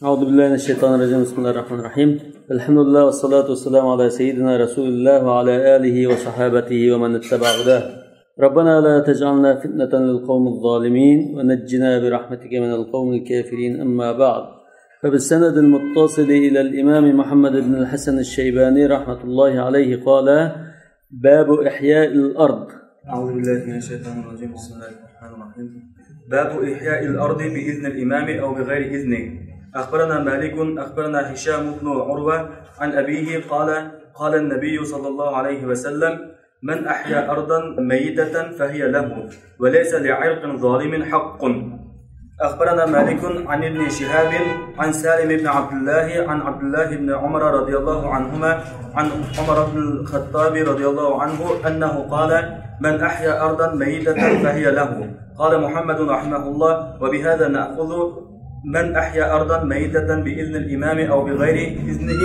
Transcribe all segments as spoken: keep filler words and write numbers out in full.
أعوذ بالله من الشيطان الرجيم. بسم الله الرحمن الرحيم. الحمد لله والصلاة والسلام على سيدنا رسول الله وعلى آله وصحابته ومن اتبع هداه. ربنا لا تجعلنا فتنة للقوم الظالمين ونجنا برحمتك من القوم الكافرين. أما بعد، فبالسند المتصل إلى الإمام محمد بن الحسن الشيباني رحمة الله عليه قال: باب إحياء الأرض. أعوذ بالله من الشيطان الرجيم. بسم الله الرحمن الرحيم. باب إحياء الأرض بإذن الإمام أو بغير إذنه. أخبرنا مالك، أخبرنا هشام بن عروة عن أبيه قال: قال النبي صلى الله عليه وسلم: من أحيا أرضا ميتة فهي له، وليس لعرق ظالم حق. أخبرنا مالك عن ابن شهاب عن سالم بن عبد الله عن عبد الله بن عمر رضي الله عنهما عن عمر بن الخطاب رضي الله عنه أنه قال: من أحيا أرضا ميتة فهي له. قال محمد رحمه الله: وبهذا نأخذ: من أحيا أرضا ميتة بإذن الإمام أو بغير إذنه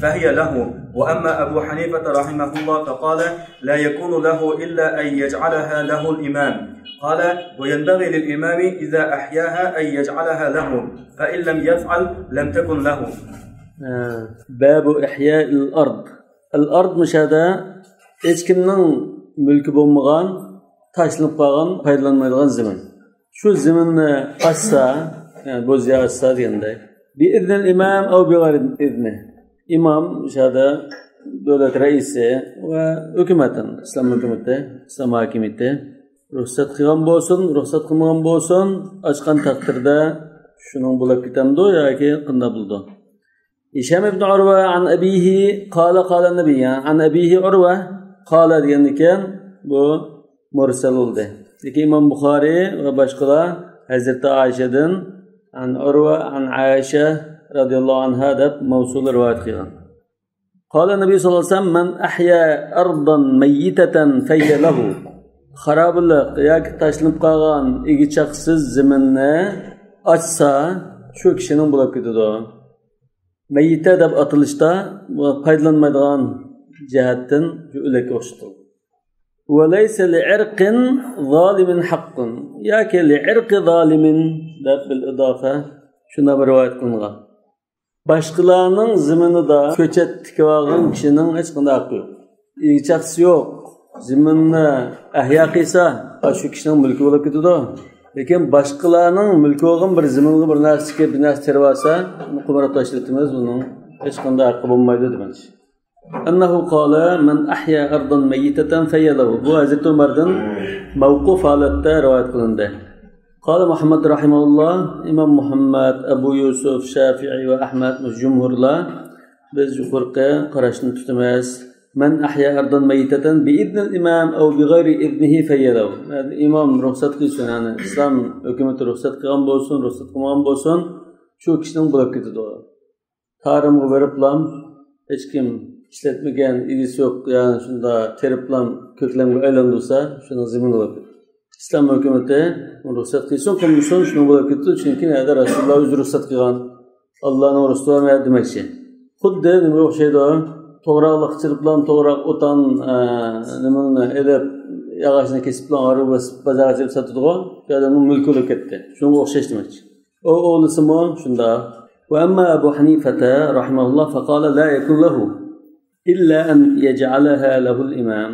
فهي له. وأما أبو حنيفة رحمه الله فقال: لا يكون له إلا أن يجعلها له الإمام. قال: وينبغي للإمام إذا أحياها أن يجعلها له، فإن لم يفعل لم تكن له. باب إحياء الأرض. الأرض مۇشۇ يەردە ھېچكىمنىڭ مۈلكى بولمىغان، تاشلىنىپ قالغان، پايدىلانمايدىغان زېمىن. شۇ زېمىننى ئاچسا، يەنى بوزيا ئاچسا دېگەندەك. بىئىزنىل ئىمام ئەۋ بىغەيرى ئىزنى. ئىمام، شۇ يەردە دۆلەت رەئىسى ۋە ھۆكۈمەت، ئىسلام ھۆكۈمىتى، ئىسلام ھاكىمىيىتى رۇخسەت قىلغان بولسۇن، رۇخسەت قىلمىغان بولسۇن، ئاچقان تەقدىردە شۇنىڭ بولۇپ كېتەمدۇ ياكى قانداق بولىدۇ؟ ھىشام ئىبن ئۇرۋا عن أبيه قال قال النبي، عن أبيه عروة قال دېگەندىكىن، بۇ مۇرسەل بولدى. لېكىن ئىمام بۇخارىي ۋە باشقىلار ھەزرىتى ئائىشەدىن عن عروة عن عائشة رضي الله عنها دەپ مەۋسۇل رىۋايەت قىلغان. قال النبي صلى الله عليه وسلم: من أحيا أرضا ميتة فهي له. خارابىلىق ياكى تاشلىنىپ قالغان ئىگە چاقىسىز زېمىننى ئاچسا، شۇ كىشىنىڭ بولۇپ كېتىدۇ. مەييىتە دەپ ئاتىلىشتا پايدىلانمايدىغان جەھەتتىن شۇ ئۆلۈككە ئوخشىتىلغان. وليس لعرق ظالم حق ياكى لعرق ظالم دەپ بىل ئىزافە شۇنداق بىر رىۋايەت قىلىنغان. باشقىلارنىڭ زېمىنىدا كۆچەت تىكىۋالغان كىشىنىڭ ھېچقانداق ھەققى يوق. ئىگە چاقىسى يوق. زېمىننى ئەھيا قىلسا، شۇ كىشىنىڭ مۈلكى بولۇپ كېتىدۇ. لېكىن باشقىلارنىڭ مۈلكى بولغان بىر زېمىنغا بىر نەرسە تىكىپ، بىر نەرسە تېرىۋالسا، ئۇنى قۇمراپ تاشلىۋېتىمىز، بۇنىڭ ھېچقانداق ھەققى بولمايدۇ دېمەكچى. أنه قال: من أحيا أرضا ميتة فهي له. بۇ ھەزرىتى ئۆمەردىن مەۋقۇف ھالەتتە رىۋايەت قىلىندى. قال محمد رحمه الله، ئىمام مۇھەممەد، ئەبۇ يۈسۈف، شافىئىي ۋە ئەھمەد، جۇمھۇرلار، بىز يۇقىرىقى قاراشنى تۇتىمىز. من أحيا أرضا ميتة بإذن الإمام أو بغير إذنه فهي له. ئىمام رۇخسەت قىلسۇن، يەنى ئىسلام ھۆكۈمىتى رۇخسەت قىلغان بولسۇن، رۇخسەت قىلمىغان بولسۇن، شۇ كىشىنىڭ بولۇپ كېتىدۇ. تارىمغا بېرىپلام، ھېچكىم ئىشلەتمىگەن، ئىگىسى يوق، يەنى شۇنداق تېرىپلام كۆكلەمگە ئايلاندۇرسا، شۇنىڭ زېمىنى بولۇپ كېتىدۇ. ئىسلام ھۆكۈمىتى رۇخسەت قىلسۇن، قىلمىسۇن، شۇنىڭ بولۇپ كېتىدۇ. چۈنكى نەدە رەسۇلۇللا ئۆزى رۇخسەت قىلغان، ئاللانىڭ رۇخسىتى بار دېمەكچى. خۇددى نېمىگە ئوخشايدۇ؟ توغراقلىققا چىلىپلام، توغراق ئوتان، ئە، نېمىنى ئېلىپ، ياغاچنى كېسىپلام، ھارۋا بېسىپ، بازارغا چىقىپ ساتىدىغۇ؟ شۇ ئادەمنىڭ مۈلكى بولۇپ كەتتى. شۇنىڭغا ئوخشاش دېمەكچى. ئۇ ئوغلىسىمۇ شۇنداق. وأما أبو حنيفة رحمه الله فقال: لا يكون له إلا أن يجعلها له الإمام.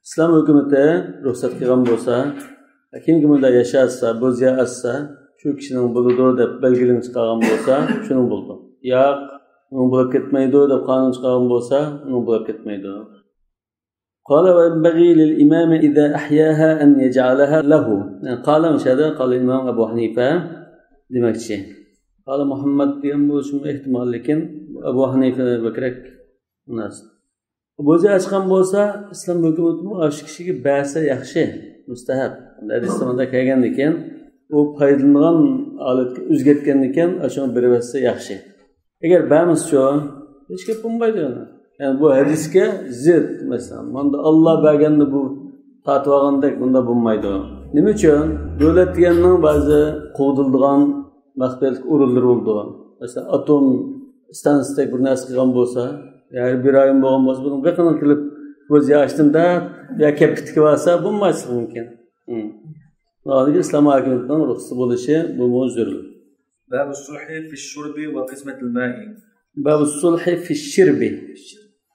ئىسلام ھۆكۈمىتى رۇخسەت قىلغان بولسا، كىمكى مۇندا ياشاتسا، بوزيا ئاچسا، شۇ كىشىنىڭ بولىدۇ دەپ بەلگىلىمە چىقارغان بولسا، شۇنىڭ بولىدۇ. ياق، ئۇنىڭ بولۇپ كەتمەيدۇ دەپ قانۇن چىقارغان بولسا، ئۇنىڭ بولۇپ كەتمەيدۇ. قال: وينبغي للإمام إذا أحياها أن يجعلها له. قال، مۇشۇ يەردە قال ئىمام ئەبۇ ھەنىفە دېمەكچى. قال مۇھەممەد دېگەن بولۇشىمۇ ئېھتىمال، لېكىن ئەبۇ ھەنىفە بەكرەك مۇناسىپ. بوزيا ئاچقان بولسا، ئىسلام ھۆكۈمىتىمۇ ئاشۇ كىشىگە بەرسە ياخشى، مۇستەھەپ. ھەدىستە مۇنداق كەلگەندىكىن، ئۇ پايدىلىنىدىغان ھالەتكە ئۆزگەرتكەندىكىن، ئاشۇڭا بېرىۋەتسە ياخشى. ئەگەر بەرمىسىچۇ؟ ھېچ گەپ بولمايدۇ يەنە. يەنى بۇ ھەدىسكە زىت، مەسىلەن، ماندا ئاللا بەرگەننى بۇ تارتىۋالغاندەك، بۇنداق بولمايدۇ. نېمە ئۈچۈن؟ دۆلەت دېگەننىڭ بەزى قوغدىلىدىغان مەخپىيەتلىك ئورۇنلىرى بولىدۇ. مەسىلەن، ئاتوم ئىستانسىسىدەك بىر نەرسە قىلغان بولسا، يا ھەربىي رايون بولغان بولسا، بۇنىڭ بېقىنىڭ كېلىپ بۇ زىيارەتتىن دەپ يا كەپكە تىكىۋالسا، بولماسلىقى مۇمكىن. ھىم. بۇنىڭغا ئىسلام ھاكىمىيىتىنىڭ رۇخسىتى بولۇشى بۇمۇ زۆرۈر. باب الصلح في الشرب وقسمة الماء. باب الصلح في الشرب.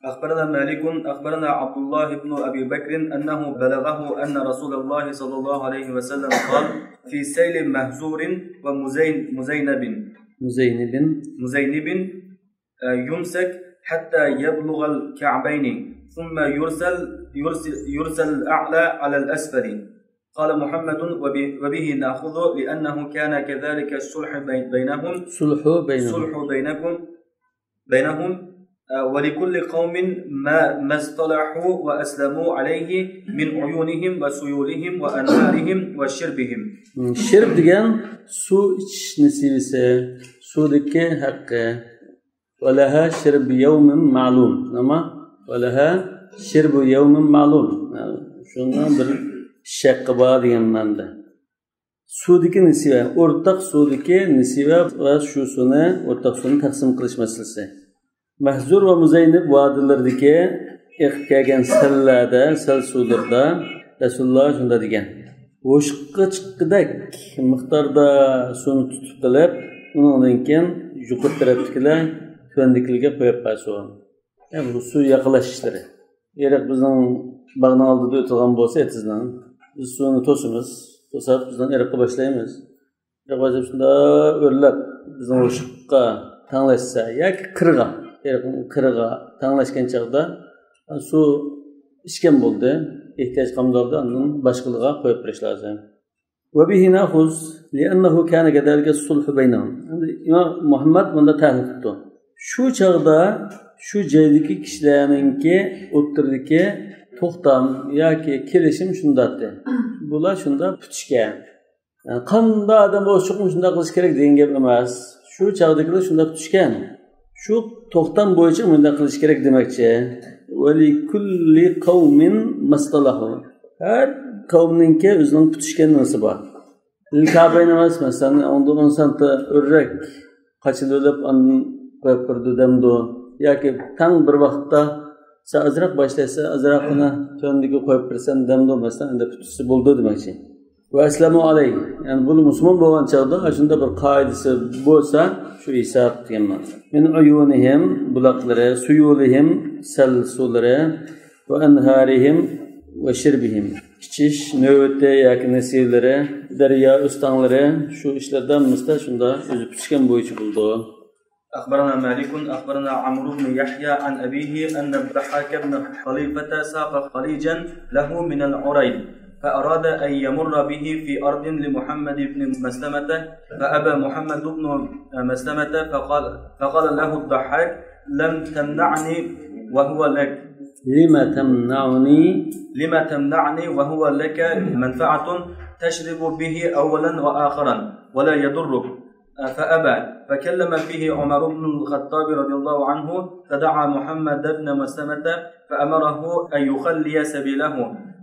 أخبرنا مالك، أخبرنا عبد الله بن أبي بكر أنه بلغه أن رسول الله صلى الله عليه وسلم قال: في سيل مهزور ومزين-، مزينب. مزينب. مزينب، آه، يمسك حتى يبلغ الكعبين، ثم يرسل، يرسل، يرسل الأعلى على الأسفل. قال محمد: وب-، وبه نأخذ، لأنه كان كذلك الصلح بي-، بينهم. صلح بينهم. صلح بينكم، بينهم، آه، ولكل قوم ما، ما اصطلحوا وأسلموا عليه من عيونهم وسيولهم وأنهارهم وشربهم. شرب دېگەن سۇ ئىچىش نېسىۋىسى، سۇدىكى ھەققى. ولها شرب يوم معلوم. نېمە؟ ولها شرب يوم معلوم. شۇنىڭ بىر ئىش ھەققى بار دېگەن مەنىدە. سۇدىكى نېسىۋە، ئورتاق سۇدىكى نېسىۋە ۋە شۇ سۇنى، ئورتاق سۇنى تەقسىم قىلىش مەسىلىسى. مەھزۇر ۋە مۇزەينىب ۋادىلىرىدىكى ئېقىپ كەلگەن سەللەردە، سەل سۇلىرىدا رەسۇلۇللا شۇنداق دېگەن: ھوشقا چىققۇدەك مىقداردا سۇنى تۇتۇپ قېلىپ، ئۇنىڭدىن كېيىن يۇقىرى تەرەپتىكىلەر تۆۋەندىكىلەرگە قۇيۇپ بەرسۇن. يەنى بۇ سۇ ياقىلاش ئىشلىرى. ئېرىق بىزنىڭ باغنىڭ ئالدىدا ئۆتىدىغان بولسا ئېتىزنىڭ، بىز سۇنى توسىمىز. توساپ بىزدىن ئېرىققا باشلايمىز. ئېرىق باشلاپ شۇنداق ئۆرلەپ بىزنىڭ ھوشقا تەڭلەشسە ياكى قىرغا، ئېرىقنىڭ قىرىغا تەڭلەشكەن چاغدا سۇ ئىچكەن بولدى. ئېھتىياج قالمىدى، ئاندىن باشقىلىرىغا قويۇپ بېرىش لازىم. وبه نأخذ لأنه كان كذلك الصلح بينهم. ئەمدى ئىمام مۇھەممەد مۇنداق تەھلىل قىپتۇ. شۇ چاغدا شۇ جايدىكى كىشىلەرنىڭكى ئوتتۇرىدىكى توختام ياكى كېلىشىم شۇنداقتى. بۇلار شۇنداق پۈتۈشكەن. يەنى قانداق ئادەم بولسا چوقۇم شۇنداق قىلىش كېرەك دېگەن گەپ ئەمەس. شۇ چاغدىكىلەر شۇنداق پۈتۈشكەن. شۇ توختام بويىچە مۇنداق قىلىش كېرەك دېمەكچى. ولكل قوم ما اصطلحوا. ھەر قەۋمنىڭكى ئۆزىنىڭ پۈتۈشكەن نېمىسى بار. لىل كەئبەينى ئەمەس، مەسىلەن، ئۇنىڭدىن ئون سانتى ئۆررەك قاچىلىۋېلىپ، ئاندىن قويۇپ بېرىدۇ دەمدۇ. ياكى تەڭ بىر ۋاقىتتا سەن ئازراق باشلايسەن، ئازراقىنى تۆۋەندىكىگە قويۇپ بېرىسەن دەمدۇ، مەسىلەن، ئەمدى پۈتۈشسە بولىدۇ دېمەكچى. ۋە ئەسلەمۇ ئەلەيھ. يەنى بۇلار مۇسۇلمان بولغان چاغدا ئاشۇنداق بىر قائىدىسى بولسا، شۇ ھېساب دېگەن مەنىدە. من عيونهم، بۇلاقلىرى، سيولهم، سەل سۇلىرى، ۋە ئەنھارىھىم ۋە شىربىھىم. ئىچىش نۆۋىتى ياكى نېسىۋىلىرى، دەريا ئۆستەڭلىرى، شۇ ئىشلاردا مىستا شۇندا ئۆزى پۈتۈشكەن بويىچە بولىدۇ. أخبرنا مالك، أخبرنا عمرو بن يحيى عن أبيه أن الضحاك بن خليفة ساق خليجا له من العريل، فأراد أن يمر به في أرض لمحمد بن مسلمة، فأبى محمد بن مسلمة، فقال، فقال له الضحاك: لم تمنعني وهو لك. لم تمنعني؟ لم تمنعني وهو لك منفعة تشرب به أولا وآخرا ولا يضرك. فأبى، فكلم به عمر بن الخطاب رضي الله عنه، فدعا محمد بن مسلمة فأمره أن يخلي سبيله،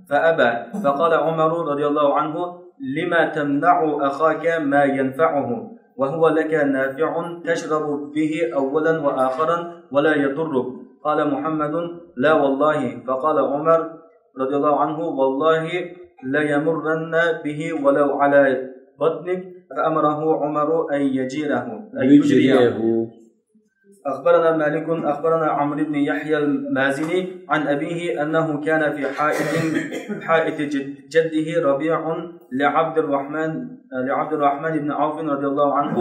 فأبى، فقال عمر رضي الله عنه: لم تمنع أخاك ما ينفعه وهو لك نافع تشرب به أولا وآخرا ولا يضرك؟ قال محمد: لا والله. فقال عمر رضي الله عنه: والله ليمرن به ولو على بطنك. فأمره عمر أن يجيره، أن يجريه. أخبرنا مالك، أخبرنا عمرو بن يحيى المازني عن أبيه أنه كان في حائط، حائط جد-، جده ربيع لعبد الرحمن، لعبد الرحمن بن عوف رضي الله عنه،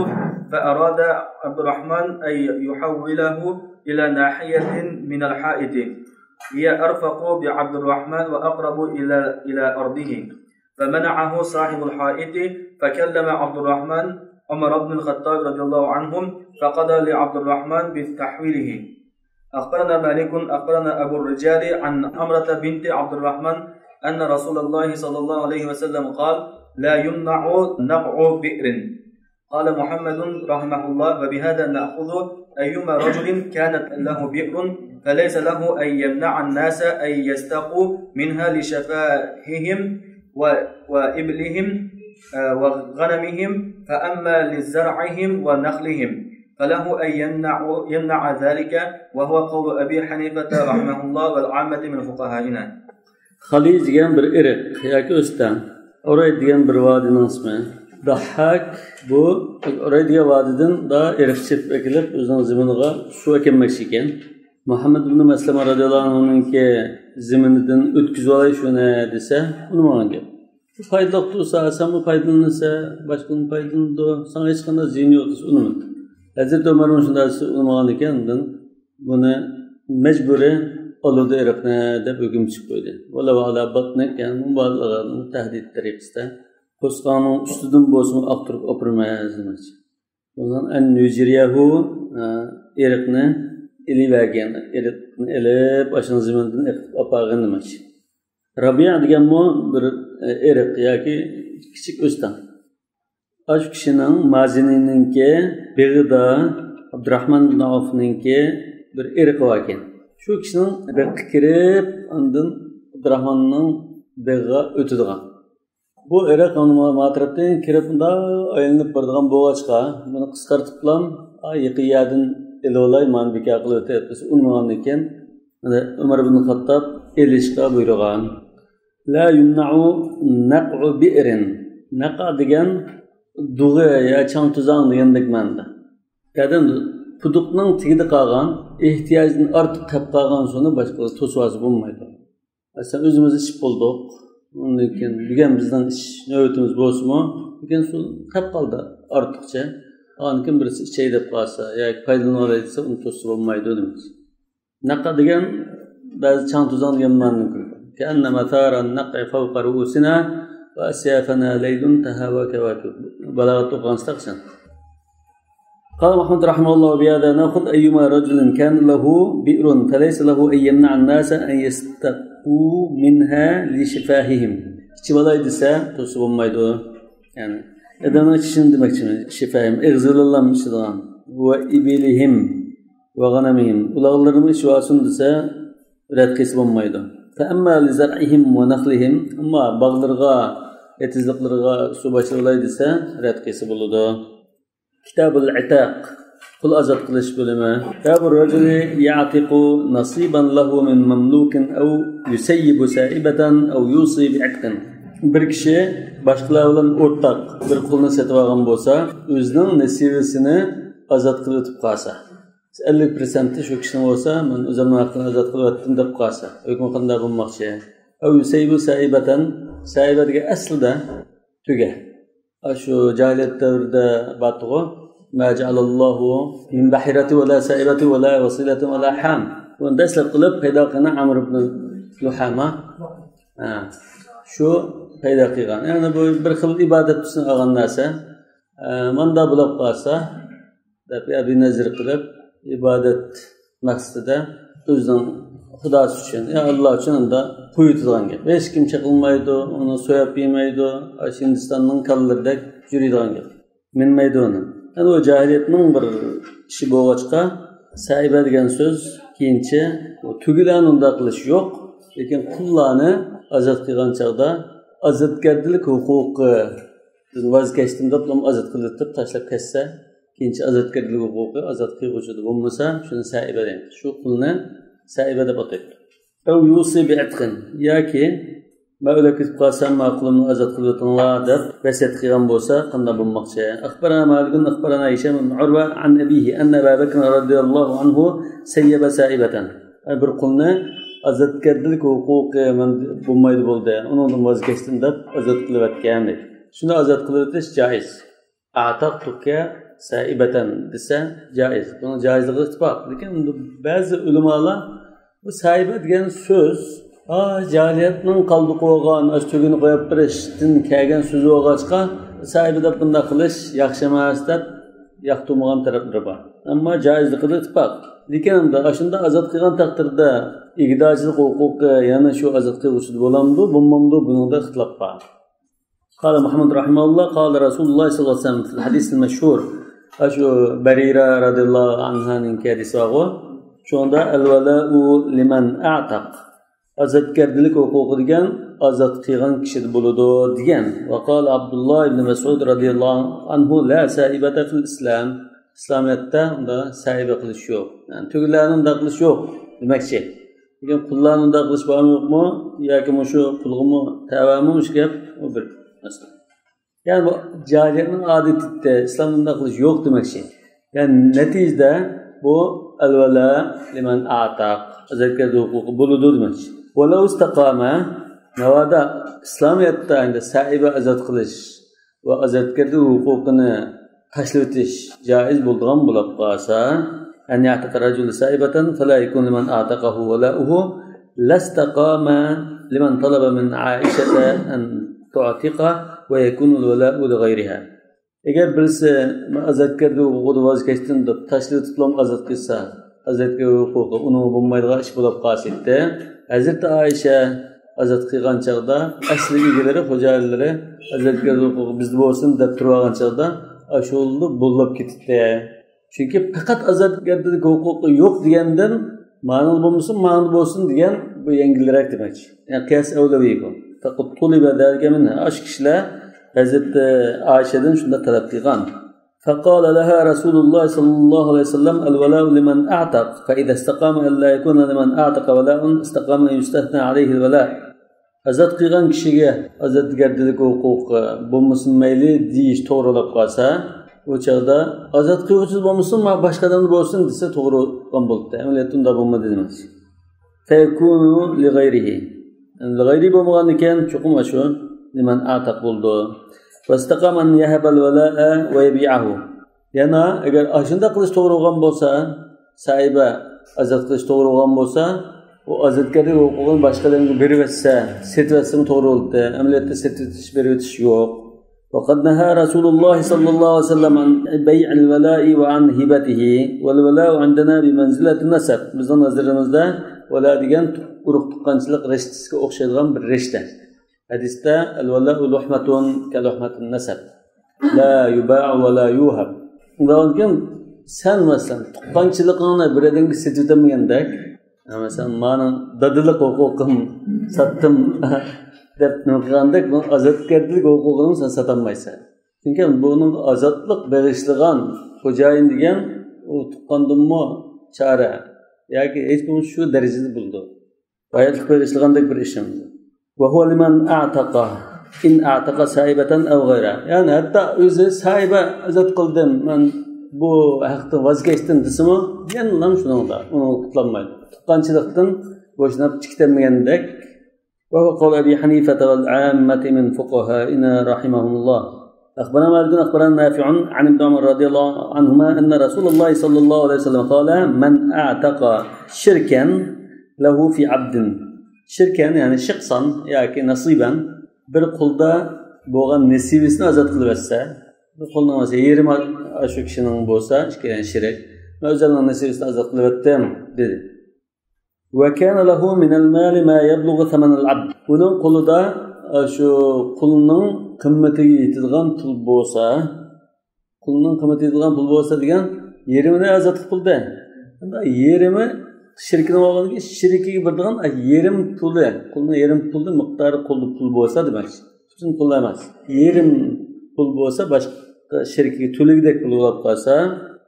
فأراد عبد الرحمن أن يحوله إلى ناحية من الحائط هي أرفق بعبد الرحمن وأقرب إلى، إلى أرضه، فمنعه صاحب الحائط، فكلم عبد الرحمن عمر بن الخطاب رضي الله عنهم، فقضى لعبد الرحمن بتحويله. أخبرنا مالك، أخبرنا أبو الرجال عن أمرة بنت عبد الرحمن أن رسول الله صلى الله عليه وسلم قال: لا يمنع نقع بئر. قال محمد رحمه الله: وبهذا نأخذ أيما رجل كانت له بئر فليس له أن يمنع الناس أن يستقوا منها لشفاههم و-، وإبلهم، آه، وغنمهم، فأما لزرعهم ونخلهم فله أن يمنع، يمنع ذلك، وهو قول أبي حنيفة رحمه الله والعامة من فقهائنا. خليج دېگەن بىر ئېرىق ياكى ئۆستەڭ، ئۇرەي دېگەن بىر ۋادىنىڭ ئىسمى. داھھاك بۇ ئۇراي دېگەن ۋادىدىن دا ئېرىق چېپىپ ئەكېلىپ، ئۆزىنىڭ زېمىنىغا سۇ ئەكەلمەكچى ئىكەن. مۇھەممەد ئىبن مەسلەمە رەزىياللاھۇ ئەنھۇنىڭكى زېمىنىدىن ئۆتكۈزۈۋالاي شۇنى دېسە، ئۇنىمىغان گەپ. بۇ پايدىلىق تۇرسا، سەنمۇ پايدىلىنىسەن، باشقىمۇ پايدىلىنىدۇ، ساڭا ھېچقانداق زىيىنى يوق دېسە، ئۇنىمىدى. ھەزرىتى ئۆمەرمۇ شۇنداق دېسە، ئۇنىمىغان ئىكەن، ئاندىن بۇنى مەجبۇرىي ئالىدۇ ئېرىقنى دەپ ھۆكۈم چىقىپ قويدى. ۋەلەۋ ئەلا بەتنىك، يەنى مۇبالىغە، تەھدىت تەرىقىسىدە. قورسىقىڭنىڭ ئۈستىدىن بولسىمۇ ئاقتۇرۇپ ئاپىرىمىز دېمەكچى. بۇنىڭ ئەن يۇجرىيەھۇ، ئە، ئېرىقنى ئېلىۋەرگەن، ئېرىقنى ئېلىپ، ئاشۇنىڭ زېمىنىدىن ئېقىتىپ ئاپارغىن دېمەكچى. رابىيە دېگەنمۇ بىر، ئە، ئېرىق ياكى كىچىك ئۆستەڭ. ئاشۇ كىشىنىڭ مازىنىنىڭكى بېغىدا ئابدۇراخمان ئىبن ئەۋفنىڭكى بىر ئېرىقى باركەن. شۇ كىشىنىڭ بېغىغا كىرىپ، ئاندىن ئابدۇراخماننىڭ بېغىغا ئۆتىدىغان. بۇ ئېرىق مانا ما تەرەپتىن كىرىپ، مۇنداق ئايلىنىپ بارىدىغان بولغاچقا، بۇنى قىسقارتىپلا، ئا، يېقىن يەردىن ئېلىۋالاي، مانا بىكار قىلىۋېتىپ دېسە، ئۇنىمىغاندىكىن، مانا ئۆمەر ئىبن خاتتاب ئېلىشقا بۇيرۇغان. لا يمنع نقع بئر. نەقە دېگەن دۇغى يا چاڭ-توزاڭ دېگەندەك مەنىدە. يەنى قۇدۇقنىڭ تېگىدە قالغان، ئېھتىياجدىن ئارتۇق قېلىپ قالغان سۇنى باشقىلار توسۇۋالسا بولمايدۇ. مەسىلەن، ئۆزىمىز ئىچىپ بولدۇق. ئۇندىن كېيىن بۈگۈن بىزنىڭ ئىچىش نۆۋىتىمىز بولسىمۇ، بۈگۈن سۇ قېلىپ قالدى ئارتۇقچە. ئاندىن كېيىن بىرسى ئىچەي دەپ قالسا ياكى پايدىلىنىۋالاي دېسە، ئۇنى توسسا بولمايدۇ دېمەكچى. نەقە دېگەن بەزى چاڭ-توزاڭ دېگەن مەنىنى كۆرسىتىدۇ. كأن مثار النقع فوق رؤوسنا وأسيافنا ليل تهاوى كواكب. بالاغەتتە ئوقۇغان سەن. قال محمد رحمه الله: بهذا نأخذ أيما رجل كان له بئر فليس له أن يمنع الناس أن يستقوا منها لشفاههم. ئىچىۋالاي دېسە، توسسا بولمايدۇ. يەنى ئادەمنىڭ ئىچىشىنى دېمەكچىمەن. شىفاھىم، ئېغىزى بىلەنلا ئىچىدىغان. ۋە ئىبلىھىم ۋە غەنەمىھىم، ئۇلاغلىرىمۇ ئىچىۋالسۇن دېسە، رەت قىلسا بولمايدۇ. فأما لزرعهم ونخلهم، ئەمما باغلىرىغا، ئېتىزلىقلىرىغا سۇ باشلىۋالاي دېسە، رەت قىلسا بولىدۇ. كتاب العتاق، قۇل ئازاد قىلىش بۆلۈمى. باب الرجل يعتق نصيبا له من مملوك أو يسيب سائبة أو يوصي بعتق. بىر كىشى باشقىلار بىلەن ئورتاق بىر قۇلنى سېتىۋالغان بولسا، ئۆزىنىڭ نېسىۋىسىنى ئازاد قىلىۋېتىپ قالسا، ئەللىك پىرسەنتى شۇ كىشىنىڭ بولسا، مەن ئۆزۈمنىڭ ھەققىنى ئازاد قىلىۋەتتىم دەپ قالسا، ھۆكمى قانداق بولماقچى؟ أو يسيب سائبة، سائبە دېگەن ئەسلىدە تۆگە. ئاشۇ جاھىلىيەت دەۋرىدە بارتىغۇ، ما جعل الله من بحيرة ولا سائبة ولا وصيلة ولا حام. بۇنى دەسلەپ قىلىپ پەيدا قىلغان ئەمر ئىبن لۇھەما. ھە، شۇ پەيدا قىلغان. يەنى بۇ بىر خىل ئىبادەت ئۈچۈن ئالغان نەرسە. ئە، ماندا بولۇپ قالسا، دەپ يا بىر نەزىر قىلىپ، ئىبادەت مەقسىتىدە ئۆزىنىڭ خۇداسى ئۈچۈن، يا ئاللا ئۈچۈن ئاندا قويۇۋېتىدىغان گەپ. ھېچكىم چېقىلمايدۇ، ئۇنى سوياپ يېمەيدۇ، ئاشۇ ھىندىستاننىڭ كالىلىرىدەك يۈرىدىغان گەپ. مىنمەيدۇ ئۇنى. يەنى ئۇ جاھىلىيەتنىڭ بىر ئىشى بولغاچقا، سائىبە دېگەن سۆز كېيىنچە، ئۇ تۆگىلەرنى ئۇنداق قىلىش يوق، لېكىن قۇللارنى ئازاد قىلغان چاغدا ئازادگەردىلىك ھوقۇقى ۋاز كەچتىم دەپ، ئازاد قىلىۋېتىپ تاشلاپ كەتسە، كېيىنچە ئازادگەرلىك ھوقۇقى ئازاد قىلغۇچىدا بولمىسا، شۇنى سائىبە دەيمىز. شۇ قۇلنى سائىبە دەپ ئاتايدۇ. ئەۋ يۇسى بىئەتقىن، ياكى مەن ئۆلۈپ كېتىپ قالسام، ما قۇلۇمنى ئازاد قىلىۋېتىڭلار دەپ ۋەسىيەت قىلغان بولسا، قانداق بولماقچى؟ أخبرنا مالك أخبرنا هشام بن عروة عن أبيه أن أبا بكر رضي الله عنه سيب سائبة. بىر قۇلنى ئازادگەرلىك ھوقۇقى مەن بولمايدۇ بولدى، ئۇنىڭدىن ۋاز كەچتىم دەپ ئازاد قىلىۋەتكەن دەيدۇ. شۇنى ئازاد قىلىۋېتىش جائىز. ئەتەقتۇكە سائىبەتەن دېسە جائىز. بۇنىڭ جائىزلىقىغا ئىتتىپاق. لېكىن بەزى ئۆلىمالار بۇ سائىبە دېگەن سۆز، ھا، جاھىلىيەتنىڭ قالدۇقى بولغان، ئاشۇ تۆگىنى قويۇپ بېرىشتىن كەلگەن سۆز بولغاچقا، سائىبە دەپ بۇنداق قىلىش ياخشى ئەمەس دەپ ياقتۇرمىغان تەرەپلىرى بار. ئەمما جائىزلىقىدا ئىتتىپاق. لېكىن ئەمدى ئاشۇنداق ئازاد قىلغان تەقدىردە ئىگىدارچىلىق ھوقۇقى يەنە شۇ ئازاد قىلغۇچىدا بولامدۇ، بولمامدۇ، بۇنىڭدا ئىختىلاپ بار. قال محمد رحمه الله، قال رسول الله صلى الله عليه وسلم في الحديث المشهور. ئاشۇ بەرىرە رەزىياللاھۇ ئەنھانىڭكى ھەدىسى بارغۇ. شۇنىڭدا الولاء لمن أعتق. ئازادگەرلىك ھوقۇقى دېگەن ئازاد قىلغان كىشىدە بولىدۇ دېگەن. وقال عبد الله بن مسعود رضي الله عنه: لا سائبة في الإسلام. ئىسلامىيەتتە ئۇندا سائىبە قىلىش يوق. يەنى تۆگىلەرنى ئۇنداق قىلىش يوق دېمەكچى. لېكىن قۇللارنى ئۇنداق قىلىش بارمۇ يوقمۇ؟ ياكى مۇشۇ قۇلغىمۇ تەۋەمۇ مۇشۇ گەپ؟ ئۇ بىر مەسىلە. يەنى بۇ جاھىلىيەتنىڭ ئادىتى، ئىسلامدا بۇنداق قىلىش يوق دېمەكچى. يەنى نەتىجىدە بۇ ئەلۋەلا لىمەن ئەتەق، ئازادكەردە ھوقۇقى بولىدۇ دېمەكچى. ۋەلەۋ ئىستەقامە، ناۋادا ئىسلامىيەتتە ئەمدى سائىبە ئازاد قىلىش ۋە ئازادكەردە ھوقۇقىنى تاشلىۋېتىش جائىز بولىدىغان بولۇپ قالسا، أن يعتق الرجل سائبة فلا يكون لمن أعتقه ولاؤه، لا استقام لمن طلب من عائشة أن تعتقه ويكون الولاء لغيرها. ئەگەر بىرسى ئازادكەردە ھوقۇقىدىن ۋاز كەچتىم دەپ تاشلىۋېتىپلا ئازاد قىلسا، ئازادكەردە ھوقۇقى ئۇنىڭغا بولمايدىغان ئىش بولۇپ قالسا ئىدى. ھەزرىتى ئائىشە ئازاد قىلغان چاغدا ئەسلى ئىگىلىرى، خوجايىنلىرى ئازادكەردە ھوقۇقى بىزدە بولسۇن دەپ تۇرۇۋالغان چاغدا ئاشۇلا بولۇپ كېتىتتى. چۈنكى پەقەت ئازادكەردىلىك ھوقۇقى يوق دېگەندىن مانىڭدا بولمىسۇن، مانىڭدا بولسۇن دېگەن بۇ يەڭگىلرەك دېمەكچى. يەنى قىياس ئەۋلەۋى بۇ. فقد طلب ذلك منها، ئاشۇ كىشىلەر ھەزرىتى ئائىشەدىن شۇنداق تەلەپ قىلغان. فقال لها رسول الله صلى الله عليه وسلم: الولاء لمن أعتق، فإذا استقام ألا يكون لمن أعتق ولاء، استقام أن يستثنى عليه الولاء. ئازاد قىلغان كىشىگە ئازادكەردىلىك ھوقۇقى بولمىسۇن مەيلى دېيىش توغرىلاپ قالسا، ئۇ چاغدا ئازاد قىلغۇچىدا بولمىسۇن، مانا باشقا ئادەمدە بولسۇن دېسە توغرا بولغان بولاتتى. ئەمەلىيەتتە ئۇنداق بولمىدى دېمەكچى. فيكون لغيره. لىغەيرى بولمىغاندىكىن چوقۇم ئاشۇ لىمەن ئەتەق بولىدۇ. واستقام أن يهب الولاء ويبيعه. يەنە ئەگەر ئاشۇنداق قىلىش توغرا بولغان بولسا، سائىبە ئازاد قىلىش توغرا بولغان بولسا، ئۇ ئازادكەردە ھوقۇقىنى باشقا ئادەمگە بېرىۋەتسە، سېتىۋەتسىمۇ توغرا بولاتتى. ئەمەلىيەتتە سېتىۋېتىش، بېرىۋېتىش يوق. وقد نهى رسول الله صلى الله عليه وسلم عن بيع الولاء وعن هبته، والولاء عندنا بمنزلة النسب. بىزنىڭ نەزىرىمىزدە ۋالا دېگەن ئۇرۇق تۇغقانچىلىق رىشتىسىگە ئوخشايدىغان بىر رىشتە. ھەدىستە الولاء لحمة كلحمة النسب لا يباع ولا يهب. ئۇنداقكەن سەن مەسىلەن تۇغقانچىلىقىڭنى بىر ئادەمگە سېتىۋېتەلمىگەندەك، ھە، مەسىلەن، مانا دادىلىق ھوقۇقۇم ساتتىم دەپ نېمە قىلغاندەك، بۇنىڭ ئازادكەردىلىك ھوقۇقىنى سەن ساتالمايسەن. چۈنكى بۇنىڭغا ئازادلىق بېغىشلىغان خوجايىن دېگەن ئۇ تۇغقاندىنمۇ چارە ياكى ھېچ بولمىسا شۇ دەرىجىدە بولىدۇ. ھاياتلىق بېغىشلىغاندەك بىر ئىشىم. وهو لمن أعتق، إن أعتق سائبة أو غيرها. يەنى ھەتتا ئۆزى سائىبە ئازاد قىلدىم، مەن بۇ ھەقتىن ۋاز كەچتىم دېسىمۇ، يەنىلا شۇنىڭدا، ئۇنى قۇتۇلالمايدۇ. تۇغقانچىلىقتىن بوشىنىپ چىقىتەلمىگەندەك. وهو قول أبي حنيفة والعامة من فقهائنا رحمهم الله. أخبرنا مالك أخبرنا نافع عن ابن عمر رضي الله عنهما أن رسول الله صلى الله عليه وسلم قال: من أعتق شركا له في عبد. شركا، يەنى شقصا ياكى نصيبا، بىر قۇلدا بولغان نېسىۋىسىنى ئازاد قىلىۋەتسە، بىر قۇلنىڭ مەسىلەن يېرىمى ئاشۇ كىشىنىڭ بولسا، ئىككى، يەنى شېرىك، مەن ئۆزۈمنىڭ نېسىۋىسىنى ئازاد قىلىۋەتتىم دېدى. وكان له من المال ما يبلغ ثمن العبد. ئۇنىڭ قولىدا، ئە، شۇ قۇلنىڭ قىممىتىگە يېتىدىغان پۇل بولسا، قۇلنىڭ قىممىتىگە يېتىدىغان پۇل بولسا دېگەن يېرىمىنى ئازاد قىلدى. ئەمدى يېرىمى شېرىكىنىڭ بولغاندىكىن شېرىكىگە بېرىدىغان يېرىم پۇلى، قۇلنىڭ يېرىم پۇلى مىقدارى قۇلدا پۇل بولسا دېمەكچى. پۈتۈن پۇل ئەمەس. يېرىم پۇل بولسا باشقا شېرىكىگە تۆلىگۈدەك پۇل بولۇپ قالسا،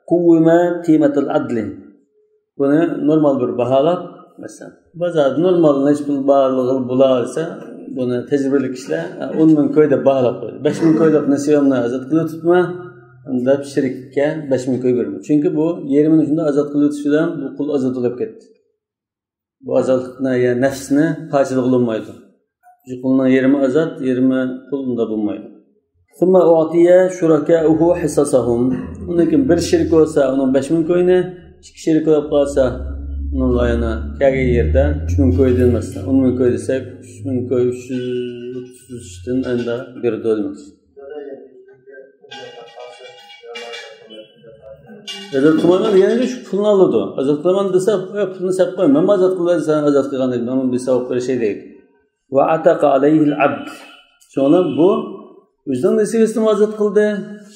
قويم قىممەتەل ئەدلى. بۇنى نورمال بىر باھالاپ، مەسىلەن، بازاردا نورمال نەچچە پۇل باھالىغىلى بولار دېسە، بۇنى تەجرىبىلىك كىشىلەر، ئە، ئون مىڭ كوي دەپ باھالاپ قويدى. بەش مىڭ كويلۇق نېسىۋەمنى ئازاد قىلىۋېتىپتىمەن دەپ شېرىككە بەش مىڭ كوي بېرىمەن. چۈنكى بۇ يېرىمىنى شۇنداق ئازاد قىلىۋېتىش بىلەن بۇ قۇل ئازاد بولۇپ كەتتى. بۇ ئازادلىقنى، يا نەفسنى پارچىلىغىلى بولمايدۇ. شۇ قۇلنىڭ يېرىمى ئازاد، يېرىمى قۇل، ئۇنداق بولمايدۇ. ثم أعطي شركاؤه حصصهم. ئۇندىن كېيىن بىر شېرىك بولسا، ئۇنىڭ بەش مىڭ كويىنى، ئىككى شېرىك بولۇپ قالسا، ئۇنىڭغا يەنە كەلگەن يېرىدە ئۈچ مىڭ كويدىن، مەسىلەن، ئون مىڭ كوي دېسەك، ئۈچ مىڭ كوي، ئۈچ يۈز ئوتتۇز ئۈچتىن ئەندە بېرىدۇ دېمەكچى. ئازاد قىلمايمەن دېگەنگە شۇ پۇلنى ئالىدۇ. ئازاد قىلىمەن دېسە، ئە، پۇلنى سەپ قوي، مەنمۇ ئازاد قىلىمەن، سەن ئازاد قىلغان ئىدىڭ، مەنمۇ بىر ساۋاب بېرىشەي دەيدۇ. وعتق عليه العبد. شۇڭا بۇ ئۆزىنىڭ نېسىۋىسىنىمۇ ئازاد قىلدى،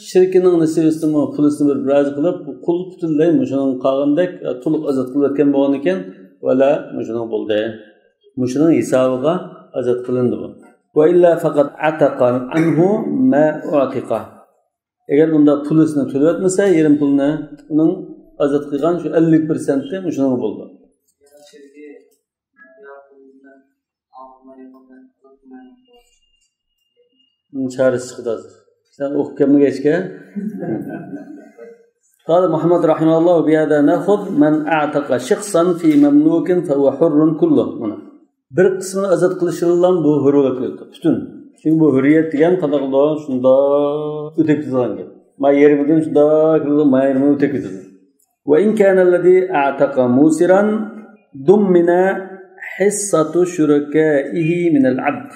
شېرىكىنىڭ نېسىۋىسىنىمۇ، پۇلىسىنى بېرىپ رازى قىلىپ، قۇل پۈتۈنلەي مۇشۇنىڭ قالغاندەك، ئە، تولۇق ئازاد قىلىۋەتكەن بولغاندىكىن، ۋەلا مۇشۇنىڭ بولدى. مۇشۇنىڭ ھېسابىغا ئازاد قىلىندى بۇ. وإلا فقد عتق عنه ما أعتق. ئەگەر ئۇنداق پۇلىسىنى تۆلىۋەتمىسە، يېرىم پۇلنى، ئۇنىڭ ئازاد قىلغان شۇ ئەللىك پىرسەنتى مۇشۇنىڭغا بولىدۇ. بۇنىڭ چارىسى چىقىدۇ ھازىر. سەن ئوقۇپ كەلمىگەچكە. قال محمد رحمه الله: بهذا نأخذ من أعتق شخصا في مملوك فهو حر كله. مانا. بىر قىسمىنى ئازاد قىلىش بىلەن بۇ ھۆر بولۇپ كېتىدۇ. پۈتۈن. چۈنكى بۇ ھۆرىيەت دېگەن قانداق بولىدۇ؟ شۇنداق ئۆتۈپ كېتىدىغان گەپ. ما يېرىمىدىن شۇنداق، ما يېرىمى ئۆتۈپ كېتىدۇ. وإن كان الذي أعتق موسرا ضمن حصة شركائه من العبد.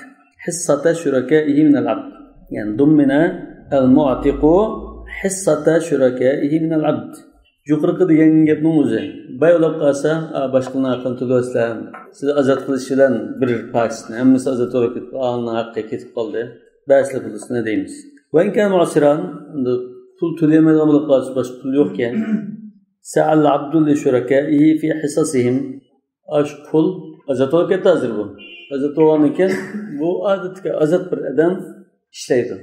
حصة شركائه من العبد. يەنى ضمن المعتق حصة شركائه من العبد. يۇقىرىقى دېگەن گەپنىڭ ئۆزى. باي بولاپ قالسا، ئا، باشقىلارنىڭ ھەققىنى تۆلەۋەتسىلەر. سىز ئازاد قىلىش بىلەن بىر پارچىسىنى، ھەممىسى ئازاد بولۇپ كېتىپ، ئانىڭ ھەققى كېتىپ قالدى. بەرسىلە پۇلىسىنى دەيمىز. وإن كان معسرا، ئەمدى پۇل تۆلىيەلمەيدىغان بولۇپ قالسا، باشقا پۇل يوقكەن. سعى العبد لشركائه في حصصهم. ئاشۇ قۇل ئازاد بولۇپ كەتتى ھازىر بۇ. ئازاد بولغاندىن كېيىن بۇ ئادەتتىكى ئازاد بىر ئادەم ئىشلەيدۇ.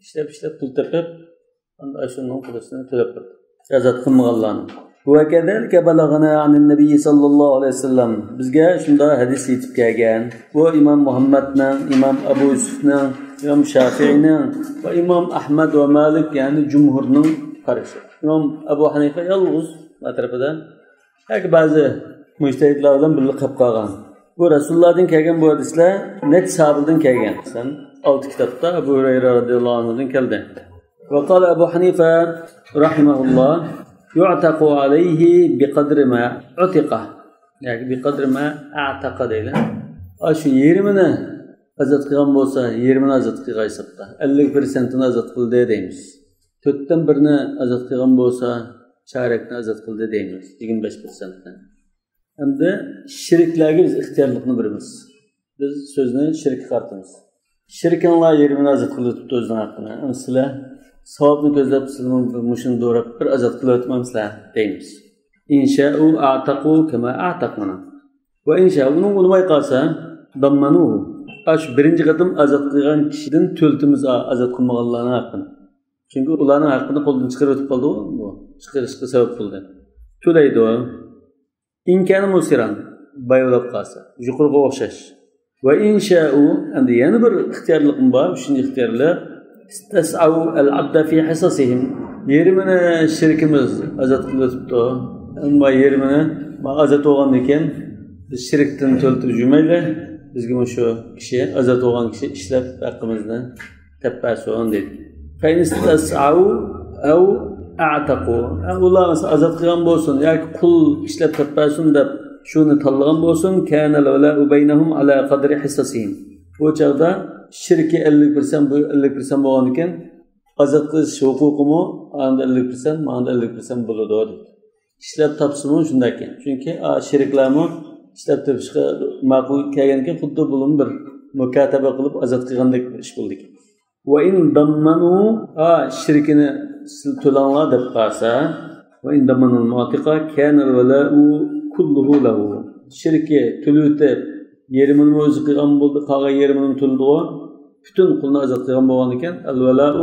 ئىشلەپ، ئىشلەپ پۇل تېپىپ، ئەمدى ئاشۇنىڭ پۇلىسىنى تۆلەپ بېرىدۇ. ئازاد قىلمىغانلارنىڭ. وكذلك بلغنا عن النبي صلى الله عليه وسلم. بىزگە شۇنداق ھەدىس يېتىپ كەلگەن. بۇ ئىمام مۇھەممەدنىڭ، ئىمام ئەبۇ يۈسۈفنىڭ، ئىمام شافىئىنىڭ ۋە ئىمام ئەھمەد ۋە مالىك، يەنى جۇمھۇرنىڭ قارىشى. ئىمام ئەبۇ ھەنىفە يالغۇز ئەتراپىدا ياكى بەزى مۇجتەھىدلار بىلەن بىللە قېلىپ قالغان. بۇ رەسۇلۇللاھدىن كەلگەن بۇ ھەدىسلەر نەچچە ساھابىدىن كەلگەن. مەسىلەن، ئالتە كىتابتا ئەبۇ ھۇرەيرە رەزىياللاھۇ ئەنھۇدىن كەلدى. وقال أبو حنيفة رحمه الله: يعتق عليه بقدر ما أعتق. ياكى بقدر ما أعتق دەيلى. ئاشۇ يېرىمىنى ئازاد قىلغان بولسا، يېرىمىنى ئازاد قىلغان ھېسابتا. ئەللىك پىرسەنتىنى ئازاد قىلدى دەيمىز. تۆتتىن بىرىنى ئازاد قىلغان بولسا، چارەكنى ئازاد قىلدى دەيمىز، يىگىرمە بەش پىرسەنتنى. ئەمدى شېرىكلەرگە بىز ئىختىيارلىقنى بېرىمىز. بىز سۆزنى شېرىككە قارىتىمىز. شېرىكىڭلار يېرىمىنى ئازاد قىلىۋېتىپتۇ ئۆزىنىڭ ھەققىنى. ئەمدى سىلەر ساۋابنى كۆزلەپ، سىلەرنىڭ مۇشۇنى دوراپ بىر ئازاد قىلىۋېتىمەن سىلەر دەيمىز. إن شاءوا أعتقوا كما أعتقنا. وإن شاءوا، ئۇنىڭ بولماي قالسا، ضمنوه. ئاشۇ بىرىنچى قېتىم ئازاد قىلغان كىشىدىن تۆلىتىمىز ئا-، ئازاد قىلمىغانلارنىڭ ھەققىنى. چۈنكى ئۇلارنىڭ ھەققىنى قولدىن چىقىرىۋېتىپ قالدىغۇ، بۇ چىقىرىشقا سەۋەب بولدى. تۆلەيدۇ. إن كان موسرا، باي بولاپ قالسا، يۇقىرىقىغا ئوخشاش. وإن شاءوا، ئەمدى يەنە بىر ئىختىيارلىقمۇ بار، ئۈچىنچى ئىختىيارلىق. استسعوا العبد في حصصهم. يېرىمىنى شېرىكىمىز ئازاد قىلىۋېتىپتۇ. ئەمما يېرىمىنى ما ئازاد بولغاندىن كېيىن بىز شېرىكتىن تۆلىتىپ يۈرمەيلى. بىزگە مۇشۇ كىشى، ئازاد بولغان كىشى ئىشلەپ ھەققىمىزنى دەپ بەرسۇن دېدى. فإن استسعوا أو أعتقوا. ھە، ئۇلار مەسىلەن ئازاد قىلغان بولسۇن ياكى قۇل ئىشلەپ تاپىپ بەرسۇن دەپ شۇنى تاللىغان بولسۇن، كان الولاء بينهم على قدر حصصهم. بۇ چاغدا شېرىكى ئەللىك پىرسەنت، بۇ ئەللىك پىرسەنت بولغاندىكىن، ئازاد قىلىش ھوقۇقىمۇ ئاندا ئەللىك پىرسەنت، ماندا ئەللىك پىرسەنت بولىدۇ دېدى. ئىشلەپ تاپسىمۇ شۇنداككەن. چۈنكى، ئا، شېرىكلەرمۇ ئىشلەپ تېپىشقا ماقۇل كەلگەنكەن، خۇددى بۇلىمۇ بىر مۇكاتەبە قىلىپ ئازاد قىلغاندەك بىر ئىش بولىدىكەن. وإن ضمنوا، ئا، شېرىكىنى سىز تۆلەڭلار دەپ قالسا، وإن ضمنوا المعتق كان الولاء كله له. شېرىكى تۆلىۋېتىپ، يېرىمىنىمۇ ئۆزى قىلغان بولدى، قالغان يېرىمىنىمۇ تۆلىدىغۇ. پۈتۈن قۇلنى ئازاد قىلغان بولغاندىكىن، الولاء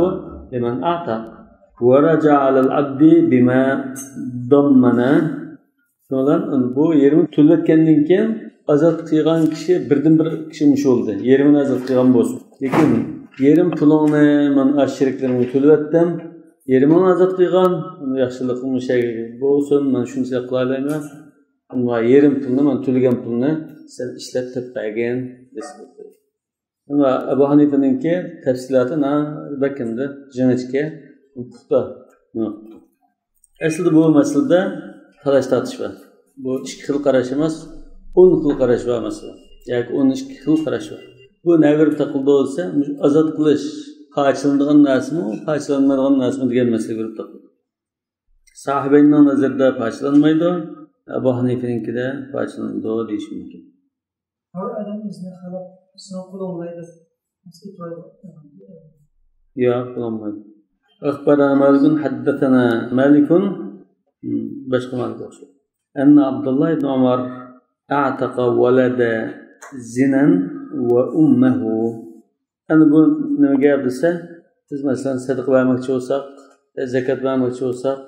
لمن أعتق ورجع على العبد بما ضمن. شۇنىڭ بىلەن بۇ يېرىمى تۆلىۋەتكەندىن كېيىن، ئازاد قىلغان كىشى بىردىنبىر كىشى مۇشۇ بولدى. يېرىمىنى ئازاد قىلغان بولسۇن. لېكىن يېرىم پۇلۇڭنى مەن ئاشۇ شېرىكلىرىمگە تۆلىۋەتتىم. يېرىمىڭنى ئازاد قىلغان، ياخشىلىقىڭ مۇشۇ يەرگە بولسۇن، مەن شۇنچىلىك قىلالايمەن. ئەمما يېرىم پۇلنى، مەن تۆلىگەن پۇلنى سەن ئىشلەپ تېپىپ بەرگىن دېسە بولدى. ئەمما ئەبۇ ھەنىفىنىڭكى تەپسىلاتى نا-، بەك ئەمدى جىڭىچكە، پۇختا. ئەسلىدە بۇ مەسىلىدە تالاش-تارتىش بار. بۇ ئىككى خىل قاراش ئەمەس، ئون خىل قاراش بار مەسىلە. ياكى ئون ئىككى خىل قاراش بار. بۇ نەگە كىرىپ تاقىلىدۇ دېسە، مۇشۇ ئازاد قىلىش پارچىلىنىدىغان نەرسىمۇ، پارچىلانمايدىغان نەرسىمۇ دېگەن مەسىلىگە كىرىپ تاقىلىدۇ. ساھىبەينىڭ نەزىرىدە پارچىلانمايدۇ، ئەبۇ ھەنىفىنىڭكىدە پارچىلىنىدۇ دېيىش مۇمكىن. ھەر ئادەم ئۆزىنى خالاپ، سېنىڭ قولۇڭ بولايدۇ. ياق، بولالمايدۇ. أخبرنا مالك حدثنا مالك، باشقا مالك ئوخشايدۇ. أن عبد الله بن عمر أعتق ولد زنا وأمه. ئەنە بۇ نېمە گەپ دېسە، بىز مەسىلەن سەدىقە بەرمەكچى بولساق، زەكەت بەرمەكچى بولساق،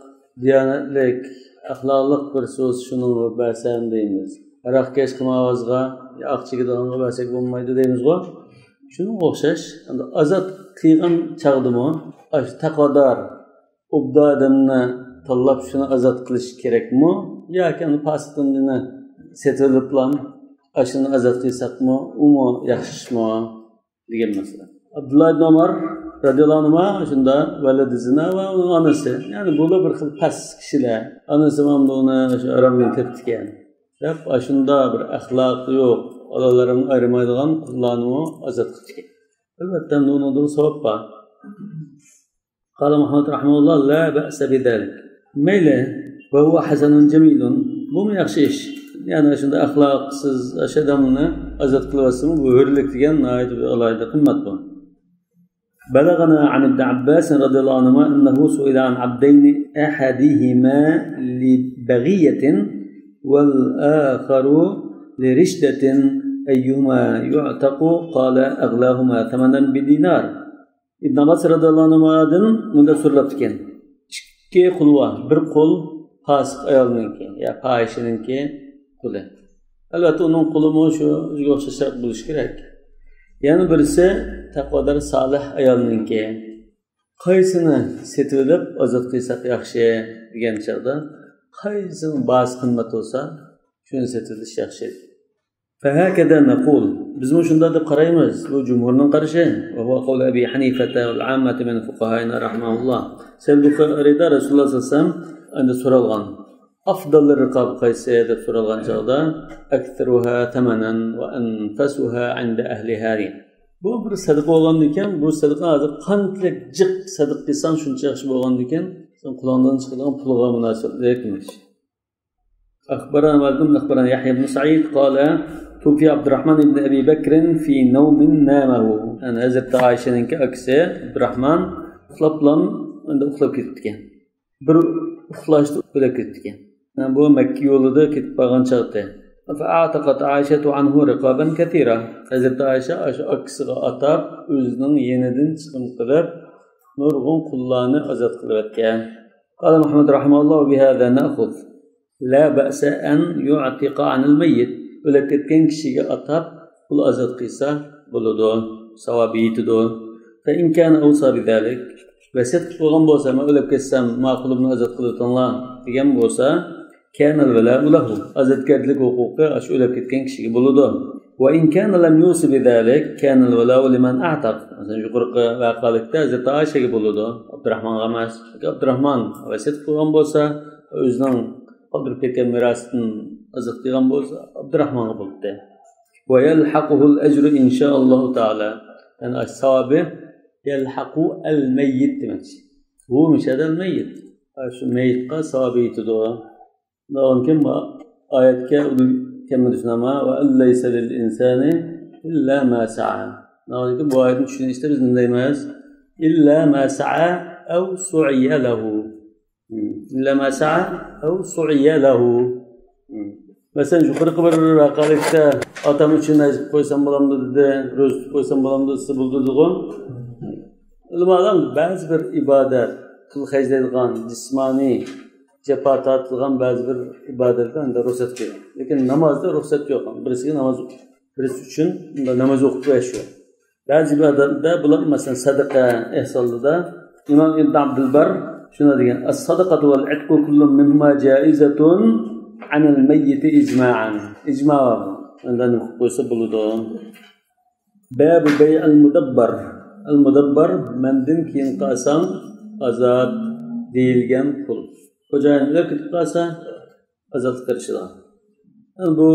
دىيانەتلىك، ئەخلاقلىق بىرسى بولسا شۇنىڭغا بەرسەم دەيمىز. ھاراقكەش قىمارۋازغا، ئاق چېكىدىغانغا بەرسەك بولمايدۇ دەيمىزغۇ. شۇنىڭغا ئوخشاش، ئەمدى ئازاد قىلغان چاغدىمۇ ئاشۇ تەقۋادار، ئوبدان ئادەمنى تاللاپ شۇنى ئازاد قىلىش كېرەكمۇ؟ ياكى ئۇنى پاسىقتىن سېتىۋېلىپلا ئاشۇنى ئازاد قىلساقمۇ، ئۇمۇ ياخشى ئىشمۇ؟ دېگەن مەسىلە. ئابدۇللا ئىبن ئۆمەر رەزىياللاھۇ ئەنھۇما شۇنداق ۋەلىدى زىنا ۋە ئۇنىڭ ئانىسى. يەنى بۇلار بىر خىل پەس كىشىلەر. ئانىسى مانا ئۇنى شۇ ھارامدىن تېپىپتىكەن دەپ، ئاشۇنداق بىر ئەخلاقى يوق، بالىلىرىنى ئايرىمايدىغان قۇللارنىمۇ ئازاد قىپتىكەن. ئەلۋەتتە، ئۇنىڭدا ساۋاب بار. قال محمد رحمه الله: لا بأس بذلك. مەيلى، وهو حسن جميل. بۇمۇ ياخشى ئىش. يەنى شۇنداق ئەخلاقسىز ئاشۇ ئادەمنى ئازاد قىلىۋەتسىمۇ، بۇ ھۆرلۈك دېگەن ناھايىتى بىر ئالاھىدە قىممەت بۇ. بلغنا عن ابن عباس رضي الله عنهما أنه سئل عن عبدين أحدهما لبغية والآخر لرشدة أيهما يعتق؟ قال: أغلاهما ثمنا بدينار. ئىبن ئابباس رەزىياللاھۇ ئەنھۇمادىن مۇنداق سورىلاپتىكەن: ئىككى قۇل بار، بىر قۇل پاسىق ئايالنىڭكى يا پاھىشىنىڭكى قۇلى. ئەلۋەتتە، ئۇنىڭ قۇلىمۇ شۇ ئۆزىگە ئوخشاش بولۇشى كېرەك. يەنە بىرسى تەقۋادار سالىھ ئايالنىڭكى. قايسىنى سېتىۋېلىپ ئازاد قىلساق ياخشى دېگەن چاغدا، قايسىنىڭ باھاسى قىممەت بولسا، شۇنى سېتىۋېلىش ياخشى. فهكذا نقول. بىزمۇ شۇنداق دەپ قارايمىز. بۇ جۇمھۇرنىڭ قارىشى. وهو قول أبي حنيفة والعامة من فقهائنا رحمهم الله. سەھىھ بۇخارىدا رەسۇلۇللاھ سەللەللاھۇ ئەلەيھى ۋەسەللەم ئەندى سورالغان. أفضل الرقاب قايسى دەپ سورالغان چاغدا، أكثرها ثمنا وأنفسها عند أهلها دېگەن. بۇ بىر سەدىقە بولغاندىكىن، بۇ سەدىقە ھازىر قانچىلىك جىق سەدىقە قىلساڭ شۇنچە ياخشى بولغاندىكىن، سەن قولۇڭدىن چىقىدىغان پۇلغا مۇناسىۋەتلىك دېمەكچى. أخبرنا مالك أخبرنا يحيى بن سعيد قال: توفي عبد الرحمن بن أبي بكر في نوم نامه. يەنى ھەزرىتى ئائىشەنىڭكى ئاكىسى ئابدۇراھمان ئۇخلاپلا ئەندى ئۇخلاپ كېتىپتىكەن. بىر ئۇخلاشتا ئۆلۈپ كېتىپتىكەن. يەنى بۇ مەككە يولىدا كېتىپ بارغان چاغدا. فأعتقت عائشة عنه رقابا كثيرة. ھەزرىتى ئائىشە ئاشۇ ئاكىسىغا ئاتاپ، ئۆزىنىڭ يېنىدىن چىقىم قىلىپ، نۇرغۇن قۇللارنى ئازاد قىلىۋەتكەن. قال محمد رحمه الله: بهذا نأخذ لا بأس أن يعتق عن الميت. ئۆلۈپ كەتكەن كىشىگە ئاتاپ پۇل ئازاد قىلسا بولىدۇ، ساۋابى يېتىدۇ. فإن كان أوصى بذلك، ۋەسىيەت قىلىپ قويغان بولسا، مەن ئۆلۈپ كەتسەم، ما قۇلۇمنى ئازاد قىلىۋېتىڭلار دېگەن بولسا، كان الولاء له، ئازادكارچىلىق ھوقۇقى ئاشۇ ئۆلۈپ كەتكەن كىشىگە بولىدۇ. وإن كان لم يوص بذلك كان الولاء لمن أعتق. مەسىلەن، يۇقىرىقى ۋەقەلىكتە ھەزرىتى ئائىشەگە بولىدۇ، ئابدۇراھمانغا ئەمەس. چۈنكى ئابدۇراھمان ۋەسىيەت قىلغان بولسا، ئۆزىنىڭ قالدۇرۇپ كەتكەن مىراسىدىن ئازاد قىلغان بولسا، ئابدۇراھمانغا بولاتتى. ويلحقه الأجر إن شاء الله تعالى. يەنى ساۋابى يلحق الميت دېمەكچى. هو مۇشۇ يەردە الميت. شۇ مەييىتقا ساۋابى يېتىدۇ. ئۇنىڭدىن كېيىن بۇ ئايەتكە كەلمىدى شۇنداقمۇ؟ وأن ليس للإنسان إلا ما سعى. ئۇنىڭدىن كېيىن بۇ ئايەتنى چۈشىنىشتە بىز نېمە دەيمىز؟ إلا ما سعى أو سعي له. إلا ما سعى أو سعي له. مەسىلەن، يۇقىرىقى بىر ۋەقەلىكتە ئاتام ئۈچۈن ھەج قىلىپ قويسام بولامدۇ دېدى، روزا تۇتۇپ قويسام بولامدۇ دېسە بولىدۇ دېدىغۇ. ئۆلىمالار بەزى بىر ئىبادەت، پۇل خەجلەيدىغان، جىسمانىي جاپا تارتىدىغان بەزى بىر ئىبادەتلەر ئەندى رۇخسەت قىلغان. لېكىن نامازدا رۇخسەت يوق. بىرسىگە ناماز، بىرسى ئۈچۈن ناماز ئوقۇپ بېرىش يوق. بەزى ئىبادەتلەردە بۇلار، مەسىلەن، سەدىقە، ئېھسانلىردا ئىمام ئىبن ئابدۇلبار شۇنداق دېگەن: الصدقة والعتق كل منهما جائزة عن الميت إجماعا. ئىجما بار. ئەندى نېمە قىلىپ قويسا بولىدۇ. باب بيع المدبر. المدبر، مەندىن كېيىن قالساڭ ئازاد دېيىلگەن قۇل. خوجايىن ئۆلۈپ كېتىپ قالسا، ئازادلىققا ئېرىشىدىغان. بۇ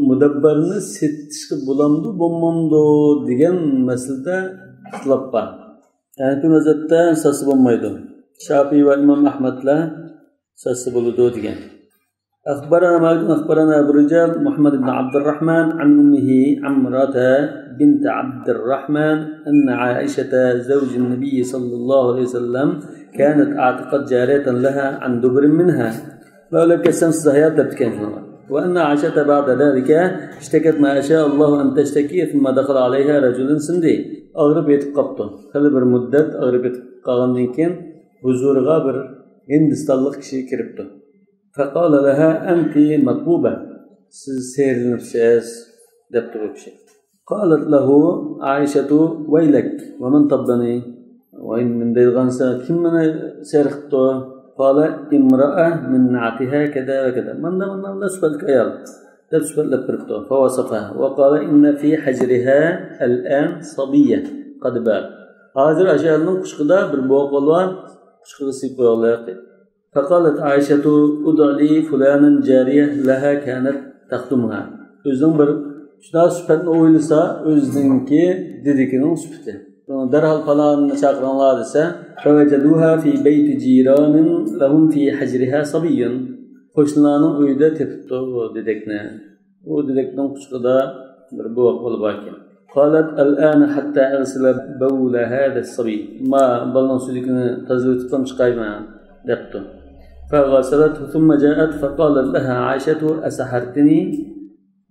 مۇدەببەرنى سېتىشقا بولامدۇ، بولمامدۇ دېگەن مەسىلىدە ئىختىلاپ بار. ھەنەفىي مەزھەپتە ساتسا بولمايدۇ. شافىئىي ۋە ئىمام ئەھمەدلەر ساتسا بولىدۇ دېگەن. أخبرنا مالك أخبرنا أبو الرجال محمد بن عبد الرحمن عن أمه عمرة بنت عبد الرحمن أن عائشة زوج النبي صلى الله عليه وسلم كانت أعتقت جارية لها عن دبر منها. مەن ئۆلۈپ كەتسەم سىز ھايات دەپتىكەن شۇنىڭغا. وأن عائشة بعد ذلك اشتكت ما شاء الله أن تشتكي ثم دخل عليها رجل سندي. ئاغرىپ يېتىپ قاپتۇ. خېلى بىر مۇددەت ئاغرىپ يېتىپ قالغاندىن كېيىن ھۇزۇرىغا بىر ھىندىستانلىق كىشى كىرىپتۇ. فقال لها أنت مطبوبة، سىز سېھىرلىنىپسىز دەپتۇ بۇ كىشى. قالت له عائشة ويلك ومن طبني؟ ۋاي، نېمە دەيدىغانسەن، كىم مېنى سېھىر قىپتۇ؟ قال: امرأة من نعتها كذا وكذا، مانداق مانداق سۈپەتلىك ئايال دەپ سۈپەتلەپ بېرىپتۇ. فوصفها وقال: إن في حجرها الآن صبيا قد بال. ھازىر ئاشۇ ئايالنىڭ قۇچىقىدا بىر بوۋاق بار، قۇچىقىغا سىيىپ قويغانلىق. فقالت عائشة: ادع لي فلانا جارية لها كانت تخدمها. ئۆزىنىڭ بىر شۇنداق سۈپەتنى ئويلىسا، ئۆزىنىڭكى دېدىكىنىڭ سۈپىتى. دەرھال پالانىنى چاقىرىڭلار دېسە، فوجدوها في بيت جيران لهم في حجرها صبي. قوشنىلارنىڭ ئۆيىدە تېپىپتۇ دېدەكنى. ئۇ دېدەكنىڭ قۇچىقىدا بىر بوۋاق بالا بار ئىكەن. قالت: الآن حتى أغسل بول هذا الصبي. ما بالىنىڭ سۈيدۈكىنى تازىلىۋېتىپلا چىقايمەن دەپتۇ. فغسلته ثم جاءت فقالت لها عائشة: أسحرتني؟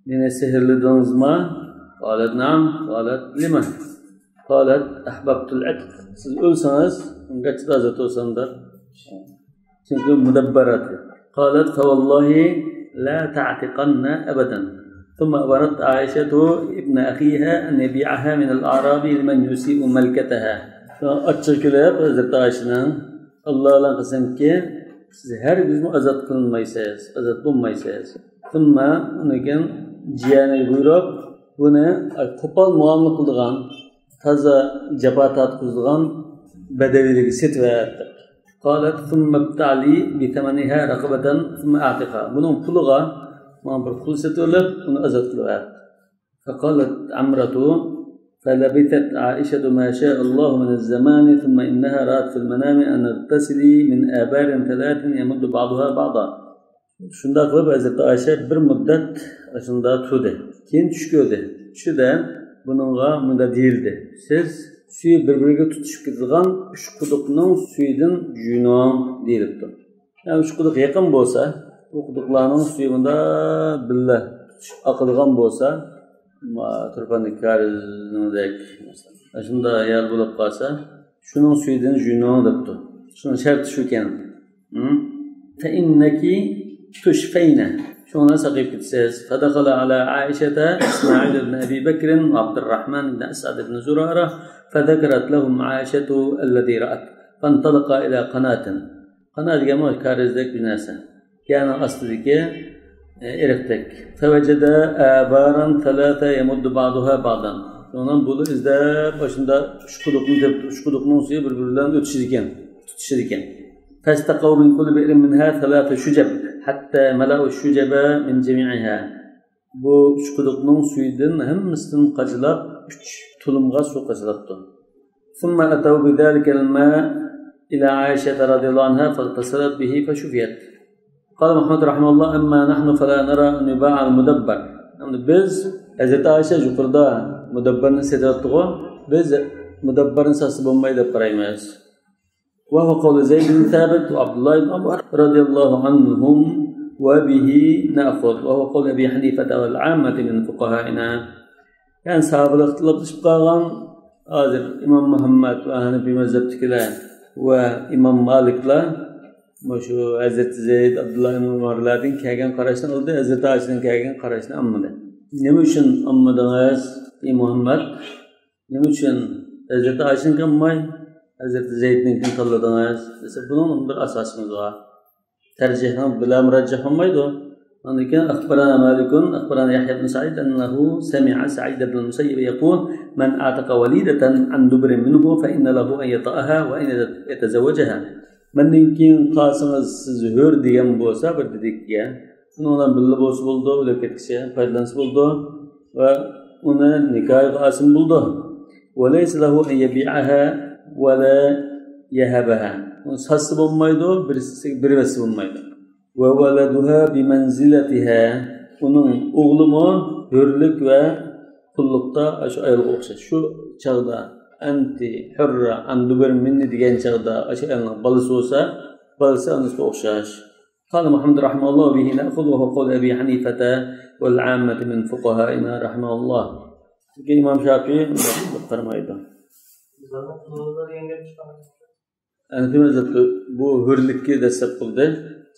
مېنى سېھىرلىدىڭىزما؟ قالت: نعم. قالت: لم؟ قالت: أحببت العتق. سىز ئۆلسىڭىز، گەرچە ئازاد بولسام دەپ. چۈنكى مۇدەببەر ئاتى. قالت: فوالله لا تعتقن أبدا. ثم أمرت عائشة ابن أخيها أن يبيعها من الأعراب لمن يسيء ملكتها. ئاچچىقى كېلىپ ھەزرىتى ئائىشىنىڭ، ئاللا بىلەن قەسەمكى، سىز ھەرگىزمۇ ئازاد قىلىنمايسىز، ئازاد بولمايسىز. ثم، ئۇنىڭ كېيىن جىيەنىگە بۇيرۇپ، بۇنى قوپال مۇئامىلە قىلىدىغان، تازا جاپا تارتقۇزىدىغان بەدەۋىيلەرگە سېتىۋەت دەپ. قالت: ثم ابتع لي بثمنها رقبة ثم أعتقها. بۇنىڭ پۇلىغا ماڭا بىر قۇل سېتىۋېلىپ، ئۇنى ئازاد قىلىۋەت. فقالت عمرة: فلبثت عائشة ما شاء الله من الزمان، ثم إنها رأت في المنام أن اغتسلي من آبار ثلاث يمد بعضها بعضا. شۇنداق قىلىپ ھەزرىتى ئائىشە بىر مۇددەت شۇنداق تۇردى. كېيىن چۈش كۆردى. چۈشىدە بۇنىڭغا مۇنداق دېيىلدى: سىز سۈيى بىر-بىرىگە تۇتىشىپ كېتىدىغان ئۈچ قۇدۇقنىڭ سۈيىدىن يۇيۇنۇڭ دېيىلىپتۇ. يەنى ئۈچ قۇدۇق يېقىن بولسا، بۇ قۇدۇقلارنىڭ سۈيى مۇنداق بىللە تۇتىشىپ ئاقىدىغان بولسا، ما-، تۇرپاندىكى كارىزنىڭدەك، مەسىلەن، شۇنداق يەر بولۇپ قالسا، شۇنىڭ سۈيىدىن يۇيۇنۇڭ دەپتۇ. شۇنىڭ شەرتى شۇكەن. م? فإنك تشفين. شۇڭا ساقىيىپ كېتىسىز. فدخل على عائشة إسماعيل بن أبي بكر وعبد الرحمن بن أسعد بن زرارة، فذكرت لهم عائشة الذي رأت، فانطلقا إلى قناة. قانا دېگەن بۇ كارىزدەك بىر نەرسە. يەرنىڭ ئاستىدىكى، ئە، ئېرىقتەك. فوجدا آبارا ثلاثة يمد بعضها بعضا. شۇنىڭ بۇنى ئىزدەپ، ئاشۇنداق ئۈچ قۇدۇقنى تېپىپ، ئۈچ قۇدۇقنىڭ سۈيى بىر-بىرى بىلەن ئۆتۈشىدىكەن، تۇتىشىدىكەن. فاستقوا من كل بئر منها ثلاث شجب حتى ملأوا الشجب من جميعها. بۇ ئۈچ قۇدۇقنىڭ سۈيىدىن ھەممىسىدىن قاچىلاپ، ئۈچ تۇلۇمغا سۇ قاچىلاپتۇ. ثم أتوا بذلك الماء إلى عائشة رضي الله عنها فاغتسلت به فشفيت. قال محمد رحمه الله: أما نحن فلا نرى أن يباع المدبر. ئەمدى بىز ھەزرىتى ئائىشە يۇقىرىدا مۇدەببەرنى سېتىۋەتتىغۇ، بىز مۇدەببەرنى ساتسا بولمايدۇ دەپ قارايمىز. وهو قول زيد بن ثابت وعبد الله بن عمر رضي الله عنهم وبه نأخذ وهو قول أبي حنيفة والعامة من فقهائنا. يەنى ساھابىلەر ئىختىلاپلىشىپ قالغان، ھازىر ئىمام مۇھەممەد ۋە ھەنىپىي مەزھەپتىكىلەر ۋە ئىمام مالىكلار مۇشۇ ھەزرىتى زەيد، ئابدۇللا ئىبن ئۆمەرلەردىن كەلگەن قاراشنى ئالدى، ھەزرىتى ئائىشىدىن كەلگەن قاراشنى ئالمىدى. نېمە ئۈچۈن ئالمىدىڭىز، ئى مۇھەممەد؟ نېمە ئۈچۈن ھەزرىتى ئائىشىنىڭكىنى ئالماي، ھەزرىتى زەيدنىڭكىنى تاللىدىڭىز دېسە، بۇنىڭ بىر ئاساسىمىز بار. تەرجىھنىڭ بىلەن مۇرەججەھ بولمايدۇ. ئاندىن كېيىن أخبرنا مالك أخبرنا يحيى بن سعيد أنه سمع سعيد بن المسيب يقول: من أعتق وليدة عن دبر منه فإن له أن يطأها وأن يتزوجها. مەندىن كېيىن قالسىڭىز سىز ھۆر دېگەن بولسا بىر دېدىككە، شۇنىڭ بىلەن بىللە بولسا بولىدۇ، ئۆلۈپ كەتكۈچە پايدىلانسا بولىدۇ ۋە ئۇنى نىكاھىغا ئالسىمۇ بولىدۇ. وليس له أن يبيعها ولا يهبها. ئۇنى ساتسا بولمايدۇ، بىرسىگە بېرىۋەتسە بولمايدۇ. وولدها بمنزلتها. ئۇنىڭ ئوغلىمۇ ھۆرلۈك ۋە قۇللۇقتا ئاشۇ ئايالغا ئوخشاش. شۇ چاغدا أنت حرة عن دبر مني دېگەن چاغدا ئاشۇ ئايالنىڭ بالىسى بولسا، بالىسى ئانىسىغا ئوخشاش. قال محمد رحمه الله: به نأخذ وهو قول أبي حنيفة والعامة من فقهائنا رحمه الله. چۈنكى ئىمام شاپىئى قارىمايدۇ. ھەنىپىي مەزھەپتە بۇ ھۆرلۈككە دەسسەپ قىلدى.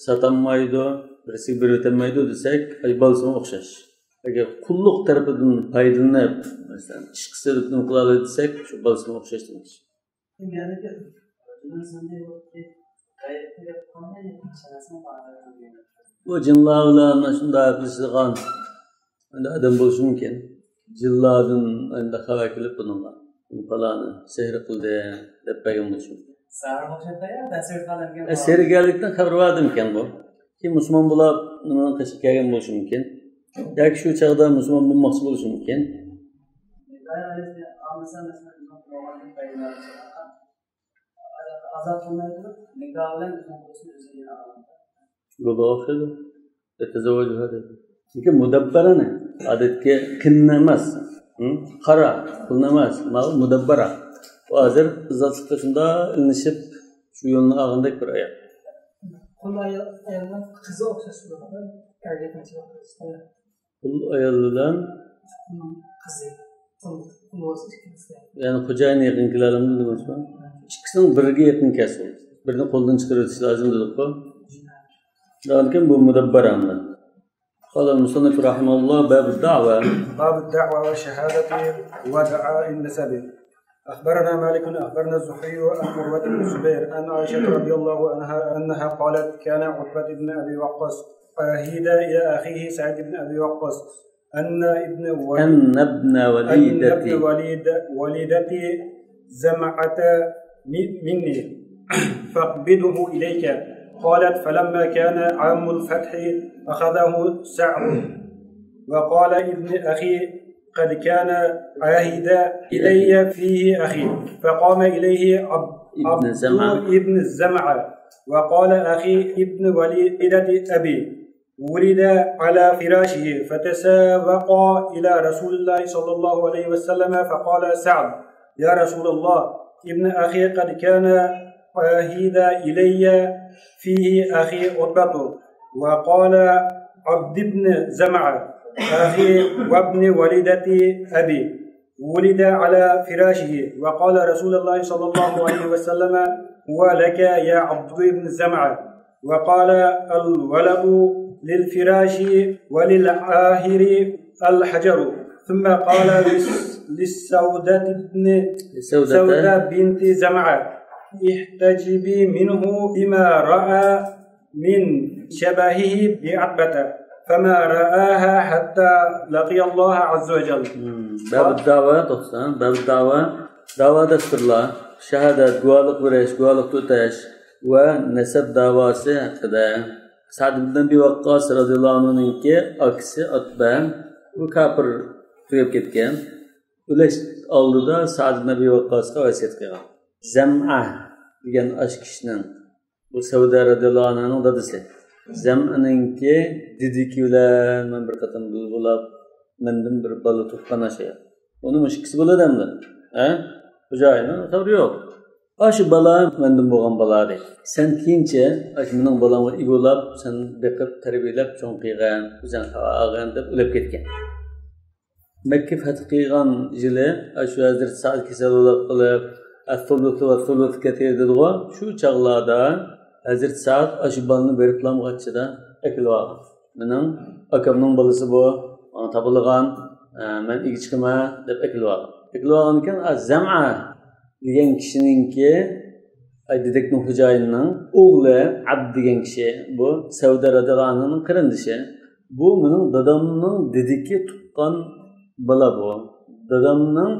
ساتالمايدۇ، بىرسىگە بېرىۋېتەلمەيدۇ دېسەك، ئاي بالىسىغا ئوخشاش. ئەگەر قۇللۇق تەرىپىدىن پايدىلىنىپ، مەسىلەن، ئىشقا سېلىپ نېمە قىلالايدۇ دېسەك، شۇ بالىسىغا ئوخشاش دېمەكچى. بۇ جىنلار بىلەن شۇنداق قىلىشىدىغان ئادەم بولۇشى مۇمكىن. جىنلاردىن ئەمدى خەۋەر كېلىپ بۇنىڭغا، پالانى سېھىر قىلدى دەپ بەرگەن بولۇشى مۇمكىن. سېھىرگەرلىكتىن خەۋىرى باردىمىكەن بۇ؟ كېيىن مۇسۇلمان بولاپ نېمىنىڭ قېشىغا كەلگەن بولۇشى مۇمكىن. ياكى شۇ چاغدا مۇسۇلمان بولماقچى بولۇشى مۇمكىن. ئازاد قىلمايدۇ، نىكاھ بىلەن ئۆزىنىڭ قولىسىنى ئۆزى يەنە ئالىدۇ. بۇ بولغا ئوخشايدۇ. يەتەزەۋۋەجۇھا دەيدۇ. لېكىن مۇدەببەرەنى، ئادەتتىكى قىلنى ئەمەس، ھە؟ قارا قىلنى ئەمەس، ماۋۇ مۇدەببەرە. بۇ ھازىر زاتلىققا شۇنداق ئىلىنىشىپ، شۇ يولنى ئالغاندەك بىر ئايال. قۇل ئايال، ئايالنىڭ قىزى ئوخشاش بولىدۇ. ئەرگە قىلچە ئوخشاش. قۇل ئايال بىلەن قىزى. قۇل، قۇل بولسا ئىككىلىسى. يەنى خوجايىنى يېقىن كېلەلمىدى دېمەكچىمۇ؟ ئىككىسىنىڭ بىرىگە يېقىن كەلسۇن. بىرىنى قولدىن چىقىرىۋېتىش لازىم دېدۇققۇ. لېكىن بۇ مۇدەببەر ئەمدى. قال المصنف رحمه الله: باب الدعوة. باب الدعوة والشهادة ودعاء النسب. أخبرنا مالك أخبرنا الزهري عن عروة بن الزبير عن عائشة رضي الله عنها أنها قالت: كان عتبة بن أبي وقاص عهيد إلى أخيه سعد بن أبي وقاص أن ابن وليد، أن ابن وليدة، أن ابن وليد، وليدة زمعة م-، مني فاقبضه إليك. قالت: فلما كان عام الفتح أخذه سعد وقال: ابن أخي قد كان عهد إلي فيه أخي. فقام إليه عبد، ابن عبد زمعة. ابن زمعة وقال: أخي ابن وليدة أبي. ولد على فراشه فتسابقا إلى رسول الله صلى الله عليه وسلم فقال سعد: يا رسول الله، ابن أخي قد كان عهد إلي فيه أخي عتبة. وقال عبد بن زمعة: أخي وابن وليدة أبي. ولد على فراشه، وقال رسول الله صلى الله عليه وسلم: هو لك يا عبد بن زمعة. وقال الولد للفراش وللعاهر الحجر. ثم قال لس-، للسودة بن، لسودة. سودة بنت زمعة: احتجبي منه بما رأى من شبهه بعتبة، فما رآها حتى لقي الله عز وجل. مم. باب الدعوة، توختاڭ. باب الدعوة، داۋا دەستۇرلار، شاھادەت، گۇۋاھلىق بېرىش، گۇۋاھلىقتا ئۆتەش ۋە نەسەب داۋاسى ھەققىدە. سەئد ئىبن ئەبى ۋەققاس رەزىياللاھۇ ئەنھۇنىڭكى ئاكىسى ئۇتبە، بۇ كاپىر تۈگەپ كەتكەن. ئۆلۈش ئالدىدا سەئد ئىبن ئەبى ۋەققاسقا ۋەسىيەت قىلغان. زەمئە دېگەن ئاشۇ كىشىنىڭ، بۇ سەۋدە رەزىياللاھۇ ئەنھۇنىڭ دادىسى. زەمئەنىڭكى دېدىكى بىلەن مەن بىر قېتىم بىللە بولاپ، مەندىن بىر بالا تۇغقان ئاشۇ. ئۇنىڭ مۇشۇ ئىككىسى بولىدۇ ئەمدى. ھە؟ خوجايىننىڭ خەۋىرى يوق. ئاشۇ بالا مەندىن بولغان بالا دەيدۇ. سەن كېيىنچە ئاشۇ مېنىڭ بالامغا ئىگە بولاپ، سەن بېقىپ، تەربىيەلەپ چوڭ قىلغىن، ئۆزۈڭ خەۋەر ئالغىن دەپ ئۆلۈپ كەتكەن. مەككە پەتھ قىلغان يىلى، ئاشۇ ھەزرىتى سەئد كېسەل بولۇپ قېلىپ، ئەس-سۇلۇسۇ ۋەس-سۇلۇسۇ كەسىر دېدىغۇ، شۇ چاغلاردا ھەزرىتى سەئد ئاشۇ بالىنى بېرىپلام غاچچىدا ئەكېلىۋالغان. مېنىڭ ئاكامنىڭ بالىسى بۇ، ماڭا تاپىلغان، ئە، مەن ئىگە چىقىمەن دەپ ئەكېلىۋالغان. ئەكېلىۋالغاندىكىن، ئە، زەمئە دېگەن كىشىنىڭكى، ئاي، دېدەكنىڭ خوجايىنىنىڭ ئوغلى ئەبد دېگەن كىشى، بۇ سەۋدە رەزىياللاھۇ ئەنھۇنىڭ قېرىندىشى. بۇ مېنىڭ دادامنىڭ دېدىكى تۇغقان بالا بۇ. دادامنىڭ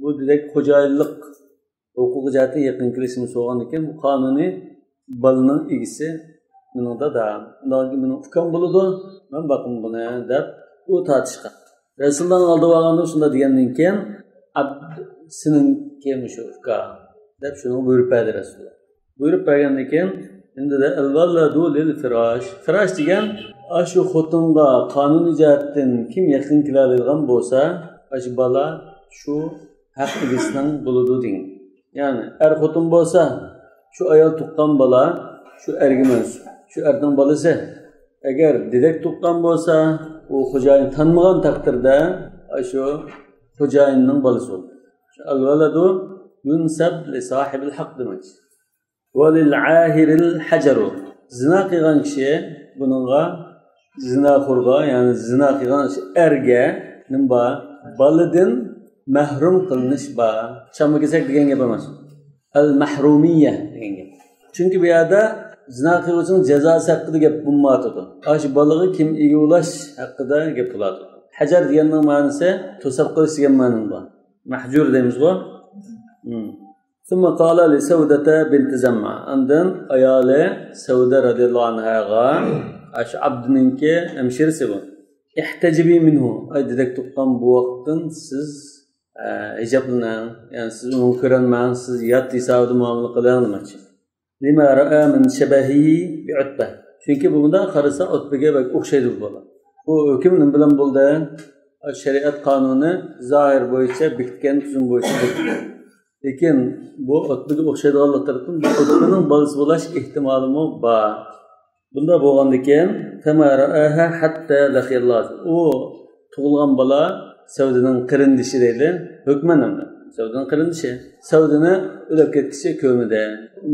بۇ دېدەك خوجايىنلىق ھوقۇقى جەھەتتىن يېقىن كېلىشىمىز بولغاندىكىن، بۇ قانۇنىي بالىنىڭ ئىگىسى مېنىڭ دادام. ئۇنداق مېنىڭ ئۇكام بولىدۇ، مەن باقىمەن بۇنى دەپ ئۇ تارتىشقان. رەسۇلۇللانىڭ ئالدىغا بارغاندا شۇنداق دېگەندىن كېيىن، ئەبد سېنىڭكى مۇشۇ ئۇكا دەپ شۇنىڭغا بۇيرۇپ بەردى رەسۇلۇللا. بۇيرۇپ بەرگەندىن كېيىن، ئەمدى دە، ئەلۋەلەدۇ لىل فىراش. فىراش دېگەن ئاشۇ خوتۇنغا قانۇنىي جەھەتتىن كىم يېقىن كېلەلەيدىغان بولسا، ئاشۇ بالا شۇ ھەق ئىگىسىنىڭ بولىدۇ دېگەن. يەنى ئەر خوتۇن بولسا، شۇ ئايال تۇغقان بالا شۇ ئەرگە مەنسۇپ، شۇ ئەرنىڭ بالىسى. ئەگەر دېدەك تۇغقان بولسا، ئۇ خوجايىن تانمىغان تەقدىردە، ئاشۇ خوجايىننىڭ بالىسى بولىدۇ. شۇ ئەلۋەلەدۇ يۇنسەب لىساھىبىل ھەق دېمەكچى. ۋەلىل ئاھىرىل ھەجەرۇ. زىنا قىلغان كىشى بۇنىڭغا، زىناخورغا، يەنى زىنا قىلغان ئەرگە نېمە بار؟ بالىدىن مەھرۇم قىلىنىش بار. چامما كېسەك دېگەن گەپ ئەمەس. ئەل مەھرۇمىيە دېگەن گەپ. چۈنكى بۇ يەردە زىنا قىلغۇچىنىڭ جازاسى ھەققىدە گەپ بولمايۋاتىدۇ. ئاشۇ بالىغا كىم ئىگە بولاش ھەققىدە گەپ بولۇۋاتىدۇ. ھەجەر دېگەننىڭ مەنىسى توساپ قىلىش دېگەن مەنىمۇ بار. مەھجۇر دەيمىزغۇ. ثم قال لسودة بنت زمعة. ئاندىن ئايالى سەۋدە رەزىياللاھۇ ئەنھاغا، ئاشۇ ئابدىنىڭكى ھەمشىرىسى بۇ. احتجبي منه. ئەي دېدەك تۇغقان بوۋاقتىن سىز، ئە، ھىجابلىنىڭ. يەنى سىز ئۇنى كۆرەلمەڭ، سىز يات ھېسابىدا مۇئامىلە قىلىڭ دېمەكچى. لما رأى من شبهه بعتبة. چۈنكى بۇ مۇنداق قارىسا ئۇتبىگە بەك ئوخشايدۇ بۇ بالا. بۇ ھۆكۈم نېمە بىلەن بولدى؟ شەرىئەت قانۇنى زاھىر بويىچە بېكىتكەن تۈزۈم بويىچە بېكىتىلدى. لېكىن بۇ ئۇتبىگە ئوخشايدىغانلىق تەرىپىدىن بۇ ئۇتبىنىڭ بالىسى بولاش ئېھتىمالىمۇ بار. بۇنداق بولغاندىكىن، فما رآها حتى لقي الله. ئۇ تۇغۇلغان بالا سەۋدىنىڭ قېرىندىشى دەيلى، ھۆكمەن ئەمدى. سەۋدىنىڭ قېرىندىشى. سەۋدىنى ئۆلۈپ كەتكىچە كۆرمىدى.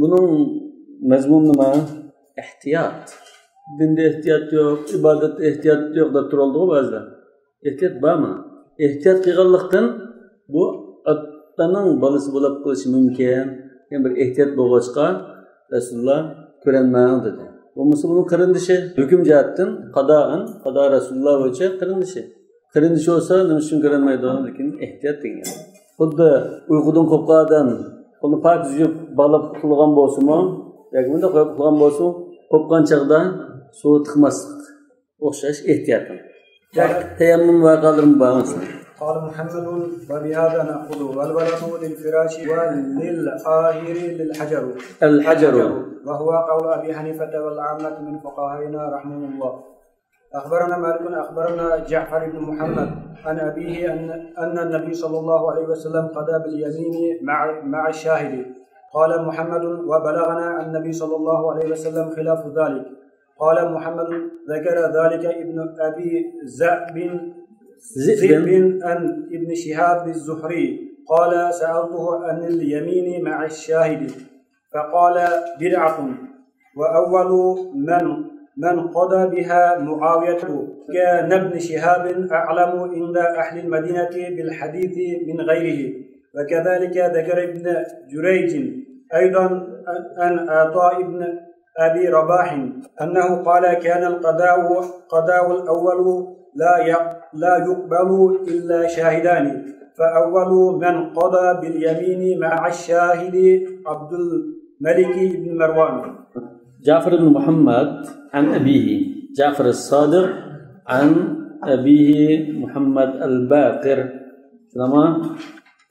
بۇنىڭ مەزمۇنى نېمە؟ ئېھتىيات. دىندا ئېھتىيات يوق، ئىبادەتتە ئېھتىيات يوق دەپ تۇرۇلدىغۇ بەزىلەر. ئېھتىيات بارمۇ؟ ئېھتىيات قىلغانلىقتىن بۇ ئاتىنىڭ بالىسى بولۇپ قېلىشى مۇمكىن. يەنى بىر ئېھتىيات بولغاچقا رەسۇلۇللا كۆرەلمەڭ دېدى. بولمىسا بۇنىڭ قېرىندىشى ھۆكۈم جەھەتتىن قادائەن، قادا رەسۇلۇللا بويىچە قېرىندىشى. قېرىندىشى بولسا نېمە ئۈچۈن كۆرەلمەيدۇ؟ لېكىن ئېھتىيات دېگەن. خۇددى ئۇيقۇدىن قوپقان ئادەم قولىنى پاكىز يۇيۇپ باغلاپ ئۇخلىغان بولسىمۇ ياكى بۇنداق قويۇپ ئۇخلىغان بولسىمۇ، قوپقان چاغدا سۇغا تىقماسلىق. ئوخشاش ئېھتىياتىم. تەيەممۇم ۋەقەلىرىم بار مۇشۇ. قال محمد: وبهذا نأخذ، والولد للفراش وللآهر للحجر. الحجر. وهو قول أبي حنيفة والعامة من فقهائنا رحمهم الله. أخبرنا مالك أخبرنا جعفر بن محمد عن أبيه أن، أن النبي صلى الله عليه وسلم قضى باليمين مع، مع الشاهد. قال محمد: وبلغنا عن النبي صلى الله عليه وسلم خلاف ذلك. قال محمد: ذكر ذلك ابن أبي ذئب، ذئب. ذئب عن ابن شهاب الزهري قال: سألته عن اليمين مع الشاهد فقال: بدعة. وأول من، من قضى بها معاوية، كان ابن شهاب أعلم عند أهل المدينة بالحديث من غيره. وكذلك ذكر ابن جريج أيضا عن عطاء بن أبي رباح أنه قال: كان القضاء، قضاء الأول لا يق-، لا يقبل إلا شاهدان، فأول من قضى باليمين مع الشاهد عبد الملك بن مروان. جعفر بن محمد عن أبيه، جعفر الصادق عن أبيه محمد الباقر. تمام.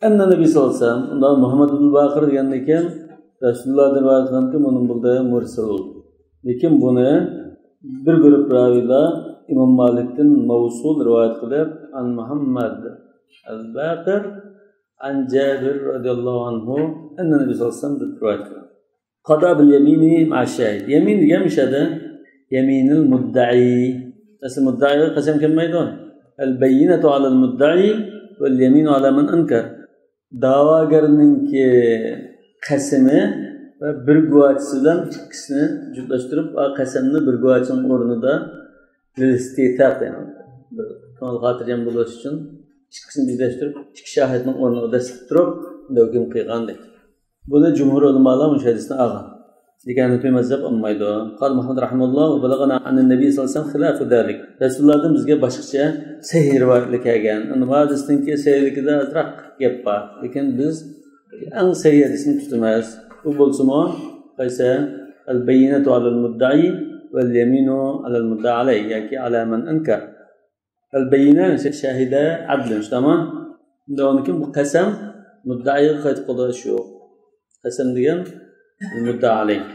ئەننە نەبىي سەللەللاھۇ ئەلەيھى ۋەسەللەم، ئۇندا مۇھەممەد ئىبن باقىر دېگەندىن كېيىن رەسۇلۇللاھدىن رىۋايەت قىلغانكى، بۇنىڭ بۇنداق مۇرسەل بولدى. لېكىن بۇنى بىر گۇرۇپ راۋىيلار ئىمام مالىكتىن مەۋسۇل رىۋايەت قىلىپ، عن محمد الباقر عن جابر رضي الله عنه أن النبي صلى الله عليه وسلم دەپ رىۋايەت قىلغان. قضى باليمين مع الشاهد. يەمىن دېگەن مۇشۇ يەردە يمين المدعي. ئەسلى مۇددەئىگە قەسەم كەلمەيدۇ. البينة على المدعي واليمين على من أنكر. دەۋاگەرنىڭكى قەسىمى ۋە بىر گۇۋاھچىسى بىلەن ئىككىسىنى جۈپلەشتۈرۈپ، ئا، قەسەمنى بىر گۇۋاھچىنىڭ ئورنىدا لىلىستىتاق دەيمەن. بىر كۆڭۈل خاتىرجەم بولۇش ئۈچۈن ئىككىسىنى بىرلەشتۈرۈپ، ئىككى شاھىتنىڭ ئورنىغا دەسسىتىپ تۇرۇپ، بۇنداق ھۆكۈم قىلغان دەيدۇ. بۇنى جۇمھۇر ئۆلىمالار مۇشۇ ھەدىستىن ئالغان. لېكىن ھەنەفىي مەزھەپ ئالمايدۇ. قال محمد رحمه الله: وبلغنا عن النبي صلى الله عليه وسلم خلاف ذلك. رەسۇلۇللاھدىن بىزگە باشقىچە سەھىھ رىۋايەتلەر كەلگەن. ئەمما بۇ ھەدىستىنكى سەھىھلىكىدە ئازراق گەپ بار. لېكىن بىز ئەڭ سەھىھ ھەدىسنى تۇتىمىز. ئۇ بولسىمۇ قايسى؟ البينة على المدعي واليمين على المدعى عليه ياكى على من أنكر. ئەلبەييىنە شاھىدە ئەدلىن، شۇنداقمۇ؟ ئۇنداق بولغاندىكىن بۇ قەسەم مۇددىئىغا قايتىپ قالىدىغان ئىش يوق. قەسەم دېگەن مۇددىئا ئەلەيھ.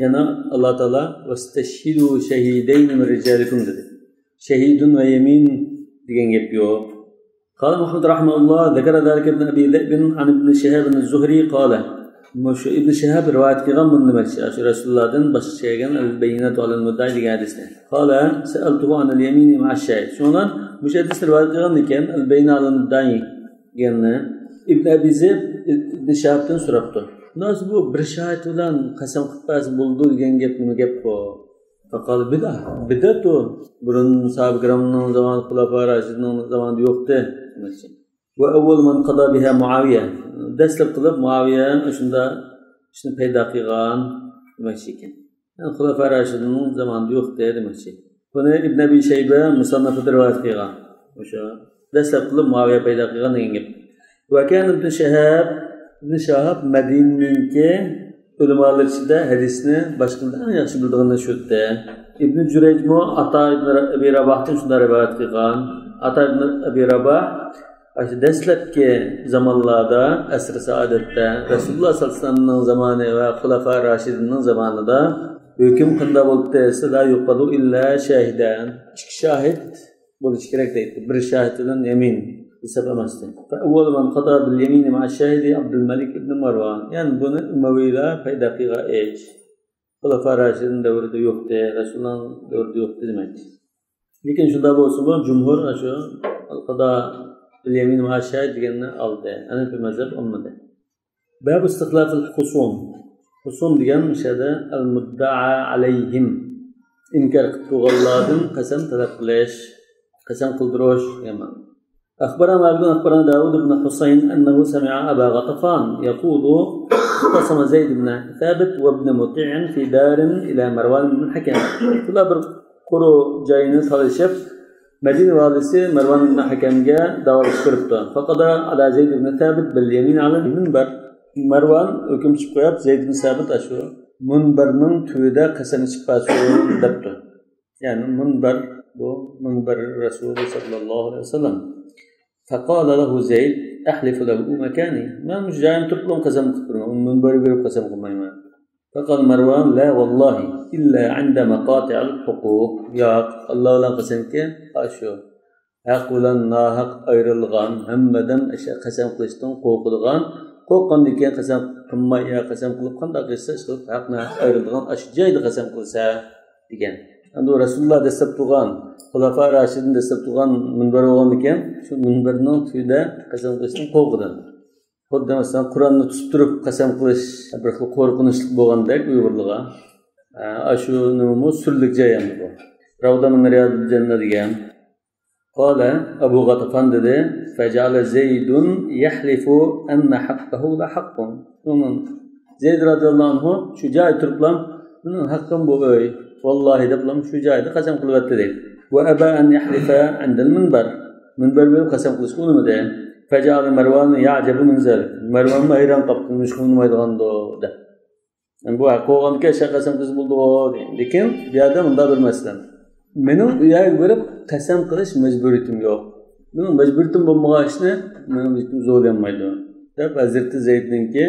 يەنە ئاللا تائالا «ۋەستەشھىدۇ شەھىدەينى مىن رىجالىكۇم» دېدى. شەھىدۇن ۋە يەمىن دېگەن گەپ يوق. قال محمد رحمه الله، ذكر ذلك ابن أبي ذئب عن ابن شهاب الزهري قال. مۇشۇ ئىبن شىھاب رىۋايەت قىلغان بۇنى دېمەكچى، شۇ رەسۇلۇللاھدىن باشقىچە كەلگەن ئەلبەييىنەتۇ ئەلەل مۇددەئى دېگەن ھەدىسنى. قال سألته عن اليمين مع الشاهد. شۇنىڭ بىلەن مۇشۇ ھەدىسنى رىۋايەت قىلغاندىن كېيىن ئەلبەييىنە ئەلەل مۇددەئى دېگەننى ئىبن ئەبى زىئب ئىبن شىھابتىن سوراپتۇ. بۇنىڭ بۇ بىر شاھىت بىلەن قەسەم قىلىپ بەرسە بولىدۇ دېگەن گەپ نېمە گەپ بۇ؟ فقال بدعة. بىدئەت ئۇ. بۇرۇن ساھابە كىرامنىڭ زامانىدا، خۇلەپا راشىدىننىڭ زامانىدا يوقتى دېمەكچى. وأول من قضى بها معاوية. دەسلەپ قىلىپ مۇئاۋىيە شۇنداق ئىشنى پەيدا قىلغان دېمەكچى ئىكەن. يەنى خۇلەپا راشىدىننىڭ زامانىدا يوق ئىدى دېمەكچى. بۇنى ئىبن ئەبى شەيبە مۇسەننەفىدا رىۋايەت قىلغان. ئوشۇ دەسلەپ قىلىپ مۇئاۋىيە پەيدا قىلغان دېگەن گەپ. وكان ابن شهاب، ئىبن شاھاب مەدىنىنىڭكى ئۆلىمالىرى ئىچىدە ھەدىسنى باشقىلاردا ئەڭ ياخشى بىلىدىغىنى شۇ ئىدى. ئىبن جۇرەيجمۇ ئاتا ئىبن ئەبى راباھتىن شۇنداق رىۋايەت قىلغان. ئاتا ئىبن ئەبى راباھ ئاشۇ دەسلەپكى زامانلاردا، ئەسرى سائادەتتە، رەسۇلۇللا سەللەللاھۇ ئەلەيھى ۋەسەللەمنىڭ زامانى ۋە خۇلەپا راشىدىننىڭ زامانىدا ھۆكۈم قانداق بولۇپتۇ دېسە، لا يقضى إلا شاهدا. ئىككى شاھىت بولۇشى كېرەك دەيتتى. بىر شاھىت بىلەن يەمىن ھېساب ئەمەستى. فأول من قضى باليمين مع الشاهد عبد الملك بن مروان. يەنى بۇنى ئۇمەۋىيلار پەيدا قىلغان ئىش. خۇلەپا راشىدىن دەۋرىدە يوقتى، رەسۇلنىڭ دەۋرىدە يوقتى دېمەكچى. لېكىن شۇنداق بولسىمۇ، جۇمھۇر ئاشۇ القضاء باليمين مع الشاهد دېگەننى ئالدى. ھەنەفىي مەزھەپ ئالمىدى. باب استخلاف الخصوم. خۇسۇم دېگەن مۇشۇ يەردە المدعى عليهم، ئىنكار قىلىپ تۇرغانلاردىن قەسەم تەلەپ قىلىش، قەسەم قىلدۇرۇش دېگەن مەنىدە. أخبرنا مالك أخبرنا داود بن حسين أنه سمع أبا غطفان يقول: اختصم زيد بن ثابت وابن مطيع في دار إلى مروان بن الحكم. بۇلار بىر قۇرۇ جاينى تالىشىپ، مەدىنە ۋالىسى مەرۋان ئىبن ھەكەمگە داۋالىشىپ كىرىپتۇ. فقضى على زيد بن ثابت باليمين على المنبر. مەرۋان ھۆكۈم چىقىپ قويۇپ، زەيد ئىبن سابىت ئاشۇ مۇنبەرنىڭ تۈۋىدە قەسەم ئىچىپ بەرسۇن دەپتۇ. يەنى مۇنبەر، بۇ مۇنبەر رەسۇلى سەللەللاھۇ ئەلەيھى ۋەسەللەم. فقال له زيد: أحلف له مكاني. مەن مۇشۇ جايىمدا تۇرۇپلا قەسەم قىلىپ تۇرىمەن. ئۇنى مۇنبەرگە بېرىپ قەسەم قىلمايمەن. فقال مروان: لا والله إلا عند مقاطع الحقوق. ياق، ئاللا بىلەن قەسەمكى، ئاشۇ ھەق بىلەن ناھەق ئايرىلغان، ھەممە ئادەم ئاشۇ قەسەم قىلىشتىن قورقىدىغان، قورققاندىن كېيىن قەسەم قىلماي يا قەسەم قىلىپ قانداق قىلسا، ئىشقىلىپ ھەق ناھەق ئايرىلىدىغان ئاشۇ جايدا قەسەم قىلسا دېگەن. ئەمدى ئۇ رەسۇلۇللا دەسلەپ تۇرغان، خۇلەپا راشىدىن دەسلەپ تۇرغان مۇنبەر بولغاندىكىن، شۇ مۇنبەرنىڭ تۈۋىدە قەسەم قىلىشتىن قورقىدۇ. خۇددى مەسىلەن، قۇرئاننى تۇتۇپ تۇرۇپ قەسەم قىلىش بىر خىل قورقۇنچلۇق بولغاندەك ئۇيغۇرلارغا. ئە، ئاشۇ نېمىمۇ سۈرلۈك جاي ئەمدى بۇ. رەۋزە مىن رىيازىل جەننە دېگەن. قال أبو غطفان دېدى، فجعل زيد يحلف أن حقه لحق. شۇنىڭ زەيد رەزىياللاھۇ ئەنھۇ شۇ جايدا تۇرۇپلا، مېنىڭ ھەققىم بۇ ئۆي، ۋاللاھى دەپلا شۇ جايدا قەسەم قىلىۋەتتى دەيدۇ. وأبى أن يحلف عند المنبر. مۇنبەرگە بېرىپ قەسەم قىلىشقا ئۇنىمىدى. فجعل مروان يعجب من ذلك. مەرۋانمۇ ھەيران قاپتۇ، نېمىشقا ئۇنىمايدىغاندۇ دەپ. يەنى بۇ ھەق بولغاندىكىن شۇ قەسەم قىلسا بولىدۇ دېگەن. لېكىن بۇ يەردە مۇنداق بىر مەسىلە. مېنىڭ ئۇ يەرگە بېرىپ قەسەم قىلىش مەجبۇرىيىتىم يوق. مېنىڭ مەجبۇرىيىتىم بولمىغان ئىشنى مېنىڭ ھېچكىم زورلىيالمايدۇ دەپ، ھەزرىتى زەيدنىڭكى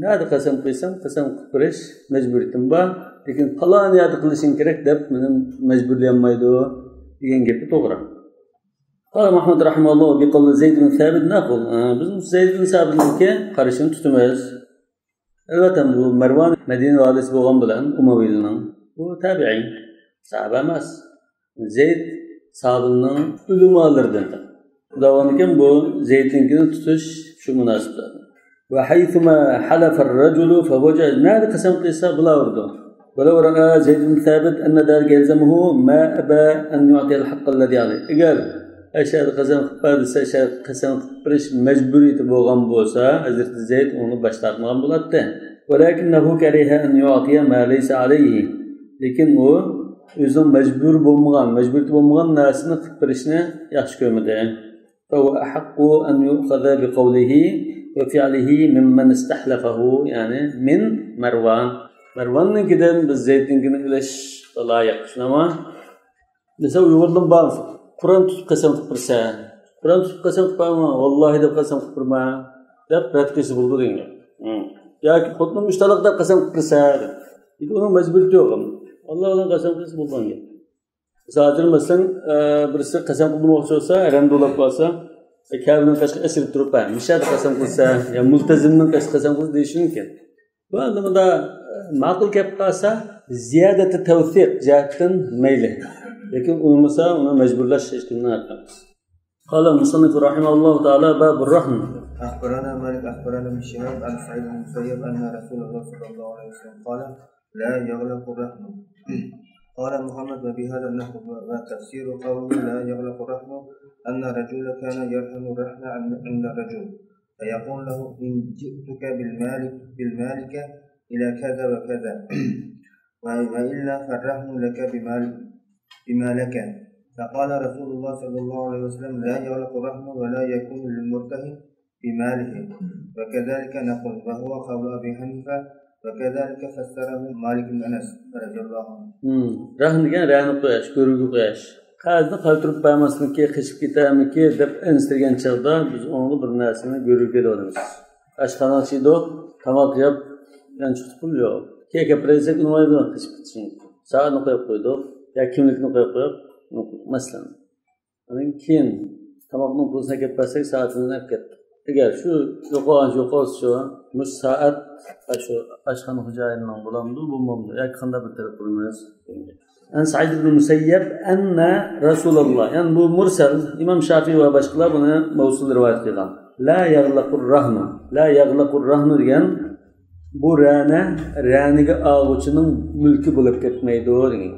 نەدە قەسەم قىلسام، قەسەم قىلىپ بېرىش مەجبۇرىيىتىم بار. لېكىن پالان يەردە قىلىشىڭ كېرەك دەپ مېنى مەجبۇرلىيالمايدۇ دېگەن گېپى توغرا. قال محمد رحمه الله: بقول زيد بن ثابت نأخذ. ھە، بىز زەيد بىن سابىتنىڭكى قارىشىنى تۇتىمىز. ئەلۋەتتە، بۇ مەرۋان مەدىنە ۋالىسى بولغان بىلەن ئۇمەۋىيلىنىڭ، بۇ تابىئىي، ساھابە ئەمەس. زەيد ساھابىنىڭ ئۆلىمالىرىدىن. خۇدا بۇ زەيدنىڭكىنى تۇتۇش شۇ مۇناسىۋەتتە. وحيثما حلف الرجل فهو جائز. نەدە قەسەم قىلسا بولاۋېرىدۇ. ولو رأى زيد بن ثابت أن ذلك يلزمه ما أبى أن يعطي الحق الذي عليه. ئەگەر ئەشەدە قەسەم قىلىپ بەر دېسە، ئەشەدە قەسەم قىلىپ بېرىش مەجبۇرىيىتى بولغان بولسا، ھەزرىتى زەيد ئۇنى باش تارتمىغان بولاتتى. ولكنه كره أن يعطي ما ليس عليه. لېكىن ئۇ ئۆزىنىڭ مەجبۇر بولمىغان، مەجبۇرىيىتى بولمىغان نەرسىنى قىلىپ بېرىشنى ياخشى كۆرمىدى. فهو أحق أن يؤخذ بقوله وفعله ممن استحلفه، يەنى من مروان. مەرۋاننىڭكىدىن بىز زەيدنىڭكىنى ئېلىشقا لايىق، شۇنداقمۇ؟ مىسال، ئۇيغۇردىن بار، قۇرئان تۇتۇپ قەسەم قىلىپ بېرىسەن. قۇرئان تۇتۇپ قەسەم قىلىپ بەرمە، ۋاللاھى دەپ قەسەم قىلىپ بەرمە دەپ رەت قىلسا بولىدۇ دېگەن گەپ. ھىم. ياكى خوتۇنۇم ئۈچ تالاق دەپ قەسەم قىلىپ بېرىسەن دەپ. ئۇنىڭ مەجبۇرىيىتى يوق. ئاللا بىلەن قەسەم قىلسا بولغان گەپ. ھازىر مەسىلەن، ئە، بىرسى قەسەم قىلدۇرماقچى بولسا، ھەرەمدە ئۇلاپ قالسا، ئە، كەبىنىڭ قېشىغا ئېسىلىپ تۇرۇپ، ھە، مۇشۇ يەردە قەسەم قىلسا، يا مۇلتەزىمنىڭ قېشىغا قەسەم قىلسا دېيىشى مۇمكىن. بۇ ئەمدى مۇندا، ئە، ماقۇل كەپ قالسا، زىيادەتى تەۋسىق جەھەتتىن مەيلى. لېكىن ئۇنىمىسا، ئۇنى مەجبۇرلاش ھېچكىمنىڭ ھەققى ئەمەس. قال المصنف رحمه الله تعالى: باب الرهن. أخبرنا مالك أخبرنا ابن شهاب عن سعيد بن المسيب أن رسول الله صلى الله عليه وسلم قال: لا يغلق الرهن. قال محمد: وبهذا النحو. وتفسير قوله لا يغلق الرهن أن الرجل كان يرهن الرهن عند الرجل فيقول له: إن جئتك بالمال، بالمالك إلى كذا وكذا، وإلا فالرهن لك بمال، بما لك. فقال رسول الله صلى الله عليه وسلم: لا يغلق الرهن ولا يكون للمرتهن بماله، وكذلك نقول، وهو قول أبي حنيفة، وكذلك فسره مالك بن أنس رضي الله عنه. رەھن دېگەن رەھنە قويۇش، گۆرۈگە قويۇش. قەرزنى قايتۇرۇپ بەرمەسمىكى، قېچىپ كېتەرمىكى دەپ ئەنسىرىگەن چاغدا بىز ئۇنىڭغا بىر نەرسىنى گۆرۈگە دەۋالىمىز. ئاشخانا ئىچىدۇ، تاماق يەپ، يانچۇقتا پۇل يوق. كېيىن كەپ بېرەي دېسەك، ئۇنىمايدۇ، قېچىپ كېتىشىنى. سائەتنى قويۇپ قويدۇق يا كىملىكنى قويۇپ قويۇپ، مەسىلەن. ئاندىن كېيىن تاماقنىڭ پۇلىنى ئەكەپ بەرسەك، سائەتىنى ئەپ كەتتۇق. ئەگەر شۇ يوقالغان، يوقالسا شۇ، مۇشۇ سائەت شۇ ئاشخانا خوجايىنىنىڭ بولامدۇ، بولمامدۇ ياكى قانداق بىر تەرەپ بولىمىز؟ ئەن سەئىد ئىبن مۇسەييەب ئەننە رەسۇلاللا، يەنى بۇ مۇرسەل، ئىمام شافىي ۋە باشقىلار بۇنى مەۋسۇل رىۋايەت قىلغان. لا يغلق الرهن، لا يغلق الرهن دېگەن بۇ رەنە، رەنىگە ئالغۇچىنىڭ مۈلكى بولۇپ كەتمەيدۇ دېگەن.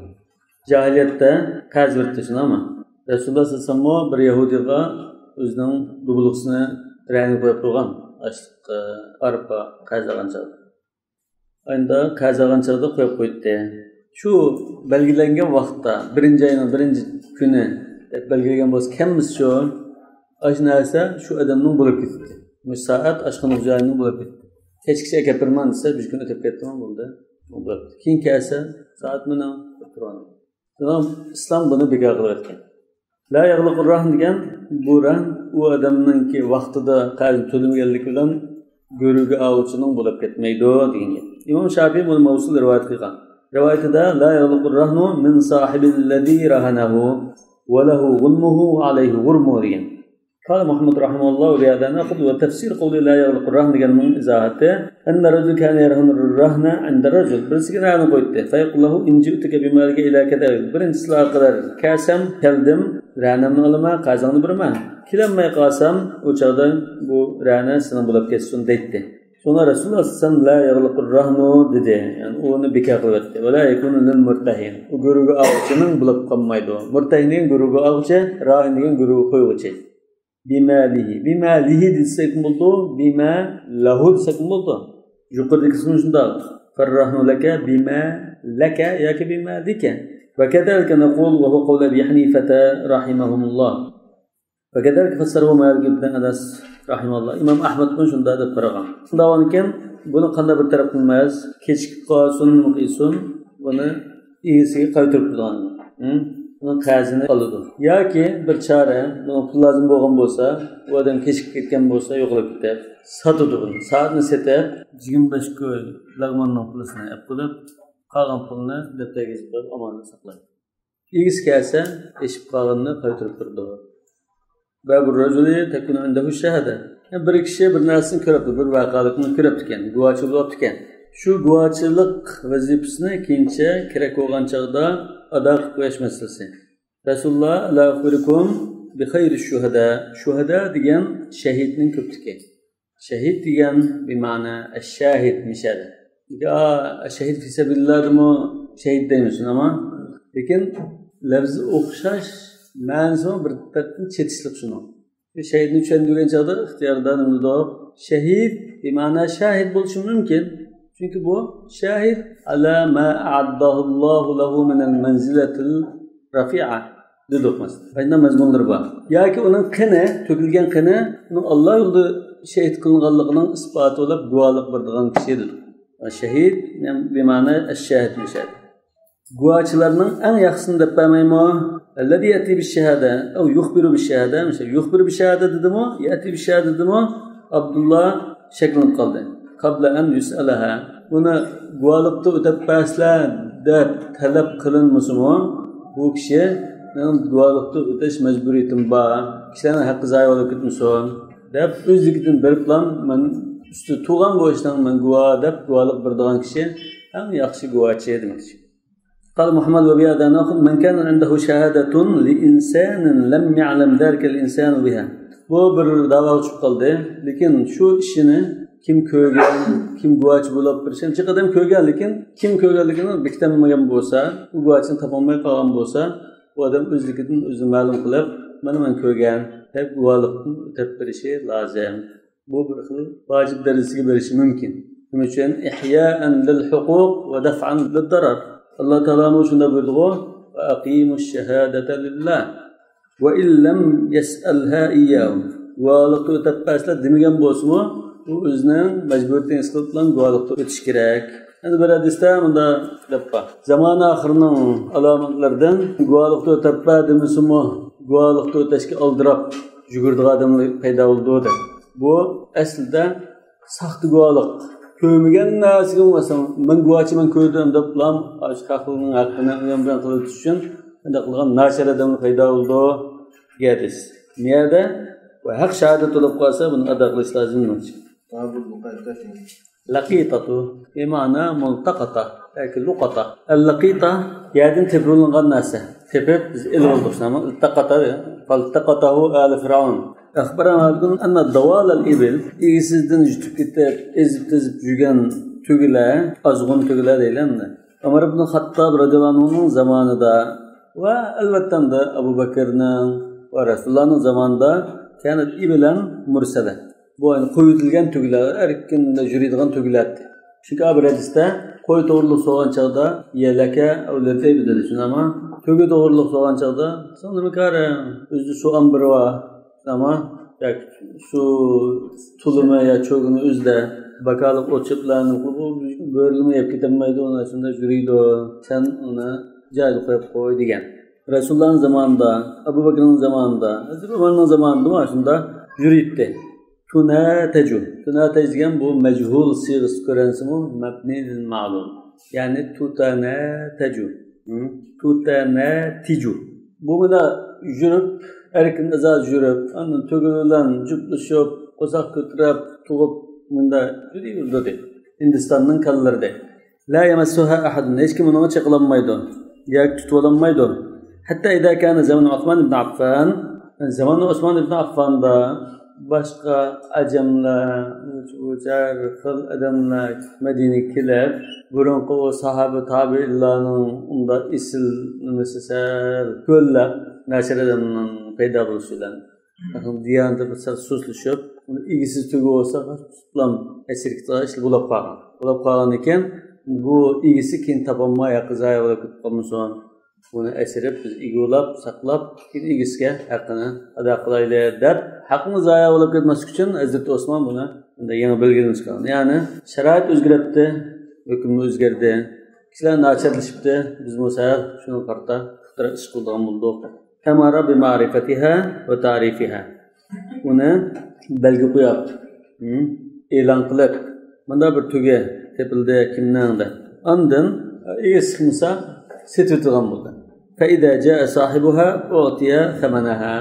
جاھىلىيەتتە قەرز بېرىپتۇ شۇنداقمۇ؟ رەسۇلۇللا سەللەللاھۇ ئەلەيھى ۋەسەللەم بىر يەھۇدىيغا ئۆزىنىڭ دۇبلۇقىسىنى رەنگە قويۇپ قويغان، ئاشلىق، ئارپا قەرز ئالغان چاغدا. ئاينىدا قەرز ئالغان چاغدا قويۇپ قويدى. شۇ بەلگىلەنگەن ۋاقىتتا، بىرىنچى ئاينىڭ بىرىنچى كۈنى دەپ بەلگىلىگەن بولسا، كەممىسى شۇ، ئاشۇ نەرسە شۇ ئادەمنىڭ بولۇپ كېتىپتۇ. مۇشۇ سائەت ئاشخانا خوجايىنىنىڭ بولۇپ كېتىپتۇ. كەچكىچە ئەكەپ بېرىمەن دېسە، بىر كۈن ئۆتۈپ كەتتىمۇ بولدى. كېيىن كەلسە، سائەت مېنىڭ دەپ تۇرغان. ئىسلام بۇنى بىكار قىلىۋەتكەن. لا يغلق الرهن دېگەن بۇ رەھن ئۇ ئادەمنىڭكى ۋاقتىدا قەرزنى تۆلىمىگەنلىكى بىلەن گۆرۈگە ئالغۇچىنىڭ بولۇپ كەتمەيدۇ دېگەن گەپ. ئىمام شافىي بۇنى مەۋسۇل رىۋايەت قىلغان. رىۋايىتىدە لا يغلق الرهن من صاحب الذي رهنه وله غنمه وعليه غرمه دېگەن. قال محمد رحمه الله: وبهذا نأخذ وتفسير قوله لا يغلق الرهن دېگەننىڭ ئىزاھاتى، أن الرجل كان يرهن الرهن عند الرجل، بىرسىگە رەھنە قويدى. فيقول له: إن جئتك بمالك إلى كذا، بىرىنچە سىلەرگە قەدەر كەلسەم، كەلدىم، رەھنەمنى ئالىمەن، قەرزىڭنى بېرىمەن. كېلەلمەي قالسام، ئۇ چاغدا بۇ رەھنە سېنىڭ بولۇپ كەتسۇن دەيتتى. شۇڭا رەسۇلۇللا سەللەللاھۇ ئەلەيھى ۋەسەللەم لا يغلق الرهن دېدى. يەنى ئۇنى بىكار قىلىۋەتتى. ولا يكون للمرتهن، ئۇ گۆرۈگە ئالغۇچىنىڭ بولۇپ قالمايدۇ. مۇرتەھىن دېگەن گۆرۈگە ئالغۇچى، راھىن دېگەن گۆرۈگە قويغۇچى. بماله، بماله دېسەكمۇ بولىدۇ، بماله دېسەكمۇ بولىدۇ. يۇقىرىدىكىسىمۇ شۇنداق. فالرهن لك بما لك ياكى بمالك. وكذلك نقول وهو قول أبي حنيفة رحمهم الله. وكذلك فسره مالك بن أنس رحمه الله. ئىمام ئەھمەدمۇ شۇنداق دەپ قارىغان. شۇنداق بولغانىكەن، بۇنى قانداق بىر تەرەپ قىلماس، كېچىكىپ قالسۇن، نېمە قىلسۇن، بۇنى ئىگىسىگە قايتۇرۇپ بېرىدىغان. ھە؟ ئۇنىڭ قەرزىنى ئالىدۇ. ياكى بىر چارە، بۇنىڭ پۇل لازىم بولغان بولسا، ئۇ ئادەم كېچىكىپ كەتكەن بولسا، يوقىلىپ كېتىپ، ساتىدۇ بۇنى. سائەتنى سېتىپ، يىگىرمە بەش كوي لەغماننىڭ پۇلىسىنى ئەپ قىلىپ، قالغان پۇلنى دەپتەرگە يېزىپ قويۇپ، ئامانەت ساقلايدۇ. ئىگىسى كەلسە، ئېشىپ قالغىنىنى قايتۇرۇپ بېرىدۇ. باب الرجل تكون عنده الشهادة. يەنى بىر كىشى بىر نەرسىنى كۆرۈپتۇ، بىر ۋەقەلىكنى كۆرۈپتىكەن، گۇۋاچى بولۇپتىكەن. شۇ گۇۋاچىلىق ۋەزىپىسىنى كېيىنچە كېرەك بولغان چاغدا ئادا قىلىپ قويۇش مەسىلىسى. رەسۇلۇللا: ألا أخبركم بخير الشهداء. شۇھەدا دېگەن شەھىدنىڭ كۆپلۈكى. شەھىد دېگەن بىمەنە ئەششاھىد مىشەدە. شەھىد فى سەبىلىللادىمۇ شەھىد دەيمىز شۇنداقمۇ؟ لېكىن لەۋزى ئوخشاش، مەنىسىمۇ بىر تەرەپتىن چېتىشلىق شۇنىڭ. شەھىدنى چۈشەندۈرگەن چاغدا ئىختىياردا نېمە دېدۇق؟ شەھىد بىمەنە شاھىد بولۇشى مۇمكىن. چۈنكى بۇ شاھىد على ما أعده الله له من المنزلة الرفيعة دېدۇق مەسىلەن. ئاينىڭ مەزمۇنلىرى بار. ياكى ئۇنىڭ قېنى، تۆكۈلگەن قېنى، ئۇنىڭ ئاللا يولىدا شېھىت قىلىنغانلىقىنىڭ ئىسپاتى بولۇپ گۇۋاھلىق بېرىدىغان كىشى دېدۇق. شەھىد، بىمەنە ئەششاھىد مىشەدە. گۇۋاچىلارنىڭ ئەڭ ياخشىسىنى دەپ بەرمەيمۇ؟ الذي يأتي بالشهادة أو يخبر بالشهادة، مىسال، يخبر بالشهادة دېدىمۇ، يأتي بالشهادة دېدىمۇ، ئابدۇللا شەكلىنىپ قالدى. قبل أن يسألها. ئۇنى گۇۋاھلىقتا ئۆتەپ بەرسىلە دەپ تەلەپ قىلىنمىسىمۇ، بۇ كىشىنىڭ گۇۋاھلىقتا ئۆتەش مەجبۇرىيىتىم بار، كىشىلەرنىڭ ھەققى زايە بولۇپ كەتمىسۇن دەپ، ئۆزلۈكىدىن بېرىپلا، مەن ئۈستىدە تۇرغان بۇ ئىشنىڭ مەن گۇۋاھ دەپ گۇۋاھلىق بېرىدىغان كىشى ئەڭ ياخشى گۇۋاچى دېمەكچى. قال محمد وبهذا نأخذ من كان عنده شهادة لإنسان لم يعلم ذلك الإنسان بها. بۇ بىر داۋاغا چۈشۈپ قالدى، لېكىن شۇ ئىشىنى كىم كۆرگەن، كىم گۇۋاچى بولاپ بېرىشى. جىق ئادەم كۆرگەن، لېكىن كىم كۆرگەنلىكىنى بېكىتەلمىگەن بولسا، بۇ گۇۋاچىنى تاپالماي قالغان بولسا، بۇ ئادەم ئۆزلۈكىدىن ئۆزى مەلۇم قىلىپ، مانا مەن كۆرگەن دەپ گۇۋاھلىقتىن ئۆتەپ بېرىشى لازىم. بۇ بىر خىل ۋاجىپ دەرىجىسىگە بېرىشى مۇمكىن. شۇنىڭ ئۈچۈن إحياء للحقوق ودفعا للضرر. ئاللا تائالامۇ شۇنداق بۇيرۇدىغۇ، وأقيموا الشهادة لله وإن لم يسألها إياهم. گۇۋاھلىققا ئۆتەپ بەرسىلەر دېمىگەن بولسىمۇ، ئۇ ئۆزىنىڭ مەجبۇرىيىتىنى ھېس قىلىپ بىلەن گۇۋاھلىقتا ئۆتۈش كېرەك. ئەمدى بىر ھەدىستە مۇنداق دەپ بار، زامانە ئاخىرىنىڭ ئالامەتلىرىدىن گۇۋاھلىقتا ئۆتەپ بەر دېمىسىمۇ، گۇۋاھلىقتا ئۆتەشكە ئالدىراپ يۈگۈرىدىغان ئادەملەر پەيدا بولىدۇ دەپ. بۇ ئەسلىدە ساختا گۇۋاھلىق. كۆرمىگەن نەرسىگە مەسىلەن، مەن گۇۋاچى، مەن كۆردۈم دەپلا، ئاشۇ خەقنىڭ ھەققىنى ئۇيان بۇيان قىلىۋېتىش ئۈچۈن شۇنداق قىلغان ناچار ئادەملەر پەيدا بولىدۇ دېگەن ھەدىس. بۇ يەردە ۋە ھەق شاھادەت بولۇپ قالسا، بۇنى ئادا قىلىش لازىم. باب اللقطة. لقيطة بمعنى ملتقطة ياكى لقطة. اللقيطة يەردىن تېپىۋېلىنغان نەرسە. تېپىپ بىز ئېلىۋالدۇق، شۇنداقمۇ؟ التقط، فالتقطه آل فرعون. أخبر مالك أن ضوال الإبل، ئىگىسىدىن يۈتۈپ كېتىپ، ئېزىپ-تېزىپ يۈرگەن تۆگىلەر، ئازغۇن تۆگىلەر دەيلى ئەمدى. ئۆمەر ئىبنى خەتتاب رەزىياللاھۇ ئەنھۇنىڭ زامانىدا ۋە ئەلۋەتتە ئەمدى ئەبۇ بەكرنىڭ ۋە رەسۇلۇللاھنىڭ زامانىدا كانەت ئىبىلەن مۇرسەلە. بۇ يەنى قويۇۋېتىلگەن تۆگىلەر، ئەركىن يۈرىدىغان تۆگىلەر ئىدى. چۈنكى بىر ھەدىستە قوي توغرۇلۇق سورىغان چاغدا، يەلەكە ئەۋلىدەيبى دېدى، شۇنداقمۇ؟ تۆگە توغرۇلۇق سورىغان چاغدا، ساڭا نېمە كارى؟ ئۆزىدە سۇ ئامبىرى بار، شۇنداقمۇ؟ ياكى سۇ تۇلۇمى يا چۆگىنى ئۆزىدە باكالىق ئوت چۆپلەرنى قىلىپ، بۆرىلىمۇ يەپ كېتەلمەيدۇ، ئۇنى شۇنداق يۈرىدۇ، سەن ئۇنى جايىدا قويۇپ قوي دېگەن. رەسۇلۇللانىڭ زامانىدا، ئەبۇ بەكرىنىڭ زامانىدا، ھەزرىتى ئۆمەرنىڭ زامانىدىمۇ شۇنداق يۈرىدى. تۇنەتەجۇ. تۇنەتەج دېگەن بۇ مەجھۇل سىغىسىدا كۆرۈنسىمۇ، مەبنى لىل مەلۇم. يەنى تۇتەنەتەجۇ. ھە؟ تۇتەنەتىجۇ. بۇ مۇنداق يۈرۈپ، ئەركىن ئازاد يۈرۈپ، ئاندىن تۆگە بىلەن جۈپلىشىپ، قورساق كۆتۈرۈپ، تۇغۇپ، مۇنداق يۈرۈۋېرىدۇ. ھىندىستاننىڭ كالىلىرىدەك. لا يمسها أحد، ھېچكىم ئۇنىڭغا چېقىلالمايدۇ ياكى تۇتۇۋالالمايدۇ. حتى إذا كان زمن عثمان بن عفان، زامانى ئوسمان ئىبن ئەففاندا باشقا ئەجەملەر، ئۇچ-ئۇچار خىل ئادەملەر مەدىنىگە كېلىپ، بۇرۇنقى ئۇ ساھابە تابىئىنلارنىڭ ئۇنداق ئېسىل نېمىسى سەل كۆللەپ، ناچار ئادەمنىڭ پەيدا بولۇشى بىلەن دىيانىتى بىر سەل سۇسلىشىپ، ئۇنى ئىگىسىز تۆگە بولسا، تۇتۇپلام ئەسىرگە ئىشلىتىپ بولاپ قالغان. بولاپ قالغاندىن كېيىن، بۇ ئىگىسى كېيىن تاپالماي، ھەققى زايە بولۇپ كېتىپ قالمىسۇن. بۇنى ئەسىرىپ، بىز ئىگە بولاپ، ساقلاپ، كېيىن ئىگىسىگە ھەققىنى ئادا قىلايلى، دەپ، ھەققىنى زايە بولۇپ كەتمەسلىك ئۈچۈن ھەزرىتى ئوسمان بۇنى يېڭى بەلگىلىمە چىقارغان. يەنى، شارائىت ئۆزگىرەتتى، ھۆكۈم ئۆزگەردى، كىشىلەر ناچارلىشىپتۇ، بىزمۇ سەل شۇنىڭغا قارىتا ئىختىرا ئىش قىلىدىغان بولدۇق. أمر بمعرفتها وتعريفها. ئۇنى بەلگە قويۇپ، ھىم، ئېلان قىلىپ، مۇنداق بىر تۆگە تېپىلدى، كىمنىڭ دەپ. ئاندىن ئىگىسى چىقمىسا، سېتىۋېتىدىغان بولدى. فإذا جاء صاحبها أعطي ثمنها.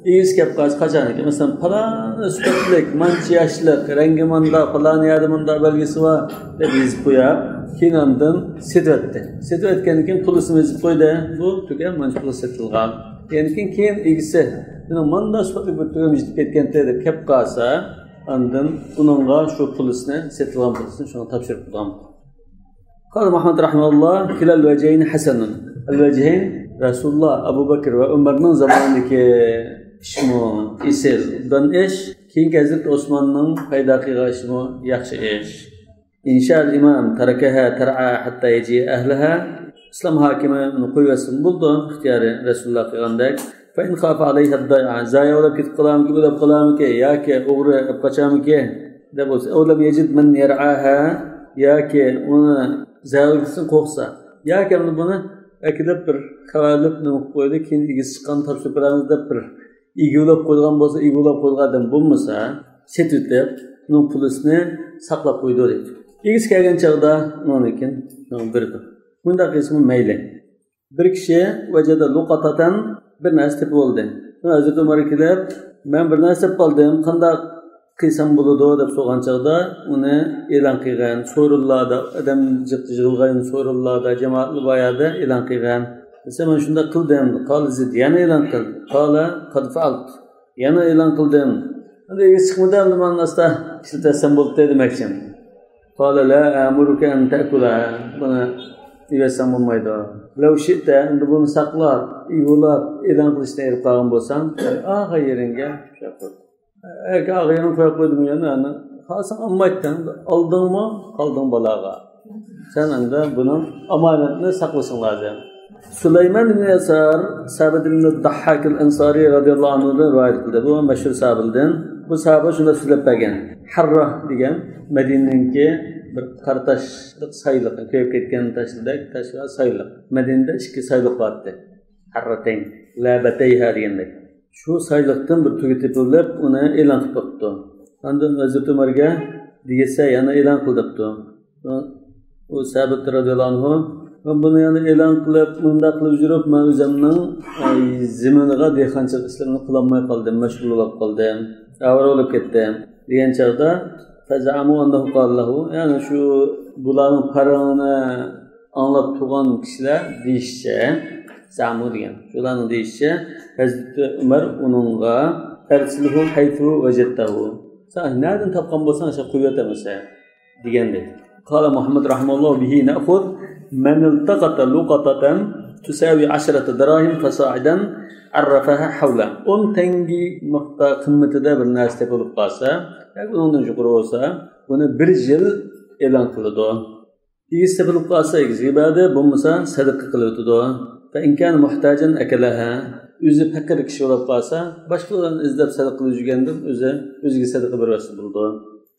ئىگىسى كەپ قالسا، قاچانكى، مەسىلەن، پالان سۈپەتلىك، مانچە ياشلىق، رەڭگى مۇنداق، پالان يەردە مۇنداق بەلگىسى بار، دەپ يېزىپ قويۇپ، كېيىن ئاندىن سېتىۋەتتى. سېتىۋەتكەندىن كېيىن پۇلىسىنى يېزىپ قويدى. بۇ تۆگە مانچە پۇلغا سېتىلغان. يەنى كېيىن، كېيىن ئىگىسى، مانا مۇنداق سۈپەتلىك بىر تۆگەم يېتىپ كەتكەنتى دەپ كەپ قالسا، ئاندىن ئۇنىڭغا شۇ پۇلىسىنى، سېتىلغان پۇلىسىنى شۇنىڭغا تاپشۇرۇپ قويغان. قال محمد رحمه الله: كلا الوجهين حسن. ئەل ۋەجھەين، رەسۇلۇللا، ئەبۇ بەكرى ۋە ئۆمەرنىڭ زامانىدىكى ئىشمۇ ئېسىل، ئوبدان ئىش، كېيىنكى ھەزرىتى ئوسماننىڭ پەيدا قىلغان ئىشىمۇ ياخشى ئىش. إن شاء الإمام تركها ترعى حتى يجيء أهلها. ئىسلام ھاكىمى ئۇنى قويۇۋەتسىمۇ بولىدۇ، ئىختىيارى رەسۇلۇللا قىلغاندەك. فإن خاف عليها الضياع، زايە بولۇپ كېتىپ قالارمىكى، ئۆلۈپ قالارمىكى ياكى ئوغرى ئېلىپ قاچارمىكى دەپ بولسا، أو لم يجد من يرعاها، ياكى ئۇنى زايە بولۇپ كېتىشتىن قورقسا، ياكى ئەمدى بۇنى ئەكېلىپ بىر خەۋەرلىك نېمە قىلىپ قويدى، كېيىن ئىگىسى چىققاندا تاپشۇرۇپ بېرەرمىز دەپ بىر ئىگە بولاپ قويىدىغان بولسا، ئىگە بولاپ قويىدىغان ئادەم بولمىسا، سېتىۋېتىپ، ئۇنىڭ پۇلىسىنى ساقلاپ قويىدۇ دەيدۇ. ئىگىسى كەلگەن چاغدا ئۇنىڭدىن كېيىن بېرىدۇ. مۇنداق قىلسىمۇ مەيلى. بىر كىشى وجد لقطة، بىر نەرسە تېپىپ بولدى. ھەزرىتى ئۆمەرگە كېلىپ، مەن بىر نەرسە تېپىپ قالدىم، قانداق قىلسام بولىدۇ دەپ سورىغان چاغدا، ئۇنى ئېلان قىلغان سورۇنلاردا، ئادەم جىق يىغىلغان سورۇنلاردا، جامائەتلەر بار يەردە ئېلان قىلغان. دېسە، مەن شۇنداق قىلدىم. قال زد، يەنە ئېلان قىل. قال قد فعلت، يەنە ئېلان قىلدىم. ئەمدى ئېگىز چىقمىدى، ئەمدى مانا ئاستا ئىشلىتىۋەتسەم بولدى دېمەكچى. قال لا آمرك أن تأكلها، بۇنى يېۋەتسەڭ بولمايدۇ. لو شئت، ئەمدى بۇنى ساقلاپ، يۇلاپ، ئېلان قىلىشتىن ئېلىپ قالغان بولساڭ، ئالغان يېرىڭگە ئەگەر ئالغان يېرىڭنى قويۇپ قويدۇم يەنە، ئەنە، خالىساڭ ئالمايتتىڭ. ئالدىڭمۇ، قالدىڭ بالاغا. سەن ئەمدى بۇنىڭ ئامانەتنى ساقلىشىڭ لازىم. سۇلايمان ئىبن يەسار سابىت ئىبن داھھاك ئەنسارى رەزىياللاھۇ ئەنھۇدىن رىۋايەت قىلدى. بۇ مەشھۇر سابىلدىن. بۇ سابىل شۇنداق سۆزلەپ بەرگەن. ھەررا دېگەن مەدىنىنىڭكى بىر قارا تاشلىق سايلىق، كۆيۈپ كەتكەن تاشلىدەك تاشلار سايلىق. مەدىنىدە ئىككى سايلىق بار ئىدى. ھەررەتەين، لەبەتەيھا دېگەندەك. شۇ سايلىقتىن بىر تۈگە تېپىلىپ، ئۇنى ئېلان قىلىپ بېقىپتۇ. ئاندىن ھەزرىتى ئۆمەرگە دېگەچسە يەنە ئېلان قىلدۇقتۇ. ئۇ سابىت رەزىياللاھۇ ئەنھۇ، مەن بۇنى يەنە ئېلان قىلىپ، مۇنداق قىلىپ يۈرۈپ، مەن ئۆزۈمنىڭ، ئە، زېمىنىغا دېھقانچىلىق ئىشلىرىنى قىلالماي قالدىم، مەشغۇل بولۇپ قالدىم، ئاۋارە بولۇپ كەتتىم، دېگەن چاغدا، فزعموا أنه قال له، يەنى شۇ بۇلارنىڭ پارىڭىنى ئاڭلاپ تۇرغان كىشىلەر دېيىشىچە، زەمۇ دېگەن، شۇلارنىڭ دېيىشىچە، ھەزرىتى ئۆمەر ئۇنىڭغا، أرسله حيث وجدته، سەن نەدىن تاپقان بولساڭ، شۇ قويۇۋەتەمسەن دېگەنىدى. قال محمد رحمه الله: به نأخذ من التقط لقطة تساوي عشرة دراهم فصاعدا عرفها حوله. ئون تەڭگە مىقدار قىممىتىدە بىر نەرسە تېپىلىپ قالسا، ياكى ئۇنىڭدىن يۇقىرى بولسا، بۇنى بىر يىل ئېلان قىلىدۇ. ئىگىسى تېپىلىپ قالسا، ئىگىسىگە بەردى، بولمىسا سەدىقە قىلىۋېتىدۇ. فإن كان محتاجا أكلها. ئۆزى پەقىر كىشى بولۇپ قالسا، باشقىلاردىن ئىزدەپ سەدىقە قىلىپ يۈرگەندىن ئۆزى، ئۆزىگە سەدىقە بېرىۋەتسە بولىدۇ.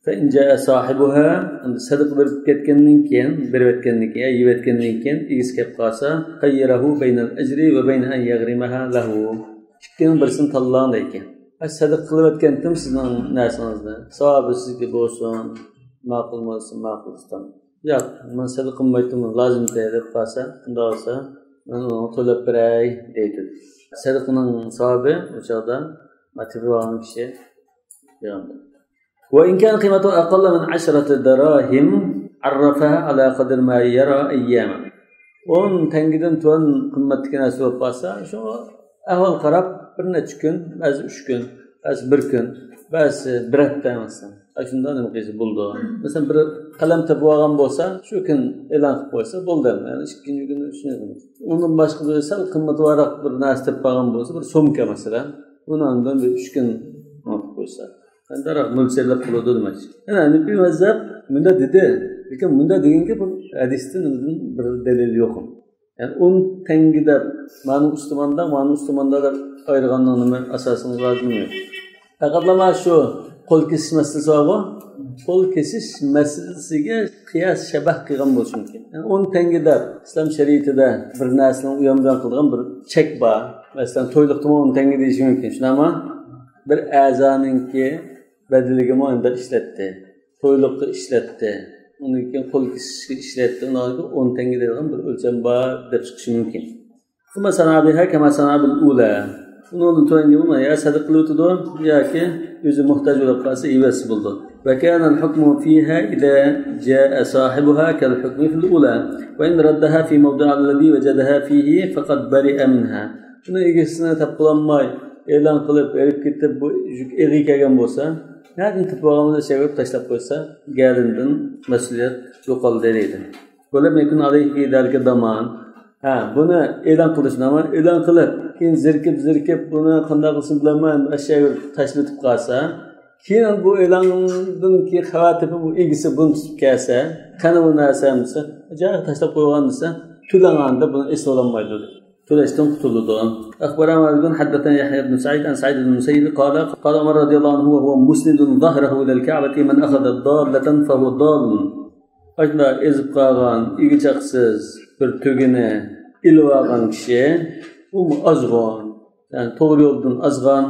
فإن جاء صاحبها، ئەمدى سەدىقە بېرىپ كەتكەندىن كېيىن، بېرىۋەتكەندىن كېيىن، يەنى يېۋەتكەندىن كېيىن، ئىگىسى كەپ قالسا، خيره بين الأجر وبين أن يغرمها له. ئىككىنىڭ بىرسىنى تاللاڭ دەيدىكەن. ھە، سەدىقە قىلىۋەتكەنتىم سىزنىڭ نەرسىڭىزنى. ساۋابى سىزگە بولسۇن. ماقۇل بولسا ماقۇل ئىستەڭ. ياق، مەن سەدىقە قىلمايتتىم، لازىم دەپ قالسا، ئۇنداق بولسا، مەن ئۇنىڭغا تۆلەپ بېرەي دەيدۇ. سەدىقىنىڭ ساۋابى ئۇ چاغدا تېپىۋالغان كىشى. وإن كان قيمته أقل من عشرة دراهم عرفها على قدر ما يرى أياما. ئون تەڭگىدىن تۆۋەن قىممەتتىكى نەرسە بولۇپ قالسا، شۇ ئەھۋال قاراپ، بىر نەچچە كۈن، بەزى ئۈچ كۈن، بەزى بىر كۈن، بەزى بىر ھەپتە، مەسىلەن، ئاشۇنداق نېمە قىلسا بولىدۇ. مەسىلەن، بىر قەلەم تېپىپ ئالغان بولسا، شۇ كۈن ئېلان قىلىپ قويسا بولدى. يەنى ئىككىنچى كۈنى، ئۈچىنچى كۈنى. ئۇنىڭدىن باشقا بىر سەل قىممىتىۋارراق بىر نەرسە تېپىپ ئالغان بولسا، بىر سومكا، مەسىلەن، ئۇنى ئاندىن بىر ئۈچ كۈن قىلىپ قويسا، قانداقراق مۆلچەرلەپ بولىدۇ دېمەكچى. يەنى ھەنىپىي مەزھەپ مۇنداق دېدى، لېكىن مۇنداق دېگەنگە بۇ ھەدىستىن بىر دەلىل يوق. يەنى ئون تەڭگە دەپ، مانا ئۇستىماندا، مانا ئۇستىماندا دەپ ئايرىغاننىڭ نېمە ئاساسىڭىز بار، نېمە يوق. پەقەتلا مانا شۇ قول كېسىش مەسىلىسى بارغۇ، قول كېسىش مەسىلىسىگە قىياس شەبەھ قىلغان بولۇشى مۇمكىن. يەنى ئون تەڭگە دەپ ئىسلام شەرىئىتىدە بىر نەرسىنىڭ ئۇيان بۇيان قىلىدىغان بىر چەك بار. مەسىلەن، تويلۇقتىمۇ ئون تەڭگە دېيىشى مۇمكىن، شۇنداقمۇ؟ بىر ئەزانىڭكى بەدىلىگىمۇ ئەمدى ئىشلەتتى. تويلۇققا ئىشلەتتى. ئۇنىڭ كېيىن قول كېسىشكە ئىشلەتتى. ئۇنىڭغا ئون تەڭگە دەيدىغان بىر ئۆلچەم بار دەپ چىقىشى مۇمكىن. ثم صنع بها كما صنع بالأولى. ئۇنىڭدىن تۆۋەنگە بولماي، يا سەدىقە قىلىۋېتىدۇ، ياكى ئۆزى موھتاج بولۇپ قالسا، يېۋەتسە بولىدۇ. وكان الحكم فيها إذا جاء صاحبها كالحكم في الأولى، وإن ردها في موضع الذي وجدها فيه فقد برئ منها. شۇنى ئىگىسىنى تاپقىلى بولماي، ئېلان قىلىپ، ئېلىپ كېتىپ، بۇ يۈك ئېغىر كەلگەن بولسا، نەدىن تېپىپ ئالغانمىز دەپ تاشلاپ قويسا، گەلىندىن مەسئۇلىيەت يوقالدى دەيدۇ. ولم يكن عليه في ذلك ضمان. ھە، بۇنى ئېلان قىلىش، نېمە، ئېلان قىلىپ، كېيىن زېرىكىپ، زېرىكىپ، بۇنى قانداق قىلسام بىلەلمەي، ئاشۇ يەرگە تاشلىۋېتىپ قالسا، كېيىن بۇ ئېلاندىن كېيىن خەۋەر تېپىپ، بۇ ئىگىسى بۇنى تۇتۇپ كەلسە، قېنى بۇ نەرسەم دېسە، جايىغا تاشلاپ قويغان دېسە، تۆلەڭ ئاندا بۇنى ئېسىۋالالمايدۇ. تۆلەشتىن قۇتۇلىدۇ. أخبرنا مالك حدثنا يحيى بن سعيد عن سعيد بن المسيب قال: قال عمر رضي الله عنه وهو مسند ظهره إلى الكعبة: من أخذ ضالة فهو ضال. ئاشۇنداق ئېزىپ قالغان، ئىگە چاقىسىز بىر تۆگىنى ئېلىۋالغان كىشى، ئۇمۇ ئازغۇن، يەنى توغرا يولدىن ئازغان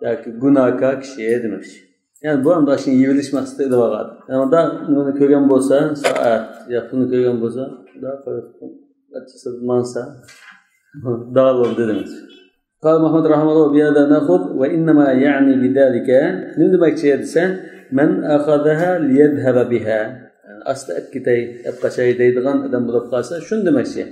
ياكى گۇناھكار كىشى دېمەكچى. يەنى بۇ ئەمدى ئاشۇنى يېيىۋېلىش مەقسىتىدە ئېلىۋالغان. يەنى مۇنداق نېمىنى كۆرگەن بولسا، سائەت ياكى پۇلنى كۆرگەن بولسا، مۇنداق قويۇپ، ئاچچىقسىز ماڭسا، دال بولدى دېمەكچى. قال محمد رحمه الله: بهذا نأخذ، وإنما يعني بذلك، نېمە دېمەكچى دېسە، من أخذها ليذهب بها، يەنى ئاستا ئەپ كېتەي، ئەپ قاچاي دەيدىغان ئادەم بولۇپ قالسا، شۇنى دېمەكچى.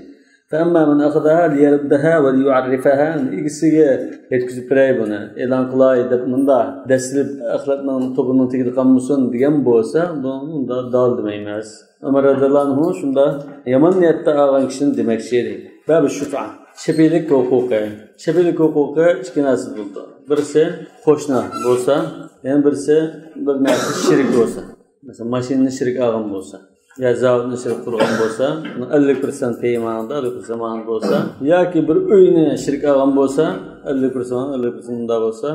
أما من أخذها ليردها وليعرفها، ئىگىسىگە يەتكۈزۈپ بېرەي بۇنى، ئېلان قىلاي دەپ مۇنداق دەسسىلىپ ئەخلەتنىڭ توپىنىڭ تېگىدە قالمىسۇن دېگەن بولسا، بۇنى مۇنداق دال دېمەيمىز. ئۆمەر رەزىياللاھۇ ئەنھۇ شۇنداق يامان نىيەتتە ئالغان كىشىنى دېمەكچى ئىدى. بابۇ شۇفا، شەپىلىك ھوقۇقى. شەپىلىك ھوقۇقى ئىككى نەرسىدە بولىدۇ. بىرسى قوشنا بولسا، يەنە بىرسى بىر نەرسە شېرىك بولسا. مەسىلەن، ماشىنىنى شېرىك ئالغان بولسا، يا زاۋۇتنى شېرىك قۇرغان بولسا، ئۇنىڭ ئەللىك پىرسەنت پېيى ماڭىدا، ئەللىك پىرسەنت ماڭىدا بولسا، ياكى بىر ئۆينى شېرىك ئالغان بولسا، ئەللىك پىرسەنت، ئەللىك پىرسەنت مۇنداق بولسا،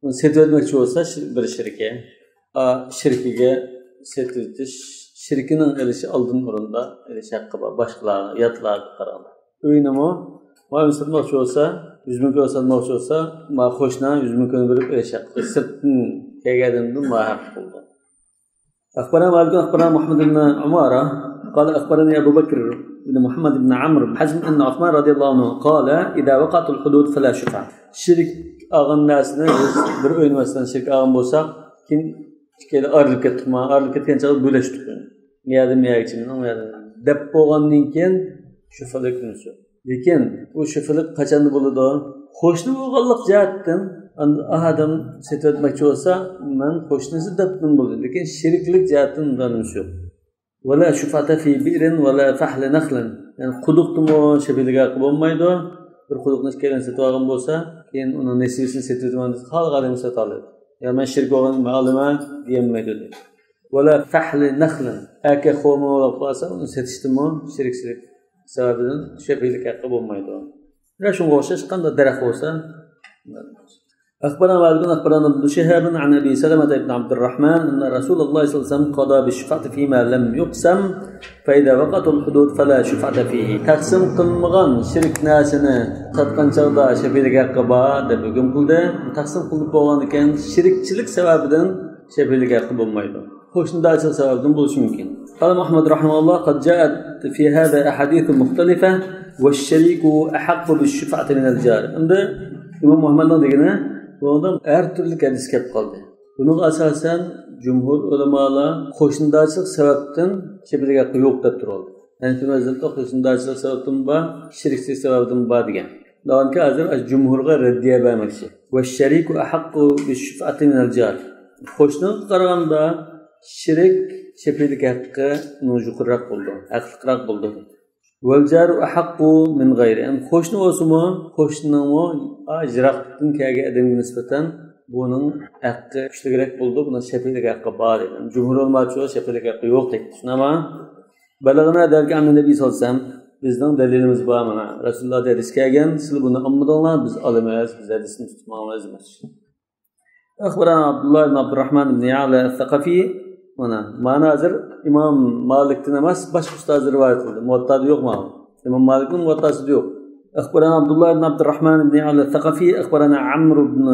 ئۇنى سېتىۋەتمەكچى بولسا، شى-، بىر شېرىكى، ئا، شېرىكىگە سېتىۋېتىش، شېرىكىنىڭ ئېلىشى ئالدىن ئورۇندا ئېلىش ھەققى بار، باشقىلارغا، ياتلارغا قارىغاندا. ئۆينىمۇ، ما ئۆينى ساتماقچى بولسا، يۈز مىڭ كوي ساتماقچى بولسا، ما قوشنا يۈز مىڭ كوينى بېرىپ ئېلىش ھەققى، سىرتتىن كەلگەن ئادەمدىن ما ھەق بولىدۇ. أخبرنا مالك أخبرنا محمد بن عمارة قال أخبرني أبو بكر بن محمد بن عمرو بن حزم أن عثمان رضي الله عنه قال: إذا وقعت الحدود فلا شفعة. شېرىك ئالغان نەرسىنى بىز بىر ئۆينى مەسىلەن شېرىك ئالغان بولساق، كېيىن ئىككىيلەن ئايرىلىپ كەتتۇق، ما ئايرىلىپ كەتكەن چاغدا بۆلۈشتۇق. مۇ يەردىن مۇ يەرگىچە مېنىڭ، مۇ يەردىن دەپ بولغاندىن كېيىن شۇفالىق نېمىسى يوق. لېكىن ئۇ شۇفالىق قاچاندا بولىدۇ؟ قوشنا بولغانلىق جەھەتتىن ئان-، ئادەم سېتىۋەتمەكچى بولسا، مەن قوشنىسى دەپتىن بولىدۇ. لېكىن شېرىكلىك جەھەتتىن ئۇنداق نېمىسى يوق. ولا شفعة في بئر ولا فحل نخل. يەنى قۇدۇقتىمۇ شەپىلىك ھەققى بولمايدۇ. بىر قۇدۇقنى ئىككىيلەن سېتىۋالغان بولسا، كېيىن ئۇنىڭ نېسىۋىسىنى سېتىۋېتىمەن دېسە، خالىغان ئادەمگە سېتىۋالىدۇ. يا مەن شېرىك بولغان، مەن ئالىمەن دېيەلمەيدۇ دەيدۇ. ولا فحل نخل. ئەركەك خورما بولۇپ قالسا، ئۇنى سېتىشتىمۇ شېرىكچىلىك سەۋەبىدىن شەپىلىك ھەققى بولمايدۇ. يا شۇنىڭغا ئوخشاش قانداق دەرەخ بولسا. أخبرنا مالك أخبرنا ابن شهاب عن أبي سلمة بن عبد الرحمن أن رسول الله صلى الله عليه وسلم قضى بالشفعة فيما لم يقسم، فإذا وقعت الحدود فلا شفعة فيه. تەقسىم قىلىنمىغان شېرىك نەرسىنى ساتقان چاغدا شەپىلىك ھەققى بار دەپ ھۆكۈم قىلدى. تەقسىم قىلىنىپ بولغاندىن كېيىن شېرىكچىلىك سەۋەبىدىن شەپىلىك ھەققى بولمايدۇ. قوشنىدارچىلىق سەۋەبىدىن بولۇشى مۇمكىن. قال محمد رحمه الله: قد جاءت في هذا أحاديث مختلفة والشريك أحق بالشفعة من الجار. ئەمدى ئىمام مۇھەممەدنىڭ دېگىنى، بۇنىڭدا ھەر تۈرلۈك ھەدىس كەپ قالدى. بۇنىڭغا ئاساسەن جۇمھۇر ئۆلىمالار قوشنىدارچىلىق سەۋەبتىن شەپىلىك ھەققى يوق دەپ تۇرۇۋالدى. ھەنىفىي مەزھەپتە قوشنىدارچىلىق سەۋەبتىن بار، شېرىكچىلىك سەۋەبتىن بار دېگەن. دەۋانكى ھازىر جۇمھۇرغا رەددىيە بەرمەكچى. والشريك أحق بالشفعة من الجار. قوشنىغا قارىغاندا شېرىك شەپىلىك ھەققى يۇقىرىراق بولىدۇ، ھەقلىقراق بولىدۇ. والجار أحق من غيره. يەنى قوشنا بولسىمۇ، قوشنىنىڭمۇ يىراقتىن كەلگەن ئادەمگە نىسبەتەن بۇنىڭ ھەققى كۈچلۈكرەك بولىدۇ، بۇنىڭ شەپىئىلىك ھەققى بار دەيدۇ. جۇمھۇر ئۆلىماچۇ شەپىئىلىك ھەققى يوق دەيدۇ. شۇنداقمۇ؟ بلغنا ذلك عن النبي صلى الله عليه وسلم. بىزنىڭ دەلىلىمىز بار مانا. رەسۇلۇللاھتىن ھەدىس كەلگەن، سىلەر بۇنى ئالمىدىڭلار، بىز ئالىمىز، بىز ھەدىسنى تۇتۇپ ماڭىمىز دېمەكچى. أخبرنا عبد الله بن عبد الرحمن بن يعلى الثقفي. مانا، مانا ھازىر ئىمام مالىكتىن ئەمەس، باشقا ئۇستازى رىۋايەت قىلدى. مۇۋەتتادا يوق مانا. ئىمام مالىكنىڭ مۇۋەتتاسىدا يوق. أخبرنا عبد الله بن عبد الرحمن بن يعلى الثقفي، أخبرنا عمرو بن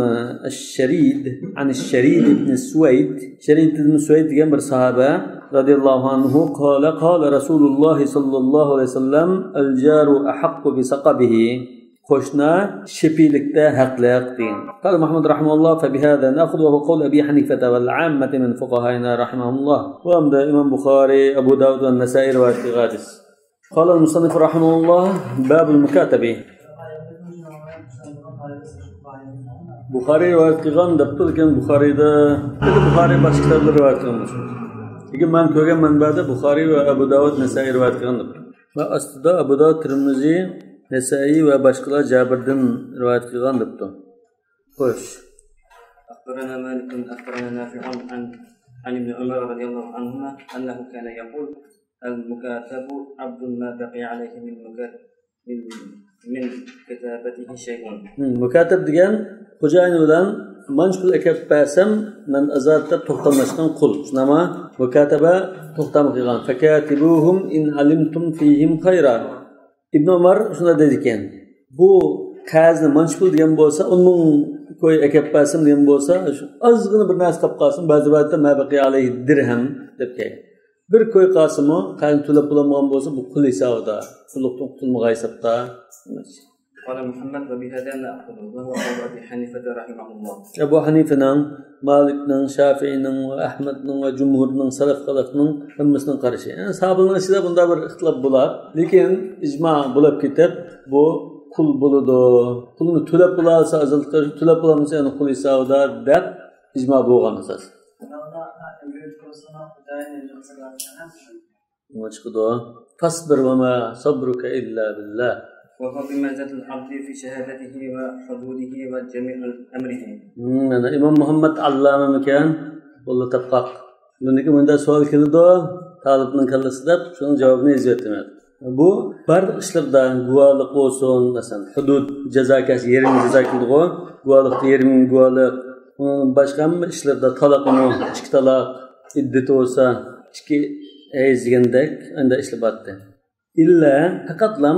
الشريد عن الشريد بن سويد. شەرىد ئىبن سۇۋەيد دېگەن بىر ساھابە رەزىياللاھۇ ئەنھۇ قال، قال رسول الله صلى الله عليه وسلم، الجار أحق بصقبه. قوشنا شەپىئىلىكتە ھەقلىق دېگەن. قال محمد رحمه الله، فبهذا نأخذ، وهو قول أبي حنيفة والعامة من فقهائنا رحمهم الله. بۇ ئەمدى ئىمام بۇخارىي، ئەبۇ داۋۇد ۋە نەسائىي رىۋايەت قىلغان ھەدىس. قال المصنف رحمه الله، باب المكاتبة. بۇخارىي رىۋايەت قىلغان دەپتۇ، لېكىن بۇخارىيدا، بۇخارىي باشقا كىتابلار رىۋايەت قىلغان بولسا. لېكىن مەن كۆرگەن مەنبەدە بۇخارىي ۋە ئەبۇ داۋۇد، نەسائىي رىۋايەت قىلغان دەپتۇ. ۋە ئاستىدا ئەبۇ داۋۇد، تىرمىزى، نەسائىي ۋە باشقىلار جابىردىن رىۋايەت قىلغان دەپتۇ. خوش. أخبرنا مالك أخبرنا نافع عن، عن ابن عمر رضي الله عنهما أنه كان يقول: المكاتب عبد ما بقي عليه من مكا-، من، من كتابته شيء. ھىم، مۇكاتەب دېگەن خوجايىن بىلەن مانچە پۇل ئەكەپ بەرسەم، مەن ئازاد دەپ توختاملاشقان قۇل. شۇنداقمۇ؟ مۇكاتەبە توختام قىلغان. فكاتبوهم إن علمتم فيهم خيرا. ئىبن ئۆمەر شۇنداق دەيدىكەن، بۇ قەرزنى مانچە پۇل دېگەن بولسا، ئون مىڭ كوي ئەكەپ بەرسەم دېگەن بولسا، شۇ ئازغىنا بىر نەرسە قاپ قالسۇن، بەزى رىۋايەتتە ما بقي عليه درهم دەپ كەلگەن. بىر كوي قالسىمۇ، قەرزنى تۆلەپ بولالمىغان بولسا، بۇ قۇل ھېسابىدا، قۇللۇقتىن قۇتۇلمىغان ھېسابتا. قال محمد: وبهذا نأخذ، وهو قول أبي حنيفة رحمه الله. ئەبۇ ھەنىفىنىڭ، مالىكنىڭ، شافىئىنىڭ ۋە ئەھمەدنىڭ ۋە جۇمھۇرنىڭ، سەلەف خەلقنىڭ ھەممىسىنىڭ قارىشى. يەنى ساھابىلەرنىڭ ئىچىدە بۇنداق بىر ئىختىلاپ بولار. لېكىن ئىجما بولۇپ كېتىپ، بۇ قۇل بولىدۇ. قۇلنى تۆلەپ بولالىسا ئازاد قىلىش، تۆلەپ بولالمىسا يەنى قۇل ھېسابىدا دەپ ئىجما بولغان ئاساس. ئۇنىڭغا ئەمگەك قىلسىمۇ، خۇداينى يوقسىلاتقان شۇ. ئۇنىڭ چىقىدۇ. فاصبر وما صبرك إلا بالله. وهو بمنزلة العبد في شهادته وحدوده وجميع أمره. مم، مانا ئىمام مۇھەممەد ئاللامىمىكەن؟ بولدى تاپقاق. بۇندىكى مۇنداق سوئال كېلىدۇ، تالىپنىڭ كاللىسىدا، شۇنىڭ جاۋابىنى يېزىۋەتتىم. بۇ بارلىق ئىشلىرىدا گۇۋاھلىق بولسۇن، مەسىلەن، ھۇدۇد، جازا كەلسە يېرىم جازا كېلىدىغۇ، گۇۋاھلىقتا يېرىم گۇۋاھلىق، ئۇنىڭ باشقا ھەممە ئىشلىرىدا تالاقمۇ، ئىككى تالاق، ئىددىتى بولسا ئىككى ھەيز دېگەندەك، ئەندە ئىشلار بارتى. ئىللا، پەقەتلا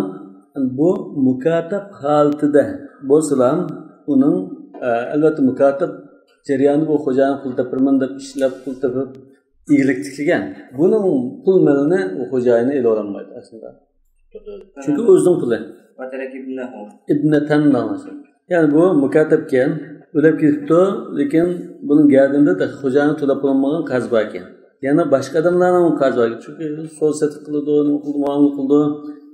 بۇ مۇكاتەپ ھالىتىدە بولسىلا، ئۇنىڭ، ئە، ئەلۋەتتە، مۇكاتەپ جەريانىدا بۇ خوجايىن قۇل تېپىرمەن دەپ ئىشلەپ، قۇل تېپىپ، ئىگىلىك تىكلىگەن. بۇنىڭ پۇل مېلىنى ئۇ خوجايىنى ئېلىۋالالمايدۇ ئەسلىدە. چۈنكى ئۇ ئۆزىنىڭ پۇلى. وترك ابنه. ئىبنەتەن دەڭلىسۇن. يەنى بۇ مۇكاتەپكەن، ئۆلۈپ كېتىپتۇ، لېكىن بۇنىڭ گەدىنىدە تېخى خوجايىنى تۆلەپ بولۇنمىغان قەرز باركەن. يەنە باشقا ئادەملەرنىڭ قەرزى باركەن. چۈنكى سودا سېتىق قىلىدۇ، نېمە قىلىدۇ، مۇئامىلە قىلىدۇ.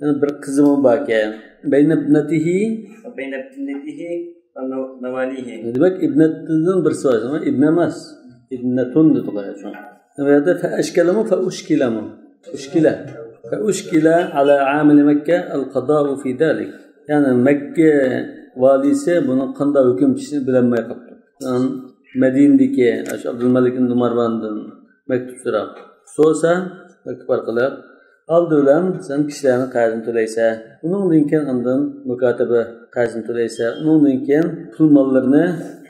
يەنە بىر قىزىمۇ باركەن. بين ابنته. وبين ابنته ومواليه. دېمەك، ئىبنەتتىن بىرسى بار، ئەمما ئىبنە ئەمەس. ئىبنەتۇن دېدۇق شۇ. بۇ يەردە فەئەشكەلىمۇ، فەئۇشكىلەمۇ؟ ئۇشكىلە. فەئۇشكىلە ئەلا ئامىلى مەككە ئەل قازائۇ فى دالىك. يەنى مەككە ۋالىسى بۇنىڭ قانداق ھۆكۈم چىقىشىنى بىلەلمەي قاپتۇ. مەدىنىدىكى ئاشۇ ئابدۇلمەلىك ئىبن مارۋاندىن مەكتۇپ سوراپ، سورىسا، مەكتۇپ ئارقىلىق، ئالدى بىلەن سەن كىشىلەرنىڭ قەرزىنى تۆلەيسەن. ئۇنىڭدىن كېيىن ئاندىن مۇكاتەبە قەرزىنى تۆلەيسەن. ئۇنىڭدىن كېيىن پۇل ماللىرىنى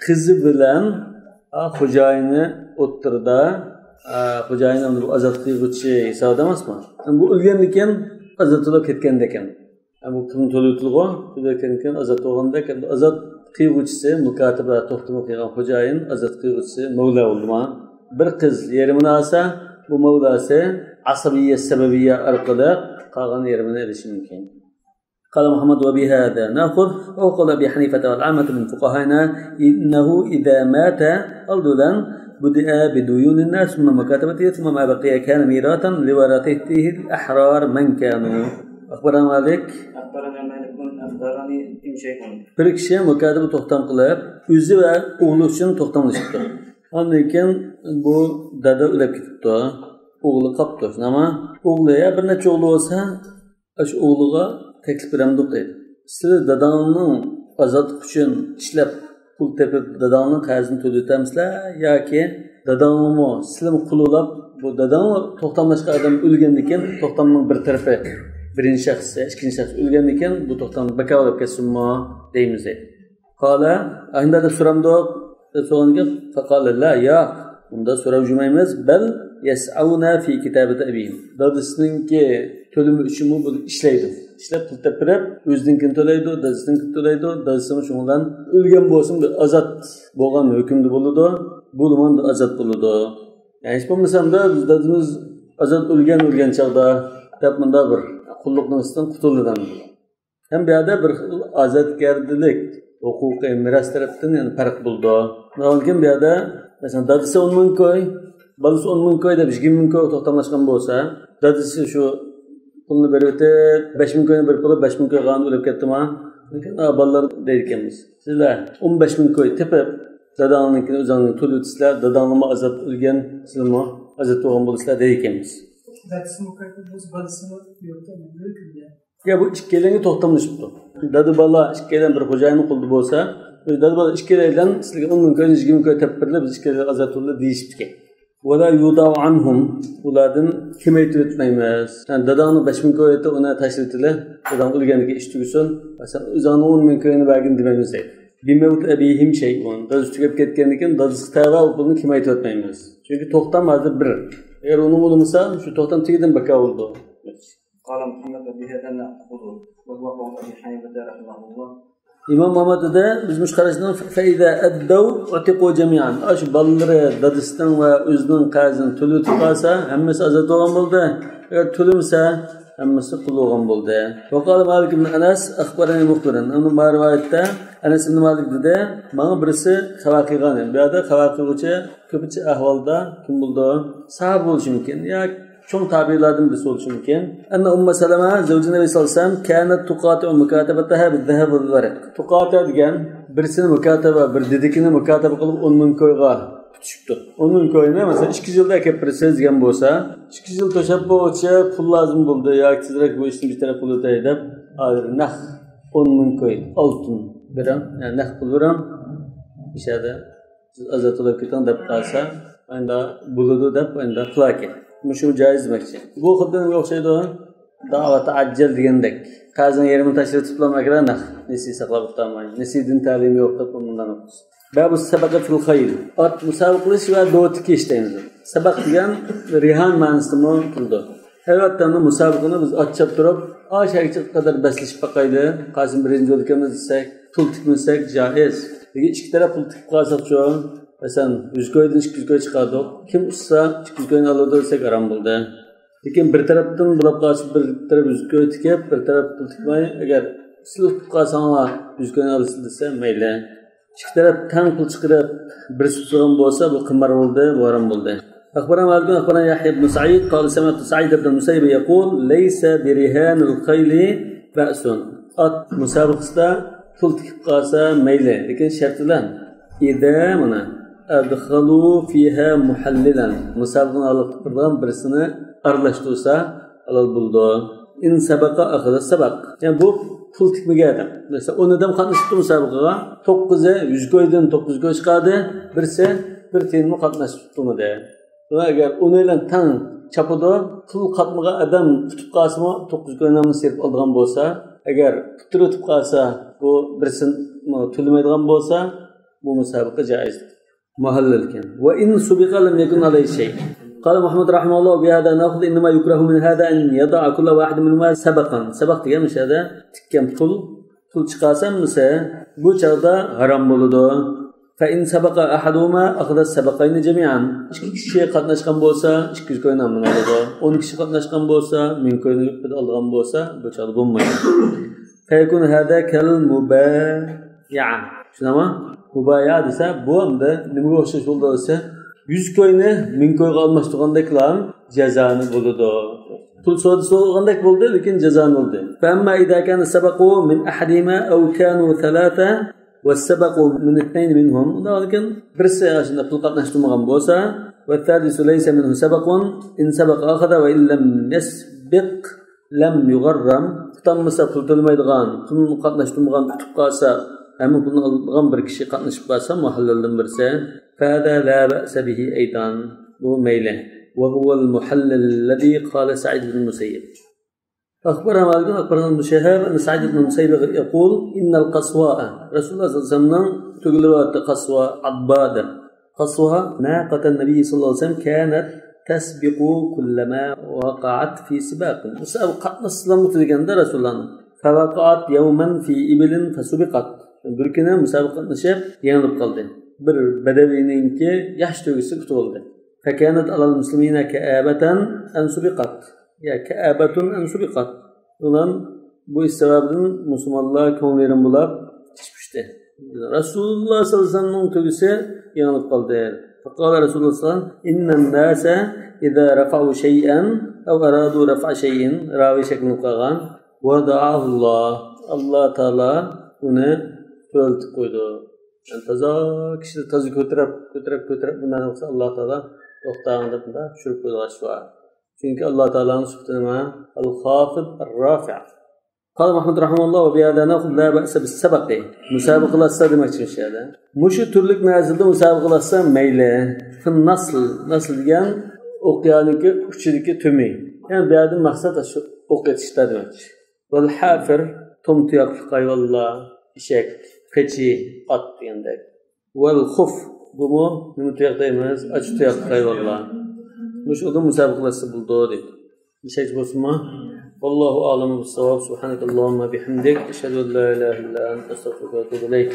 قىزى بىلەن، ئا، خوجايىنى ئوتتۇرىدا، ئا، خوجايىنى ئەمدى بۇ ئازاد قىلغۇچى ھېسابىدا ئەمەسمۇ؟ بۇ ئۆلگەندىن كېيىن ئازاد بولۇپ كەتكەندەكەن. ئەمما پۇلنى تۆلىۋېتىلىدىغۇ، تۆلەۋەتكەندىن كېيىن ئازاد بولغاندەك، ئەمدى ئازاد قىلغۇچىسى، مۇكاتىبە توختىمى قىلغان خوجايىن، ئازاد قىلغۇچىسى مەۋلا بولدىما؟ بىر قىز يېرىمىنى ئالسا، بۇ مەۋلاسى ئاسىبىيە سەبەبىيە ئارقىلىق قالغان يېرىمىنى ئېلىشى مۇمكىن. قال محمد وبهذا نأخذ، وهو قول أبي حنيفة والعامة من فقهائنا، إنه إذا مات، ئالدى بىلەن، بدأ بديون الناس ثم مكاتبته ثم ما بقي كان ميراثا لورثته الأحرار من كانوا. أخبرنا مالك. أخبرنا مالك أخبرني شيء. بىر كىشى مۇكاتىبە توختام قىلىپ، ئۆزى ۋە ئوغلى ئۈچۈن توختاملىشىپتۇ. ئاندىن كېيىن بۇ دادا ئۆلۈپ كېتىپتۇ. ئوغلى قاپتۇ. شۇنداقمۇ؟ ئوغلى، يا بىر نەچچە ئوغلى بولسا، ئاشۇ ئوغلىغا تەكلىپ بېرەمدۇق دەيدۇ. سىلەر داداڭنىڭ ئازادلىقى ئۈچۈن ئىشلەپ پۇل تېپىپ، داداڭنىڭ قەرزىنى تۆلىتەمسىلەر ياكى داداڭنىمۇ سىلەرمۇ قۇل بولاپ، بۇ داداڭ توختاملاشقان ئادەم ئۆلگەندىن كېيىن، توختامنىڭ بىر تەرىپى، بىرىنچى شەخس، ئىككىنچى شەخس ئۆلگەندىن كېيىن بۇ توختام بىكار بولۇپ كەتسۇنمۇ دەيمىز دەيدۇ. قال، ئاينىدا دەپ سورامدۇق؟ دەپ سورىغاندىن كېيىن، فقال لا، ياق، ئۇنداق سوراپ يۈرمەيمىز. بل يسعون في كتابة أبيهم. دادىسىنىڭكى تۆلىمى ئۈچۈنمۇ بۇ ئىشلەيدۇ. ئىشلەپ پۇل تېپىپ بېرىپ، ئۆزىنىڭكىنى تۆلەيدۇ، دادىسىنىڭكىنى تۆلەيدۇ، دادىسىمۇ شۇنىڭ بىلەن ئۆلگەن بولسىمۇ بىر ئازاد بولغان ھۆكۈمدە بولىدۇ، بۇلىمۇ بىر ئازاد بولىدۇ. يەنى ھېچ بولمىسا دادىمىز ئازاد ئۆلگەن، ئۆلگەن چاغدا دەپ مۇنداق بىر قۇللۇقنىڭ ئۈستىدىن قۇتۇلدى دەمدۇ. ھەم بۇ يەردە بىر خىل ئازادگەردىلىك ھوقۇقى مىراس تەرەپتىن يەنە پەرق بولىدۇ. ئۇنىڭدىن كېيىن بۇ يەردە، مەسىلەن، دادىسى ئون مىڭ كوي، بالىسى ئون مىڭ كوي دەپ يىگىرمە مىڭ كوي توختاملاشقان بولسا، دادىسى شۇ پۇلنى بېرىۋېتىپ، بەش مىڭ كوينى بېرىپ بولۇپ، بەش مىڭ كوي قالغان ئۆلۈپ كەتتىما؟ لېكىن، ئا، بالىلار دەيدىكەنمىز. سىلەر ئون بەش مىڭ كوي تېپىپ، داداڭنىڭكىنى ئۆزۈڭنىڭ تۆلىۋېتىسىلەر، داداڭلارمۇ ئازاد ئۆلگەن، سىلەرمۇ ئازاد بولغان بولىسىلەر دەيدىكەنمىز. دادىسىمۇ كوي تېپىپ بولسا، بالىسىمۇ يوقتا، مەن ئۆلگەن. يا، بۇ ئىككىيلەنگە توختاملىشىپتۇ. دادا بالا ئىككىيلەن بىر خوجايىننىڭ قولىدا بولسا، دادا بالا ئىككىيلەن سىزگە ئون مىڭ كوينى، يىگىرمە كوي تېپىپ بېرىلىپ، بىز ئىككىيلەن ئازاد بولدى دېيىشىپتىكەن. ولا يضاع عنهم، ئۇلاردىن كېمەيتىۋەتمەيمىز. يەنى داداڭنىڭ بەش مىڭ كويى ئۇنى تاشلىۋېتىلە، داداڭ ئۆلگەندىكى ئىش تۈگىسۇن، سەن ئۆزۈڭنىڭ ئون مىڭ كويىنى بەرگىن دېمەيمىز دەيدۇ. بموت أبيهم شيء، دادىسى تۈگەپ كەتكەندىن كېيىن دادىسىغا تەۋە ئۇ پۇلنى كېمەيتىۋەتمەيمىز. چۈنكى توختام ھازىر بىر. ئەگەر ئۇنىڭ بولمىسا، شۇ توختام تېگىدىن بىكار بولىدۇ. قال محمد: وبهذا نأخذ، وهو قول أبي حنيفة رحمه الله. ئىمام مۇھەممەد دېدى، بىز مۇشۇ قاراشنىڭ، فإذا أدوا أعتقوا جميعا. ئاشۇ بالىلىرى دادىسىنىڭ ۋە ئۆزىنىڭ قەرزىنى تۆلىۋېتىپ قالسا، ھەممىسى ئازاد بولغان بولدى. ئەگەر تۆلىمىسە، ھەممىسى قۇل بولغان بولدى. وقال مالك بن أنس أخبرني مخبر. ئەمدى ما رىۋايەتتە ئەنەس ئىبن مالىك دېدى، ماڭا بىرسى خەۋەر قىلغان. بۇ يەردە خەۋەر قىلغۇچى كۆپىنچە ئەھۋالدا كىم بولىدۇ؟ ساھابە بولۇشى مۇمكىن يا چوڭ تابىئىنلاردىن بىرسى بولۇشى مۇمكىن. أن أم سلمة زوج النبي صلى الله عليه وسلم كانت تقاطع مكاتبتها بالذهب والورق. تۇقاتە دېگەن بىرسىنى مۇكاتەبە، بىر دېدىكىنى مۇكاتەبە قىلىپ ئون مىڭ كويغا پۈتۈشۈپتۇ. ئون مىڭ كوينى، مەسىلەن، ئىككى يىلدا ئەكەپ بېرىسىز دېگەن بولسا، ئىككى يىل توشاپ بولغۇچە پۇل لازىم بولدى ياكى تېزرەك بۇ ئىشنى بىر تەرەپ قىلىۋېتەي دەپ، ھازىر نەق ئون مىڭ كوي ئالتۇن بېرىڭ، يەنى نەق پۇل بېرىڭ، مۇشۇ يەردە سىز ئازاد بولۇپ كېتىڭ دەپ قالسا، ئانداق بولىدۇ دەپ ئانداق قىلاركەن. مۇشۇ جايىز دېمەكچى. بۇ خۇددى نېمىگە ئوخشايدۇ؟ دەۋەت ئەجەل دېگەندەك. قەرزنىڭ يېرىمىنى تاشلىۋېتىپلا ئەگەر نەق نېسى ساقلاپ ئولتۇرماي، نېسىدىن تەلىيىم يوق دەپ مۇنداق. بابۇ سەبەقە فىل خەيل. ئات مۇسابىقە قىلىش ۋە دوۋا تىكىش دەيمىز. سەبەق دېگەن رىھان مەنىسىمۇ كېلىدۇ. ئەلۋەتتە، ئەمدى مۇسابىقىنى بىز ئات چاپتۇرۇپ، ئاشۇ قەدەر بەسلىشىپ باقايلى، قايسى بىرىنچى بولىدىكەنمىز دېسەك، پۇل تىكمىسەك جائىز. لېكىن ئىككى تەرەپ پۇل تىكىپ قالساقچۇ؟ مەسىلەن، يۈز كويدىن ئىككى يۈز كوي چىقاردۇق. كىم ئۇتسا، ئىككى يۈز كوينى ئالىدۇ دېسەك، ھارام بولدى. لېكىن بىر تەرەپتىن بولاپ قالسا، بىر تەرەپ يۈز كوي تىكىپ، بىر تەرەپ پۇل تىكمەي، ئەگەر سىز ئۇتۇپ قالساڭلار، يۈز كوينى ئالىسىز دېسە، مەيلى. ئىككى تەرەپ تەڭ پۇل چىقىرىپ، بىرسى ئۇتىدىغان بولسا، بۇ قىمار بولدى، بۇ ھارام بولدى. أخبرنا مالك، أخبرنا يحيى بن سعيد، قال سمعت سعيد بن المسيب يقول: ليس برهان الخيل بأس. ئات مۇسابىقىسىدا پۇل تىكىپ قالسا مەيلى، لېكىن شەرت بىلەن. إذا، مانا، أدخلوا فيها محللا، مۇسابىقىنى ھالقىپ تۇرىدىغان بىرسىنى ئارىلاشتۇرسا ھالال بولىدۇ. إن سبق أخذ السبق. يەنى بۇ پۇل تىكمىگەن ئادەم. مەسىلەن، ئون ئادەم قاتنىشىپتۇ مۇسابىقىگە. توققۇزى يۈز كويدىن توققۇز يۈز كوي چىقاردى. بىرسى بىر تىيىنمۇ قاتناشتۇرمىدى. ۋە ئەگەر ئۇنى بىلەن تەڭ چاپىدۇ، پۇل قاتمىغان ئادەم ئۇتۇپ قالسىمۇ، توققۇز كوينامنى سېلىپ ئالىدىغان بولسا، ئەگەر ئۇتتۇرۇپ قالسا، بۇ بىرسىنى تۆلىمەيدىغان بولسا، بۇ مۇسابىقە جائىز. مۇھەللەل ئىكەن. وإن سبق لم يكن عليه شيء. قال محمد رحمه الله: وبهذا نأخذ إنما يكره من هذا أن يضع كل واحد منهما سبقا. سەبەق دېگەن مۇشۇ يەردە تىككەن پۇل، پۇل چىقارسا ھەممىسى، بۇ چاغدا ھارام بولىدۇ. فإن سبق أحدهما أخذ السبقين جميعا. ئىككى كىشى قاتناشقان بولسا، ئىككى يۈز كوينى ھەممىنى ئالىدۇ. ئون كىشى قاتناشقان بولسا، مىڭ كوينى ئالىدىغان بولسا، بۇ چاغدا بولمايدۇ. فيكون هذا كالمبايعة. چۈشىنەما؟ مۇبايەئە دېسە، بۇ ئەمدى نېمىگە ئوخشاش بولىدۇ دېسە، يۈز كوينى مىڭ كويغا ئالماشتۇرغاندەكلا جازانى بولىدۇ. پۇل سودىسى بولغاندەك بولدى، لېكىن جازانى بولدى. فأما إذا كان السبق من أحدهما أو كانوا ثلاثة والسبق من اثنين منهم. ئۇنداق بىرسى ئاشۇنداق پۇل قاتناشتۇرمىغان بولسا، والثالث ليس منه سبق، إن سبق أخذ وإن لم يسبق لم يغرم. ئۇتالمىسا پۇل تۆلىمەيدىغان، پۇلنى قاتناشتۇرمىغان، ئۇتۇپ قالسا، ھەممە پۇلنى ئالىدىغان بىر كىشى قاتنىشىپ قالسا، مۇھەللەلدىن بىرسى، فهذا لا بأس به أيضا. بۇ مەيلى. وهو المحلل الذي قال سعيد بن المسيب. أخبرنا مالك أخبرنا ابن شهاب أن سعيد بن المسيب يقول: إن القصواء، رسول الله صلى الله عليه وسلم تۆگىلەر بارتى، قاسۋا، ئاتبا دەپ. قاسۋا ناقة النبي صلى الله عليه وسلم كانت تسبق كلما وقعت في سباق. مۇسابىقە قاتناشسىلا ئۇتىدىكەن-دە رەسۇلۇللانى. فوقعت يوما في إبل فسبقت. بىر كۈنى مۇسابىقە قاتنىشىپ يېڭىلىپ قالدى. بىر بەدەۋىينىڭكى ياش تۆگىسى ئۇتۇۋالدى. فكانت على المسلمين كآبة أن سبقت. يا كآبة أن سبقت. ئۇلار بۇ ئىش سەۋەبىدىن مۇسۇلمانلار كۆڭلى يېرىم بولاپ ئىچىشىپ چۈشتى. رەسۇلۇللا سەللەللاھۇ ئەلەيھى ۋەسەللەمنىڭ تۆگىسى يېڭىلىپ قالدى. فقال رسول الله صلى الله عليه وسلم: إن الناس إذا رفعوا شيئا أو أرادوا رفع شيء. راۋى شەكلىنىپ قالغان. وضعه الله. ئاللا تائالا ئۇنى تۆۋەنلىتىپ قويىدۇ. يەنى تازا كىشىنى تازا كۆتۈرۈپ، كۆتۈرۈپ، كۆتۈرۈپ، بۇنداق قىلسا ئاللا تائالا توختاڭ دەپ مۇنداق چۈشۈرۈپ قويىدىغان ئىش بار. چۈنكى ئاللا تائالانىڭ سۈپىتى نېمە؟ الخافض الرافع. قال محمد رحمه الله: وبهذا نأخذ لا بأس بالسبق. مۇسابىقىلەشسە دېمەكچى مۇشۇ يەردە. مۇشۇ تۈرلۈك نەرسىدە مۇسابىقىلەشسە مەيلى. في النصل، نصل دېگەن ئوقيانىڭكى ئۇچىدىكى تۈمى. يەنى بۇ يەردىن مەقسەت شۇ ئوق ئېتىشتا دېمەكچى. والحافر، توم تۇياقلىق ھايۋانلار، ئېشەك، قېچى، ئات دېگەندەك. والخف، بۇمۇ نېمە تۇياق دەيمىز؟ ئاچا تۇياقلىق ھايۋانلار. مۇشۇنىڭدا مۇسابىقىلەشسە بولىدۇ دەيدۇ. ئېشەك بولسىمۇ؟ والله أعلم بالصواب. سبحانك اللهم وبحمدك، أشهد أن لا إله إلا أنت، أستغفرك وأتوب إليك.